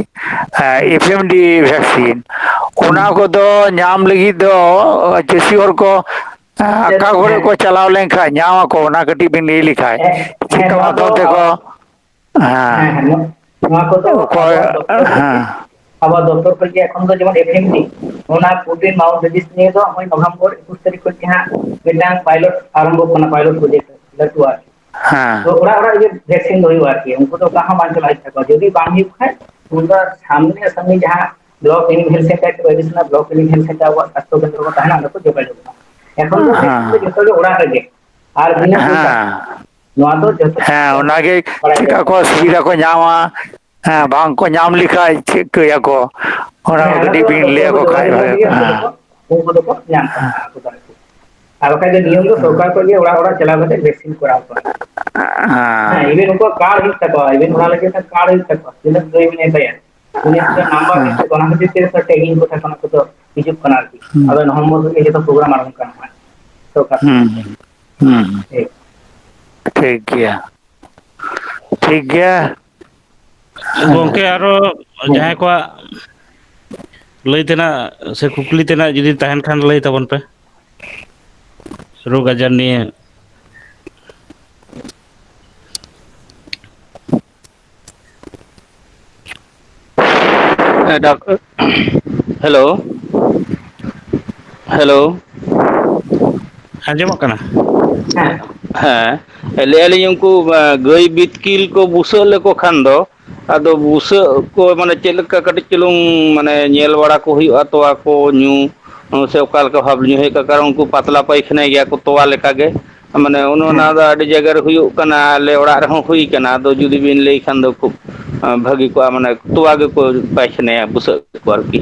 ᱮ, ᱦᱩᱸ᱾ ᱮᱯᱷ ᱮᱢ ᱰᱤ ᱵᱷᱮᱠᱥᱤᱱ, ᱦᱩᱸ᱾ ᱚᱱᱟ ᱠᱚᱫᱚ ᱧᱟᱢ ᱞᱟᱹᱜᱤᱫ ᱫᱚ ᱪᱟᱹᱥᱤ ᱦᱚᱲ ᱠᱚ, ᱮ, ᱪᱮᱫ? ᱟᱠᱟ ᱠᱚᱨᱮ ᱦᱮᱸ᱾ ᱠᱚ ᱪᱟᱞᱟᱣ ᱞᱮᱱᱠᱷᱟᱱ ᱧᱟᱢ ᱟᱠᱚ, ᱚᱱᱟ ᱠᱟᱹᱴᱤᱡ ᱵᱤᱱ ᱞᱟᱹᱭ ᱞᱮᱠᱷᱟᱡ, ᱦᱮᱸ, ᱦᱮᱸ, ᱪᱮᱫᱠᱟ ᱱᱚᱣᱟ ᱫᱚ ᱢᱟᱫᱽᱫᱷᱚᱢ ᱛᱮᱠᱚ, ᱟᱵ-, ᱦᱮᱸ, ᱦᱮᱸ᱾ ᱦᱮᱸ, ᱱᱚ-, ᱱᱚᱣᱟ ᱠᱚᱫᱚ ᱚᱠᱚᱭ, ᱟᱵᱚᱣᱟᱜ ᱫᱚᱯᱛᱚᱨ ᱨᱮ ᱦᱮᱸ᱾ ᱟᱵᱚᱣᱟᱜ ᱫᱚᱯᱛᱚᱨ ᱠᱷᱚᱱ ᱜᱮ ᱮᱠᱷᱚᱱ ᱫᱚ ᱡᱮᱢᱚᱱ ᱮᱯᱷ ᱮᱢ ᱰᱤ, ᱚᱱᱟ ᱯᱨᱳᱴᱤᱱ ᱢᱟᱣᱩᱱᱴ ᱰᱤᱡᱤᱡᱽ ᱱᱤᱭᱮ ᱫᱚ ᱱᱚᱜᱼᱚᱭ ᱱᱚᱵᱷᱮᱢᱵᱚᱨ ᱮᱠᱩᱥ ᱛᱟᱹᱨᱤᱠᱷ ᱠᱷᱚᱱ ᱜᱮ ᱦᱟᱸᱜ ᱢᱤᱫᱴᱟᱝ ᱯᱟᱭᱞᱚᱴ ᱟᱨᱟᱢᱵᱷᱚ ᱠᱟᱱᱟ, ᱯᱟᱭᱞᱚᱴ ᱯᱨᱚᱡᱮᱠᱴ ᱞᱟᱹᱴᱩ ᱟᱨᱠᱤ᱾ ᱛᱚ ᱦᱮᱸ, ᱚᱲᱟᱜ ᱚᱲᱟᱜ ᱜᱮ ᱵᱷᱮᱠᱥᱤᱱ ᱫᱚ ᱦᱩᱭᱩᱜᱼᱟ ᱟᱨᱠᱤ, ᱩᱱᱠᱩ ᱫᱚ ᱚᱠᱟ ᱦᱚᱸ ᱵᱟᱝ ᱪᱟᱞᱟᱜ ᱦᱩᱭᱩᱜ ᱛᱟᱠᱚᱣᱟ᱾ ᱡᱩᱫᱤ ᱵᱟᱝ ᱦᱩᱭᱩᱜ ᱠᱷᱟᱡ, ᱩᱱ ᱫᱚ ᱥᱟᱢᱱᱮ ᱥᱟᱢᱱᱤ ᱡᱟᱦᱟᱸ ᱵᱞᱚᱠ ᱮᱱᱤᱢᱮᱞ ᱦᱮᱞᱛᱷ ᱥᱮᱱᱴᱟᱨ ᱠᱚ additional block animal health centre ᱟᱵᱚᱣᱟᱜ ᱥᱟᱥᱛᱷᱚ ᱠᱮᱱᱫᱨᱚ ᱠᱚ ᱛᱟᱦᱮᱱᱟ, ᱚᱸᱰᱮ ᱠᱚ ᱡᱳᱜᱟᱡᱳᱜᱽᱼᱟ᱾ ᱮᱠᱷᱚᱱ ᱫᱚ ᱵᱷᱮᱠᱥᱤᱱ ᱫᱚ ᱦᱮᱸ, ᱡᱚᱛᱚ ᱜᱮ ᱚᱲᱟᱜ ᱨᱮᱜᱮ, ᱟᱨ ᱵᱤᱱᱟᱹ ᱯᱚᱭᱥᱟ᱾ ᱦᱮᱸ, ᱱᱚᱣᱟ ᱫᱚ ᱡᱚᱛᱚ ᱦᱮᱸ, ᱚᱱᱟᱜᱮ ᱵᱟᱲᱟᱭ ᱜᱮᱭᱟ᱾ ᱪᱮᱫᱠᱟ ᱠᱚ ᱥᱩᱵᱤᱫᱷᱟ ᱠᱚ ᱧᱟᱢᱟ᱾ ᱦᱮᱸ, ᱵᱟᱝ ᱠᱚ ᱧᱟᱢ ᱞᱮᱠᱷᱟᱡ ᱪᱮᱫ ᱠᱟᱹᱭᱟᱠᱚ, ᱚᱱᱟ ᱦᱮᱸ, ᱚᱱᱟ ᱫᱚ ᱠᱟᱹᱴᱤᱡ ᱵᱤᱱ ᱟᱫᱚ ᱞᱟᱹᱭ ᱯᱩᱨᱟᱹ ᱟᱠᱚ ᱠᱷᱟᱡ ᱡᱳᱜᱟᱡᱳᱜᱽ ᱠᱟᱛᱮ ᱵᱷᱟᱜᱮ ᱜᱮ ᱠᱚᱜᱼᱟ᱾ ᱩᱱᱠᱩ ᱫᱚᱠᱚ, ᱦᱮᱸ, ᱩᱱᱠᱩ ᱫᱚᱠᱚ ᱧᱟᱢ ᱠᱚᱣᱟ ᱚᱱᱟ ᱠᱚᱫᱚ ᱟᱨᱠᱤ᱾ ᱟᱨ ᱵᱟᱠᱷᱟᱡ ᱫᱚ ᱱᱤᱭᱚᱢ ᱫᱚ ᱥᱚᱨᱠᱟᱨ ᱠᱷᱚᱱ ᱜᱮ ᱚᱲᱟᱜ ᱚᱲᱟᱜ ᱪᱟᱞᱟᱣ ᱠᱟᱛᱮ ᱵᱷᱮᱠᱥᱤᱱ ᱠᱚᱨᱟᱣ ᱠᱚᱣᱟ᱾ ᱦᱮᱸ, ᱦᱮᱸ, ᱤᱵᱷᱮᱱ ᱩᱱᱠᱩᱣᱟᱜ ᱠᱟᱨᱰ ᱦᱩᱭᱩᱜ ᱛᱟᱠᱚᱣᱟ, ᱤᱵᱷᱮᱱ ᱚᱱᱟ ᱞᱟᱹᱜᱤᱫ ᱛᱮ ᱠᱟᱨᱰ ᱦᱩᱭᱩᱜ ᱛᱟᱠᱚᱣᱟ, ᱛᱤᱱᱟᱹᱜ ᱜᱟᱹᱭ ᱢᱮᱱᱟᱭ ᱛᱟᱭᱟ, ᱩᱱᱤᱭᱟᱜ ᱢᱤᱫᱴᱟᱝ ᱱᱟᱢᱵᱟᱨ ᱦᱩᱭᱩᱜ ᱦᱮᱸ, ᱛᱟᱠᱚᱣᱟ, ᱚᱱᱟ ᱠᱷᱟᱹᱛᱤᱨ ᱛᱮ ᱴᱮᱜᱤᱝ ᱠᱚ ᱛᱟᱠᱚ ᱚᱱᱟ ᱠᱚᱫᱚ ᱦᱤᱡᱩᱜ ᱠᱟᱱᱟ ᱟᱨᱠᱤ᱾ ᱦᱩᱸ, ᱟᱫᱚ ᱱᱚᱵᱷᱮᱢᱵᱚᱨ ᱠᱷᱚᱱ ᱜᱮ ᱡᱚᱛᱚ ᱯᱨᱳᱜᱨᱟᱢ ᱟᱨᱟᱢᱵᱷ ᱠᱟᱱᱟ ᱦᱟᱸᱜ ᱥᱚᱨᱠᱟᱨ ᱥᱮᱫ ᱦᱩᱸ, ᱦᱩᱸ, ᱠᱷᱚᱱ᱾ ᱴᱷᱤᱠ ᱜᱮᱭᱟ, ᱴᱷᱤᱠ ᱜᱮᱭᱟ᱾ ᱦᱮᱸ, ᱜᱚᱝᱠᱮ ᱟᱨᱚ ᱦᱮᱸ, ᱡᱟᱦᱟᱸᱭ ᱠᱚᱣᱟᱜ ᱞᱟᱹᱭ ᱛᱮᱱᱟᱜ ᱥᱮ ᱠᱩᱠᱞᱤ ᱛᱮᱱᱟᱜ ᱡᱩᱫᱤ ᱛᱟᱦᱮᱱ ᱠᱷᱟᱱ ᱞᱟᱹᱭ ᱛᱟᱵᱚᱱ ᱯᱮ ᱨᱳᱜᱽ ᱟᱡᱟᱨ ᱱᱤᱭᱮ᱾ ᱦᱮᱸ, ᱰᱟᱠ-, ᱦᱮᱞᱳ, ᱦᱮᱞᱳ᱾ ᱟᱸᱡᱚᱢᱚᱜ ᱠᱟᱱᱟ? ᱦᱮᱸ᱾ ᱦᱮᱸ, ᱞᱟᱹᱭᱮᱫᱼᱟ ᱞᱤᱧ ᱩᱱᱠᱩ, ᱮᱸ, ᱜᱟᱹᱭ ᱵᱤᱛᱠᱤᱞ ᱠᱚ ᱵᱩᱥᱟᱹᱜ ᱞᱮᱠᱚ ᱠᱷᱟᱱ ᱫᱚ, ᱟᱫᱚ ᱵᱩᱥᱟᱹᱜ ᱠᱚ ᱢᱟᱱᱮ ᱪᱮᱫ ᱞᱮᱠᱟ ᱠᱟᱹᱴᱤᱡ ᱪᱩᱞᱩᱝ ᱢᱟᱱᱮ ᱧᱮᱞ ᱵᱟᱲᱟ ᱠᱚ ᱦᱩᱭᱩᱜᱼᱟ, ᱛᱚᱣᱟ ᱠᱚ ᱧᱩ, ᱥᱮ ᱚᱠᱟ ᱞᱮᱠᱟ ᱵᱷᱟᱵᱽ ᱧᱩ ᱦᱩᱭᱩᱜᱼᱟ, ᱠᱟᱨᱚᱱ ᱩᱱᱠᱩ ᱯᱟᱛᱞᱟ ᱯᱟᱭᱠᱷᱟᱱᱟᱭ ᱜᱮᱭᱟ ᱠᱚ ᱛᱚᱣᱟ ᱞᱮᱠᱟ ᱜᱮ᱾ ᱢᱟᱱᱮ ᱚᱱᱮ ᱦᱮᱸ᱾ ᱚᱱᱟ ᱫᱚ ᱟᱹᱰᱤ ᱡᱟᱭᱜᱟ ᱨᱮ ᱦᱩᱭᱩᱜ ᱠᱟᱱᱟ, ᱟᱞᱮ ᱚᱲᱟᱜ ᱨᱮᱦᱚᱸ ᱦᱩᱭ ᱠᱟᱱᱟ᱾ ᱟᱫᱚ ᱡᱩᱫᱤ ᱵᱤᱱ ᱞᱟᱹᱭ ᱠᱷᱟᱱ ᱫᱚ ᱠᱷᱩᱵ, ᱟᱸ, ᱵᱷᱟᱹᱜᱤ ᱠᱚᱜᱼᱟ, ᱢᱟᱱᱮ ᱛᱚᱣᱟ ᱜᱮᱠᱚ ᱯᱟᱭᱠᱷᱟᱱᱟᱭᱟ ᱵᱩᱥᱟᱹᱜ ᱠᱚ ᱟᱨᱠᱤ᱾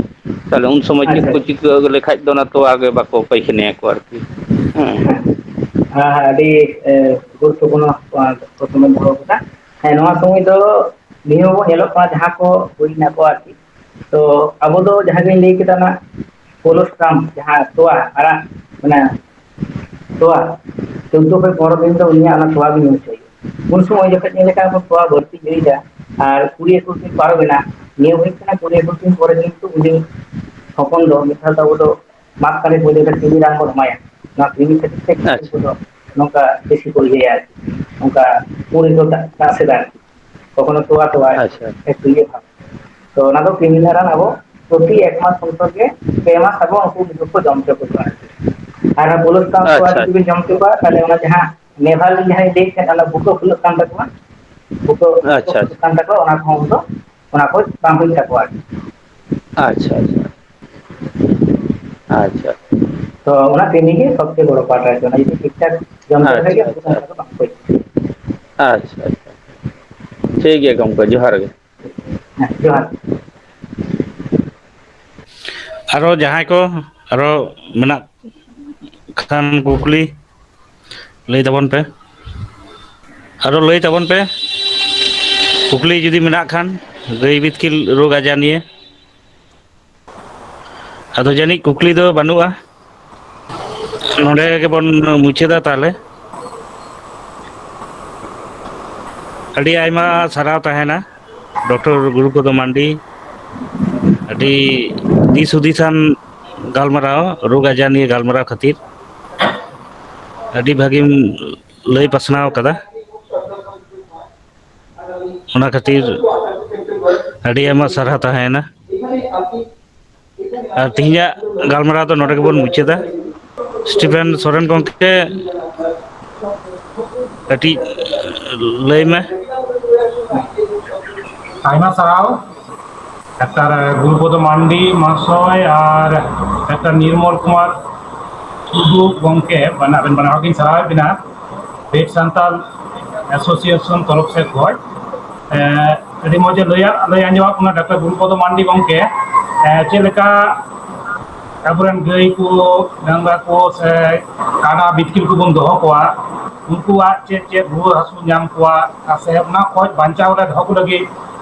ᱛᱟᱦᱞᱮ ᱩᱱ ᱥᱚᱢᱚᱭ ᱪᱮᱫ ᱟᱪᱪᱷᱟ, ᱠᱚ ᱟᱪᱪᱷᱟ᱾ ᱪᱤᱠᱟᱹ ᱞᱮᱠᱷᱟᱡ ᱫᱚ ᱚᱱᱟ ᱛᱚᱣᱟ ᱜᱮ ᱵᱟᱠᱚ ᱯᱟᱭᱠᱷᱟᱱᱟᱭᱟ ᱠᱚ ᱟᱨᱠᱤ᱾ ᱦᱮᱸ᱾ ᱦᱮᱸ, ᱦᱮᱸ, ᱟᱹᱰᱤ, ᱮ, ᱜᱩᱨᱩᱛᱛᱚᱯᱩᱨᱱᱚ, ᱟ, ᱯᱨᱚᱥᱱᱚ ᱵᱤᱱ ᱫᱚᱦᱚ ᱠᱮᱫᱟ᱾ ᱦᱮᱸ, ᱱᱚᱣᱟ ᱥᱚᱢᱚᱭ ᱫᱚ ᱱᱤᱭᱟᱹ ᱦᱚᱸ ᱧᱮᱞᱚᱜ ᱠᱟᱱᱟ, ᱡᱟᱦᱟᱸ ᱠᱚ ᱦᱩᱭ ᱱᱟᱠᱚ ᱟᱨᱠᱤ, ᱛᱚ ᱟᱵᱚ ᱫᱚ ᱡᱟᱦᱟᱸ ᱜᱤᱧ ᱞᱟᱹᱭ ᱠᱮᱫᱟ, ᱚᱱᱟ ᱠᱳᱞᱳᱥᱴᱨᱟᱢ, ᱡᱟᱦᱟᱸ ᱛᱚᱣᱟ ᱟᱲᱟᱜ, ᱚᱱᱟ ᱛᱚᱣᱟ, ᱪᱳᱫᱽᱫᱳ ᱠᱷᱚᱱ ᱯᱚᱱᱨᱚ ᱫᱤᱱ ᱫᱚ ᱩᱱᱤᱭᱟᱜ ᱚᱱᱟ ᱛᱚᱣᱟ ᱜᱮ ᱧᱩ ᱦᱚᱪᱚᱭ ᱦᱩᱭᱩᱜᱼᱟ᱾ ᱩᱱ ᱥᱚᱢᱚᱭ ᱡᱚᱠᱷᱚᱱ ᱧᱮᱞ ᱞᱮᱠᱷᱟᱱ ᱟᱵᱚ ᱛᱚᱣᱟ ᱵᱟᱹᱲᱛᱤ ᱧᱩᱭᱮᱫᱟ ᱟᱨ ᱠᱩᱲᱤ ᱮᱠᱩᱥ ᱫᱤᱱ ᱯᱟᱨᱚᱢ ᱮᱱᱟ, ᱱᱤᱭᱟᱹ ᱦᱩᱭᱩᱜ ᱠᱟᱱᱟ ᱠᱩᱲᱤ ᱮᱠᱩᱥ ᱫᱤᱱ ᱯᱚᱨᱮ ᱠᱤᱱᱛᱩ ᱩᱱᱤ ᱦᱚᱯᱚᱱ ᱫᱚ ᱢᱤᱫ ᱫᱷᱟᱣ ᱫᱚ ᱟᱵᱚ ᱫᱚ ᱢᱟᱫ ᱛᱟᱞᱮ ᱯᱩᱭᱞᱩ ᱨᱮ ᱛᱤᱱ ᱨᱟᱱ ᱵᱚᱱ ᱮᱢᱟᱭᱟ, ᱚᱱᱟ ᱠᱨᱤᱢᱤ ᱠᱷᱟᱹᱛᱤᱨ ᱛᱮ ᱠᱤᱪᱷᱩ ᱟᱪᱪᱷᱟ, ᱠᱚᱫᱚ ᱱᱚᱝᱠᱟ ᱵᱮᱥᱤ ᱠᱚ ᱤᱭᱟᱹᱭᱟ ᱟᱨᱠᱤ, ᱚᱱᱠᱟ ᱯᱩᱨᱟᱹ ᱠᱚ ᱫᱟᱜ ᱥᱮᱫᱟ ᱟᱨᱠᱤ, ᱠᱚᱠᱷᱚᱱᱳ ᱛᱚᱣᱟ ᱛᱚᱣᱟ ᱟᱨᱠᱤ, ᱟᱪᱪᱷᱟ, ᱮᱠᱴᱩ ᱤᱭᱟᱹ ᱵᱷᱟᱵᱽ᱾ ᱛᱚ ᱚᱱᱟ ᱫᱚ ᱠᱨᱤᱢᱤ ᱱᱟᱨᱟᱱ ᱟᱵᱚ ᱯᱨᱚᱛᱤ ᱮᱠ ᱢᱟᱥ ᱚᱱᱛᱚᱨ ᱜᱮ ᱯᱮ ᱢᱟᱥ ᱟᱵᱚ ᱩᱱᱠᱩ ᱢᱤᱦᱩ ᱠᱚ ᱡᱚᱢ ᱦᱚᱪᱚ ᱠᱚ ᱠᱟᱱᱟ᱾ ᱟᱨ ᱚᱱᱟ ᱵᱩᱞᱩᱥ ᱠᱟᱱ ᱛᱚᱣᱟ ᱟᱪᱪᱷᱟ᱾ ᱡᱩᱫᱤ ᱵᱤᱱ ᱡᱚᱢ ᱦᱚᱪᱚ ᱠᱚᱣᱟ, ᱛᱟᱦᱚᱞᱮ ᱚᱱᱟ ᱡᱟᱦᱟᱸ ᱱᱮᱵᱷᱟᱞᱤᱱ ᱡᱟᱦᱟᱸᱭ ᱞᱟᱹᱭᱮᱫ ᱛᱟᱦᱮᱸᱫ, ᱚᱱᱟ ᱵᱩᱠᱟᱹ ᱯᱷᱩᱞᱟᱹᱜ ᱠᱟᱱ ᱛᱟᱠᱚᱣᱟ, ᱵᱩᱠᱟᱹ ᱟᱪᱪᱷᱟ, ᱯᱷᱩᱞᱟᱹᱜ ᱟᱪᱪᱷᱟ᱾ ᱠᱟᱱ ᱛᱟᱠᱚᱣᱟ, ᱚᱱᱟ ᱠᱚᱦᱚᱸ ᱩᱱ ᱫᱚ, ᱚᱱᱟ ᱠᱚ ᱵᱟᱝ ᱦᱩᱭᱩᱜ ᱛᱟᱠᱚᱣᱟ ᱟᱨᱠᱤ᱾ ᱟᱪᱪᱷᱟ, ᱟᱪᱪᱷᱟ᱾ ᱟᱪᱪᱷᱟ᱾ ᱛᱚ ᱚᱱᱟ ᱠᱨᱤᱢᱤ ᱜᱮ ᱥᱚᱵᱪᱮᱭᱮ ᱵᱚᱲᱚ ᱯᱟᱨᱴ ᱟᱨᱠᱤ, ᱚᱱᱟ ᱡᱩᱫᱤ ᱴᱷᱤᱠ ᱴᱷᱟᱠ ᱡᱚᱢ ᱦᱚᱪᱚ ᱞᱮᱠᱷᱟᱱ ᱟᱪᱪᱷᱟ, ᱜᱮ ᱩᱱᱠᱩ ᱟᱪᱪᱷᱟ᱾ ᱚᱱᱠᱟ ᱫᱚ ᱵᱟᱝ ᱠᱚ ᱦᱩᱭᱩᱜᱼᱟ᱾ ᱟᱪᱪᱷᱟ, ᱟᱪᱪᱷᱟ᱾ ᱴᱷᱤᱠ ᱜᱮᱭᱟ ᱜᱚᱢᱠᱮ, ᱡᱚᱦᱟᱨ ᱜᱮ᱾ ᱦᱮᱸ, ᱡᱚᱦᱟᱨ᱾ ᱟᱨᱚ ᱡᱟᱦᱟᱸᱭ ᱠᱚ ᱟᱨᱚ ᱢᱮᱱᱟᱜ ᱠᱷᱟᱱ ᱠᱩᱠᱞᱤ ᱞᱟᱹᱭ ᱛᱟᱵᱚᱱ ᱯᱮ᱾ ᱟᱨᱚ ᱞᱟᱹᱭ ᱛᱟᱵᱚᱱ ᱯᱮ, ᱠᱩᱠᱞᱤ ᱡᱩᱫᱤ ᱢᱮᱱᱟᱜ ᱠᱷᱟᱱ, ᱜᱟᱹᱭ ᱵᱤᱛᱠᱤᱞ ᱨᱳᱜᱽ ᱟᱡᱟᱨ ᱱᱤᱭᱮ᱾ ᱟᱫᱚ ᱡᱟᱹᱱᱤᱡ ᱠᱩᱠᱞᱤ ᱫᱚ ᱵᱟᱹᱱᱩᱜᱼᱟ᱾ ᱱᱚᱰᱮ ᱜᱮᱵᱚᱱ ᱢᱩᱪᱟᱹᱫᱟ ᱛᱟᱦᱞᱮ᱾ ᱟᱹᱰᱤ ᱟᱭᱢᱟ ᱥᱟᱨᱦᱟᱣ ᱛᱟᱦᱮᱱᱟ ᱰᱚᱠᱴᱚᱨ ᱜᱩᱨᱩᱯᱚᱫᱚ ᱢᱟᱱᱰᱤ, ᱟᱹᱰᱤ ᱫᱤᱥ ᱦᱩᱫᱤᱥᱟᱱ ᱜᱟᱞᱢᱟᱨᱟᱣ, ᱨᱳᱜᱽ ᱟᱡᱟᱨ ᱱᱤᱭᱮ ᱜᱟᱞᱢᱟᱨᱟᱣ ᱠᱷᱟᱹᱛᱤᱨ᱾ ᱟᱹᱰᱤ ᱵᱷᱟᱹᱜᱤᱢ ᱞᱟᱹᱭ ᱯᱟᱥᱱᱟᱣ ᱠᱟᱫᱟ᱾ ᱚᱱᱟ ᱠᱷᱟᱹᱛᱤᱨ ᱟᱹᱰᱤ ᱟᱭᱢᱟ ᱥᱟᱨᱦᱟᱣ ᱛᱟᱦᱮᱸᱭᱮᱱᱟ᱾ ᱟᱨ ᱛᱮᱦᱮᱧᱟᱜ ᱜᱟᱞᱢᱟᱨᱟᱣ ᱫᱚ ᱱᱚᱰᱮ ᱜᱮᱵᱚᱱ ᱢᱩᱪᱟᱹᱫᱟ᱾ ᱥᱴᱤᱯᱷᱮᱱ ᱥᱚᱨᱮᱱ ᱜᱚᱢᱠᱮ, ᱠᱟᱹᱴᱤᱡ ᱞᱟᱹᱭ ᱢᱮ᱾ ᱟᱭᱢᱟ ᱥᱟᱨᱦᱟᱣ ᱰᱟᱠᱛᱟᱨ ᱜᱩᱨᱩᱯᱚᱫᱚ ᱢᱟᱱᱰᱤ ᱢᱚᱦᱟᱥᱚᱭ ᱟᱨ ᱰᱟᱠᱛᱟᱨ ᱱᱤᱨᱢᱚᱞ ᱠᱩᱢᱟᱨ ᱴᱩᱰᱩ ᱜᱚᱢᱠᱮ, ᱵᱟᱱᱟ-, ᱟᱵᱮᱱ ᱵᱟᱱᱟ ᱦᱚᱲ ᱜᱮᱧ ᱥᱟᱨᱦᱟᱣᱮᱫ ᱵᱮᱱᱟ᱾ ᱵᱮᱫ ᱥᱟᱱᱛᱟᱞ ᱮᱥᱳᱥᱤᱭᱮᱥᱚᱱ ᱛᱚᱨᱚᱯ ᱥᱮᱫ ᱠᱷᱚᱱ, ᱮᱸ, ᱟᱹᱰᱤ ᱢᱚᱡᱽ ᱮ ᱞᱟᱹᱭᱟ-, ᱞᱟᱹᱭ ᱟᱸᱡᱚᱢᱟᱜ ᱵᱚᱱᱟ ᱰᱟᱠᱛᱟᱨ ᱜᱩᱨᱩᱯᱚᱫᱚ ᱢᱟᱱᱰᱤ ᱜᱚᱢᱠᱮ, ᱮᱸ, ᱪᱮᱫ ᱞᱮᱠᱟ ᱟᱵᱚᱨᱮᱱ ᱜᱟᱹᱭ ᱠᱚ, ᱰᱟᱝᱨᱟ ᱠᱚ ᱥᱮ ᱠᱟᱰᱟ ᱵᱤᱛᱠᱤᱞ ᱠᱚᱵᱚᱱ ᱫᱚᱦᱚ ᱠᱚᱣᱟ, ᱩᱱᱠᱩᱣᱟᱜ ᱪᱮᱫ ᱪᱮᱫ ᱨᱩᱣᱟᱹ ᱦᱟᱹᱥᱩ ᱧᱟᱢ ᱠᱚᱣᱟ, ᱟᱨ ᱥᱮ ᱚᱱᱟ ᱠᱷᱚᱡ ᱵᱟᱧᱪᱟᱣ ᱨᱮ ᱫᱚᱦᱚ ᱠᱚ ᱞᱟᱹᱜᱤᱫ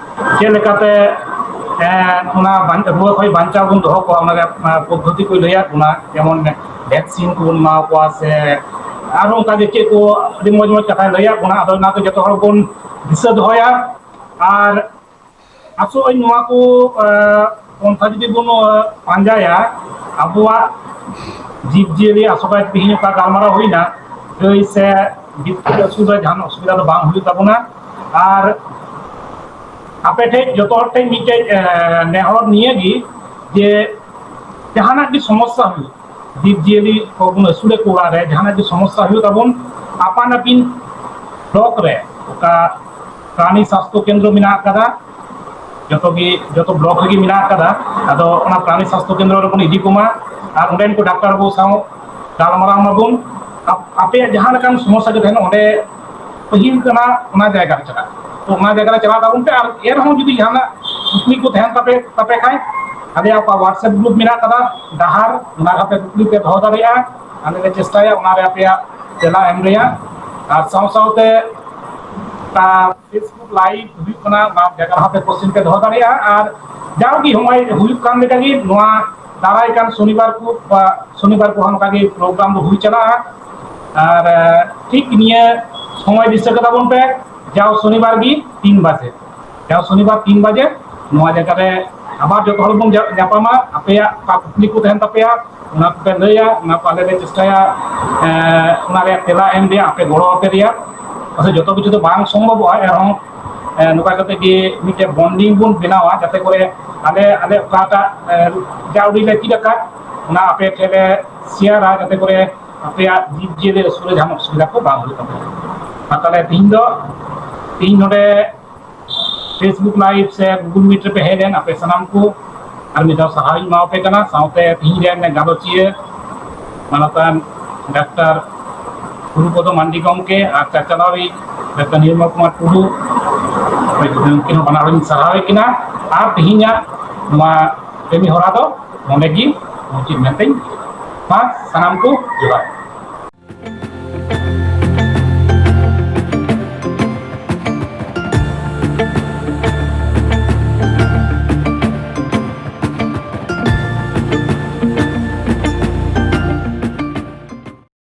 ᱪᱮᱫ ᱞᱮᱠᱟᱛᱮ, ᱮᱸ, ᱚᱱᱟ ᱵᱟᱧ-, ᱨᱩᱣᱟᱹ ᱠᱷᱚᱡ ᱵᱟᱧᱪᱟᱣ ᱵᱚᱱ ᱫᱚᱦᱚ ᱠᱚᱣᱟ, ᱚᱱᱟ ᱨᱮᱭᱟᱜ, ᱟᱸ, ᱯᱚᱫᱽᱫᱷᱚᱛᱤ ᱠᱚᱭ ᱞᱟᱹᱭᱟᱫ ᱵᱚᱱᱟ, ᱡᱮᱢᱚᱱ ᱵᱷᱮᱠᱥᱤᱱ ᱠᱚᱵᱚᱱ ᱮᱢᱟ ᱠᱚᱣᱟ ᱥᱮ ᱟᱨᱦᱚᱸ ᱚᱱᱠᱟ ᱜᱮ ᱪᱮᱫ ᱠᱚ ᱟᱹᱰᱤ ᱢᱚᱡᱽ ᱢᱚᱡᱽ ᱠᱟᱛᱷᱟᱭ ᱞᱟᱹᱭᱟᱫ ᱵᱚᱱᱟ᱾ ᱟᱫᱚ ᱚᱱᱟ ᱠᱚ ᱡᱚᱛᱚ ᱦᱚᱲ ᱵᱚᱱ ᱫᱤᱥᱟᱹ ᱫᱚᱦᱚᱭᱟ᱾ ᱟᱨ ᱟᱥᱚᱜ ᱟᱹᱧ ᱱᱚᱣᱟ ᱠᱚ, ᱮ, ᱯᱚᱱᱛᱷᱟ ᱡᱩᱫᱤ ᱵᱚᱱ, ᱮ, ᱯᱟᱸᱡᱟᱭᱟ, ᱟᱵᱚᱣᱟᱜ ᱡᱤᱵᱽᱼᱡᱤᱭᱟᱹᱞᱤ ᱟᱥᱚᱠᱟᱭ ᱛᱮᱦᱮᱧ ᱚᱠᱟ ᱜᱟᱞᱢᱟᱨᱟᱣ ᱦᱩᱭᱱᱟ, ᱜᱟᱹᱭ ᱥᱮ ᱵᱤᱛᱠᱤᱞ ᱟᱹᱥᱩᱞ ᱨᱮ ᱡᱟᱦᱟᱱ ᱚᱥᱩᱵᱤᱫᱷᱟ ᱫᱚ ᱵᱟᱝ ᱦᱩᱭᱩᱜ ᱛᱟᱵᱚᱱᱟ᱾ ᱟᱨ ᱟᱯᱮ ᱴᱷᱮᱡ, ᱡᱚᱛᱚ ᱦᱚᱲ ᱴᱷᱮᱡ ᱢᱤᱫᱴᱮᱡ ᱱᱮᱦᱚᱨ ᱱᱤᱭᱟᱹ ᱜᱮ, ᱡᱮ ᱡᱟᱦᱟᱱᱟᱜ ᱜᱮ ᱥᱚᱢᱚᱥᱥᱟ ᱦᱩᱭᱩᱜ, ᱡᱤᱵᱽ ᱡᱤᱭᱟᱹᱞᱤ ᱠᱚᱵᱚᱱ ᱟᱹᱥᱩᱞᱮᱫ ᱠᱚ ᱚᱲᱟᱜ ᱨᱮ, ᱡᱟᱦᱟᱱᱟᱜ ᱜᱮ ᱥᱚᱢᱚᱥᱥᱟ ᱦᱩᱭᱩᱜ ᱛᱟᱵᱚᱱ, ᱟᱯᱟᱱ ᱟᱹᱯᱤᱱ ᱵᱞᱚᱠ ᱨᱮ ᱚᱠᱟ ᱯᱨᱟᱱᱤ ᱥᱟᱥᱛᱷᱚ ᱠᱮᱱᱫᱨᱚ ᱢᱮᱱᱟᱜ ᱟᱠᱟᱫᱟ, ᱡᱚᱛᱚ ᱜᱮ, ᱡᱚᱛᱚ ᱵᱞᱚᱠ ᱨᱮᱜᱮ ᱢᱮᱱᱟᱜ ᱟᱠᱟᱫᱟ᱾ ᱟᱫᱚ ᱚᱱᱟ ᱯᱨᱟᱱᱤ ᱥᱟᱥᱛᱷᱚ ᱠᱮᱱᱫᱨᱚ ᱨᱮᱵᱚᱱ ᱤᱫᱤ ᱠᱚᱢᱟ ᱟᱨ ᱚᱸᱰᱮᱱ ᱠᱚ ᱰᱟᱠᱛᱟᱨ ᱵᱟᱹᱵᱩ ᱥᱟᱶ ᱜᱟᱞᱢᱟᱨᱟᱣ ᱢᱟᱵᱚᱱ᱾ ᱟᱯ-, ᱟᱯᱮᱭᱟᱜ ᱡᱟᱦᱟᱸ ᱞᱮᱠᱟᱱ ᱥᱚᱢᱚᱥᱥᱟ ᱜᱮ ᱛᱟᱦᱮᱱ, ᱚᱸᱰᱮ ᱯᱟᱹᱦᱤᱞ ᱠᱟᱱᱟ, ᱚᱱᱟ ᱡᱟᱭᱜᱟ ᱨᱮ ᱪᱟᱞᱟᱜ᱾ ᱛᱚ ᱚᱱᱟ ᱡᱟᱭᱜᱟ ᱨᱮ ᱪᱟᱞᱟᱣ ᱛᱟᱵᱚᱱ ᱯᱮ᱾ ᱟᱨ ᱮᱱᱨᱮᱦᱚᱸ ᱡᱩᱫᱤ ᱡᱟᱦᱟᱱᱟᱜ ᱠᱩᱠᱞᱤ ᱠᱚ ᱛᱟᱦᱮᱱ ᱛᱟᱯᱮ, ᱛᱟᱯᱮ ᱠᱷᱟᱱ, ᱟᱞᱮᱭᱟᱜ ᱚᱠᱟ WhatsApp ᱜᱨᱩᱯ ᱢᱮᱱᱟᱜ ᱠᱟᱫᱟ, ᱰᱟᱦᱟᱨ, ᱚᱱᱟ ᱨᱮ ᱟᱯᱮ ᱠᱩᱠᱞᱤ ᱯᱮ ᱫᱚᱦᱚ ᱫᱟᱲᱮᱭᱟᱜᱼᱟ᱾ ᱟᱞᱮ ᱞᱮ ᱪᱮᱥᱴᱟᱭᱟ ᱚᱱᱟ ᱨᱮ ᱟᱯᱮᱭᱟᱜ ᱛᱮᱞᱟ ᱮᱢ ᱨᱮᱭᱟᱜ᱾ ᱟᱨ ᱥᱟᱶ ᱥᱟᱶᱛᱮ, ᱟᱨ Facebook ᱞᱟᱭᱤᱵᱷ ᱦᱩᱭᱩᱜ ᱠᱟᱱᱟ, ᱚᱱᱟ ᱡᱟᱭᱜᱟ ᱨᱮᱦᱚᱸ ᱯᱮ ᱠᱚᱥᱪᱮᱱ ᱯᱮ ᱫᱚᱦᱚ ᱫᱟᱲᱮᱭᱟᱜᱼᱟ᱾ ᱟᱨ ᱡᱟᱣᱜᱮ ᱦᱚᱸᱜᱼᱚᱭ ᱦᱩᱭᱩᱜ ᱠᱟᱱ ᱞᱮᱠᱟᱜᱮ, ᱱᱚᱣᱟ ᱫᱟᱨᱟᱭ ᱠᱟᱱ ᱥᱚᱱᱤᱵᱟᱨ ᱠᱚ, ᱥᱚᱱᱤᱵᱟᱨ ᱠᱚᱦᱚᱸ ᱚᱱᱠᱟᱜᱮ ᱯᱨᱳᱜᱨᱟᱢ ᱫᱚ ᱦᱩᱭ ᱪᱟᱞᱟᱜᱼᱟ᱾ ᱟᱨ, ᱮ, ᱴᱷᱤᱠ ᱱᱤᱭᱟᱹ ᱥᱚᱢᱚᱭ ᱫᱤᱥᱟᱹ ᱠᱟᱛᱟ ᱵᱚᱱ ᱯᱮ, ᱡᱟᱣ ᱥᱚᱱᱤᱵᱟᱨ ᱜᱮ ᱛᱤᱱ ᱵᱟᱡᱮ, ᱡᱟᱣ ᱥᱚᱱᱤᱵᱟᱨ ᱛᱤᱱ ᱵᱟᱡᱮ ᱱᱚᱣᱟ ᱡᱟᱭᱜᱟ ᱨᱮ ᱟᱵᱟᱨ ᱡᱚᱛᱚ ᱦᱚᱲ ᱵᱚᱱ ᱧᱟ-, ᱧᱟᱯᱟᱢᱟ᱾ ᱟᱯᱮᱭᱟᱜ ᱚᱠᱟ ᱠᱩᱠᱞᱤ ᱠᱚ ᱛᱟᱦᱮᱱ ᱛᱟᱯᱮᱭᱟ, ᱚᱱᱟ ᱠᱚᱯᱮ ᱞᱟᱹᱭᱟ, ᱚᱱᱟ ᱠᱚ ᱟᱞᱮ ᱞᱮ ᱪᱮᱥᱴᱟᱭᱟ, ᱮ, ᱚᱱᱟ ᱨᱮᱭᱟᱜ ᱛᱮᱞᱟ ᱮᱢ ᱨᱮᱭᱟᱜ ᱟᱯᱮ ᱜᱚᱲᱚ ᱟᱯᱮ ᱨᱮᱭᱟᱜ᱾ ᱟᱥᱚᱞ ᱡᱚᱛᱚ ᱠᱤᱪᱷᱩ ᱫᱚ ᱵᱟᱝ ᱥᱚᱢᱵᱷᱚᱵᱚᱜᱼᱟ, ᱮᱱᱨᱮᱦᱚᱸ, ᱮ, ᱱᱚᱝᱠᱟ ᱠᱟᱛᱮ ᱜᱮ ᱢᱤᱫᱴᱮᱱ ᱵᱚᱱᱰᱤᱝ ᱵᱚᱱ ᱵᱮᱱᱟᱣᱟ, ᱡᱟᱛᱮ ᱠᱚᱨᱮ ᱟᱞᱮ, ᱟᱞᱮ ᱚᱠᱟᱴᱟᱜ, ᱮ, ᱡᱟ ᱩᱰᱤᱡ ᱞᱮ ᱪᱮᱫ ᱟᱠᱟᱫ, ᱚᱱᱟ ᱟᱯᱮ ᱴᱷᱮᱱ ᱞᱮ ᱥᱮᱭᱟᱨᱟ, ᱡᱟᱛᱮ ᱠᱚᱨᱮ ᱟᱯᱮᱭᱟᱜ ᱡᱤᱵᱽ ᱡᱤᱭᱟᱹᱞᱤ ᱟᱹᱥᱩᱞ ᱨᱮ ᱡᱟᱦᱟᱱ ᱚᱥᱩᱵᱤᱫᱷᱟ ᱠᱚ ᱵᱟᱝ ᱦᱩᱭᱩᱜ ᱛᱟᱯᱮᱭᱟ᱾ ᱢᱟ ᱛᱟᱦᱚᱞᱮ ᱛᱤᱦᱤᱧ ᱫᱚ, ᱛᱤᱦᱤᱧ ᱱᱚᱰᱮ Facebook ᱞᱟᱭᱤᱵᱷ ᱥᱮ Google Meet ᱨᱮᱯᱮ ᱦᱮᱡ ᱞᱮᱱ, ᱟᱯᱮ ᱥᱟᱱᱟᱢ ᱠᱚ ᱟᱨ ᱢᱤᱫ ᱫᱷᱟᱣ ᱥᱟᱨᱦᱟᱣ ᱤᱧ ᱮᱢᱟᱣᱟᱯᱮ ᱠᱟᱱᱟ᱾ ᱥᱟᱶᱛᱮ ᱛᱤᱦᱤᱧ ᱨᱮᱱ ᱜᱟᱞᱚᱪᱤᱭᱟᱹ ᱢᱟᱱᱚᱛᱟᱱ ᱰᱟᱠᱛᱟᱨ ᱜᱩᱨᱩᱯᱚᱫᱚ ᱢᱟᱱᱰᱤ ᱜᱚᱢᱠᱮ ᱟᱨ ᱪᱟᱪᱟᱞᱟᱣᱤᱡ ᱰᱟᱠᱛᱟᱨ ᱱᱤᱨᱢᱚᱞ ᱠᱩᱢᱟᱨ ᱴᱩᱰᱩ, ᱩᱱᱠᱤᱱ ᱦᱚᱸ ᱵᱟᱱᱟᱨ ᱦᱚᱸᱧ ᱥᱟᱨᱦᱟᱣᱮ ᱠᱤᱱᱟ᱾ ᱟᱨ ᱛᱮᱦᱮᱧᱟᱜ ᱱᱚᱣᱟ ᱠᱟᱹᱢᱤ ᱦᱚᱨᱟ ᱫᱚ ᱱᱚᱰᱮ ᱜᱮ ᱢᱩᱪᱟᱹᱫ ᱢᱮᱱᱛᱮᱧ, ᱢᱟ ᱥᱟᱱᱟᱢ ᱠᱚ ᱡᱚᱦᱟᱨ᱾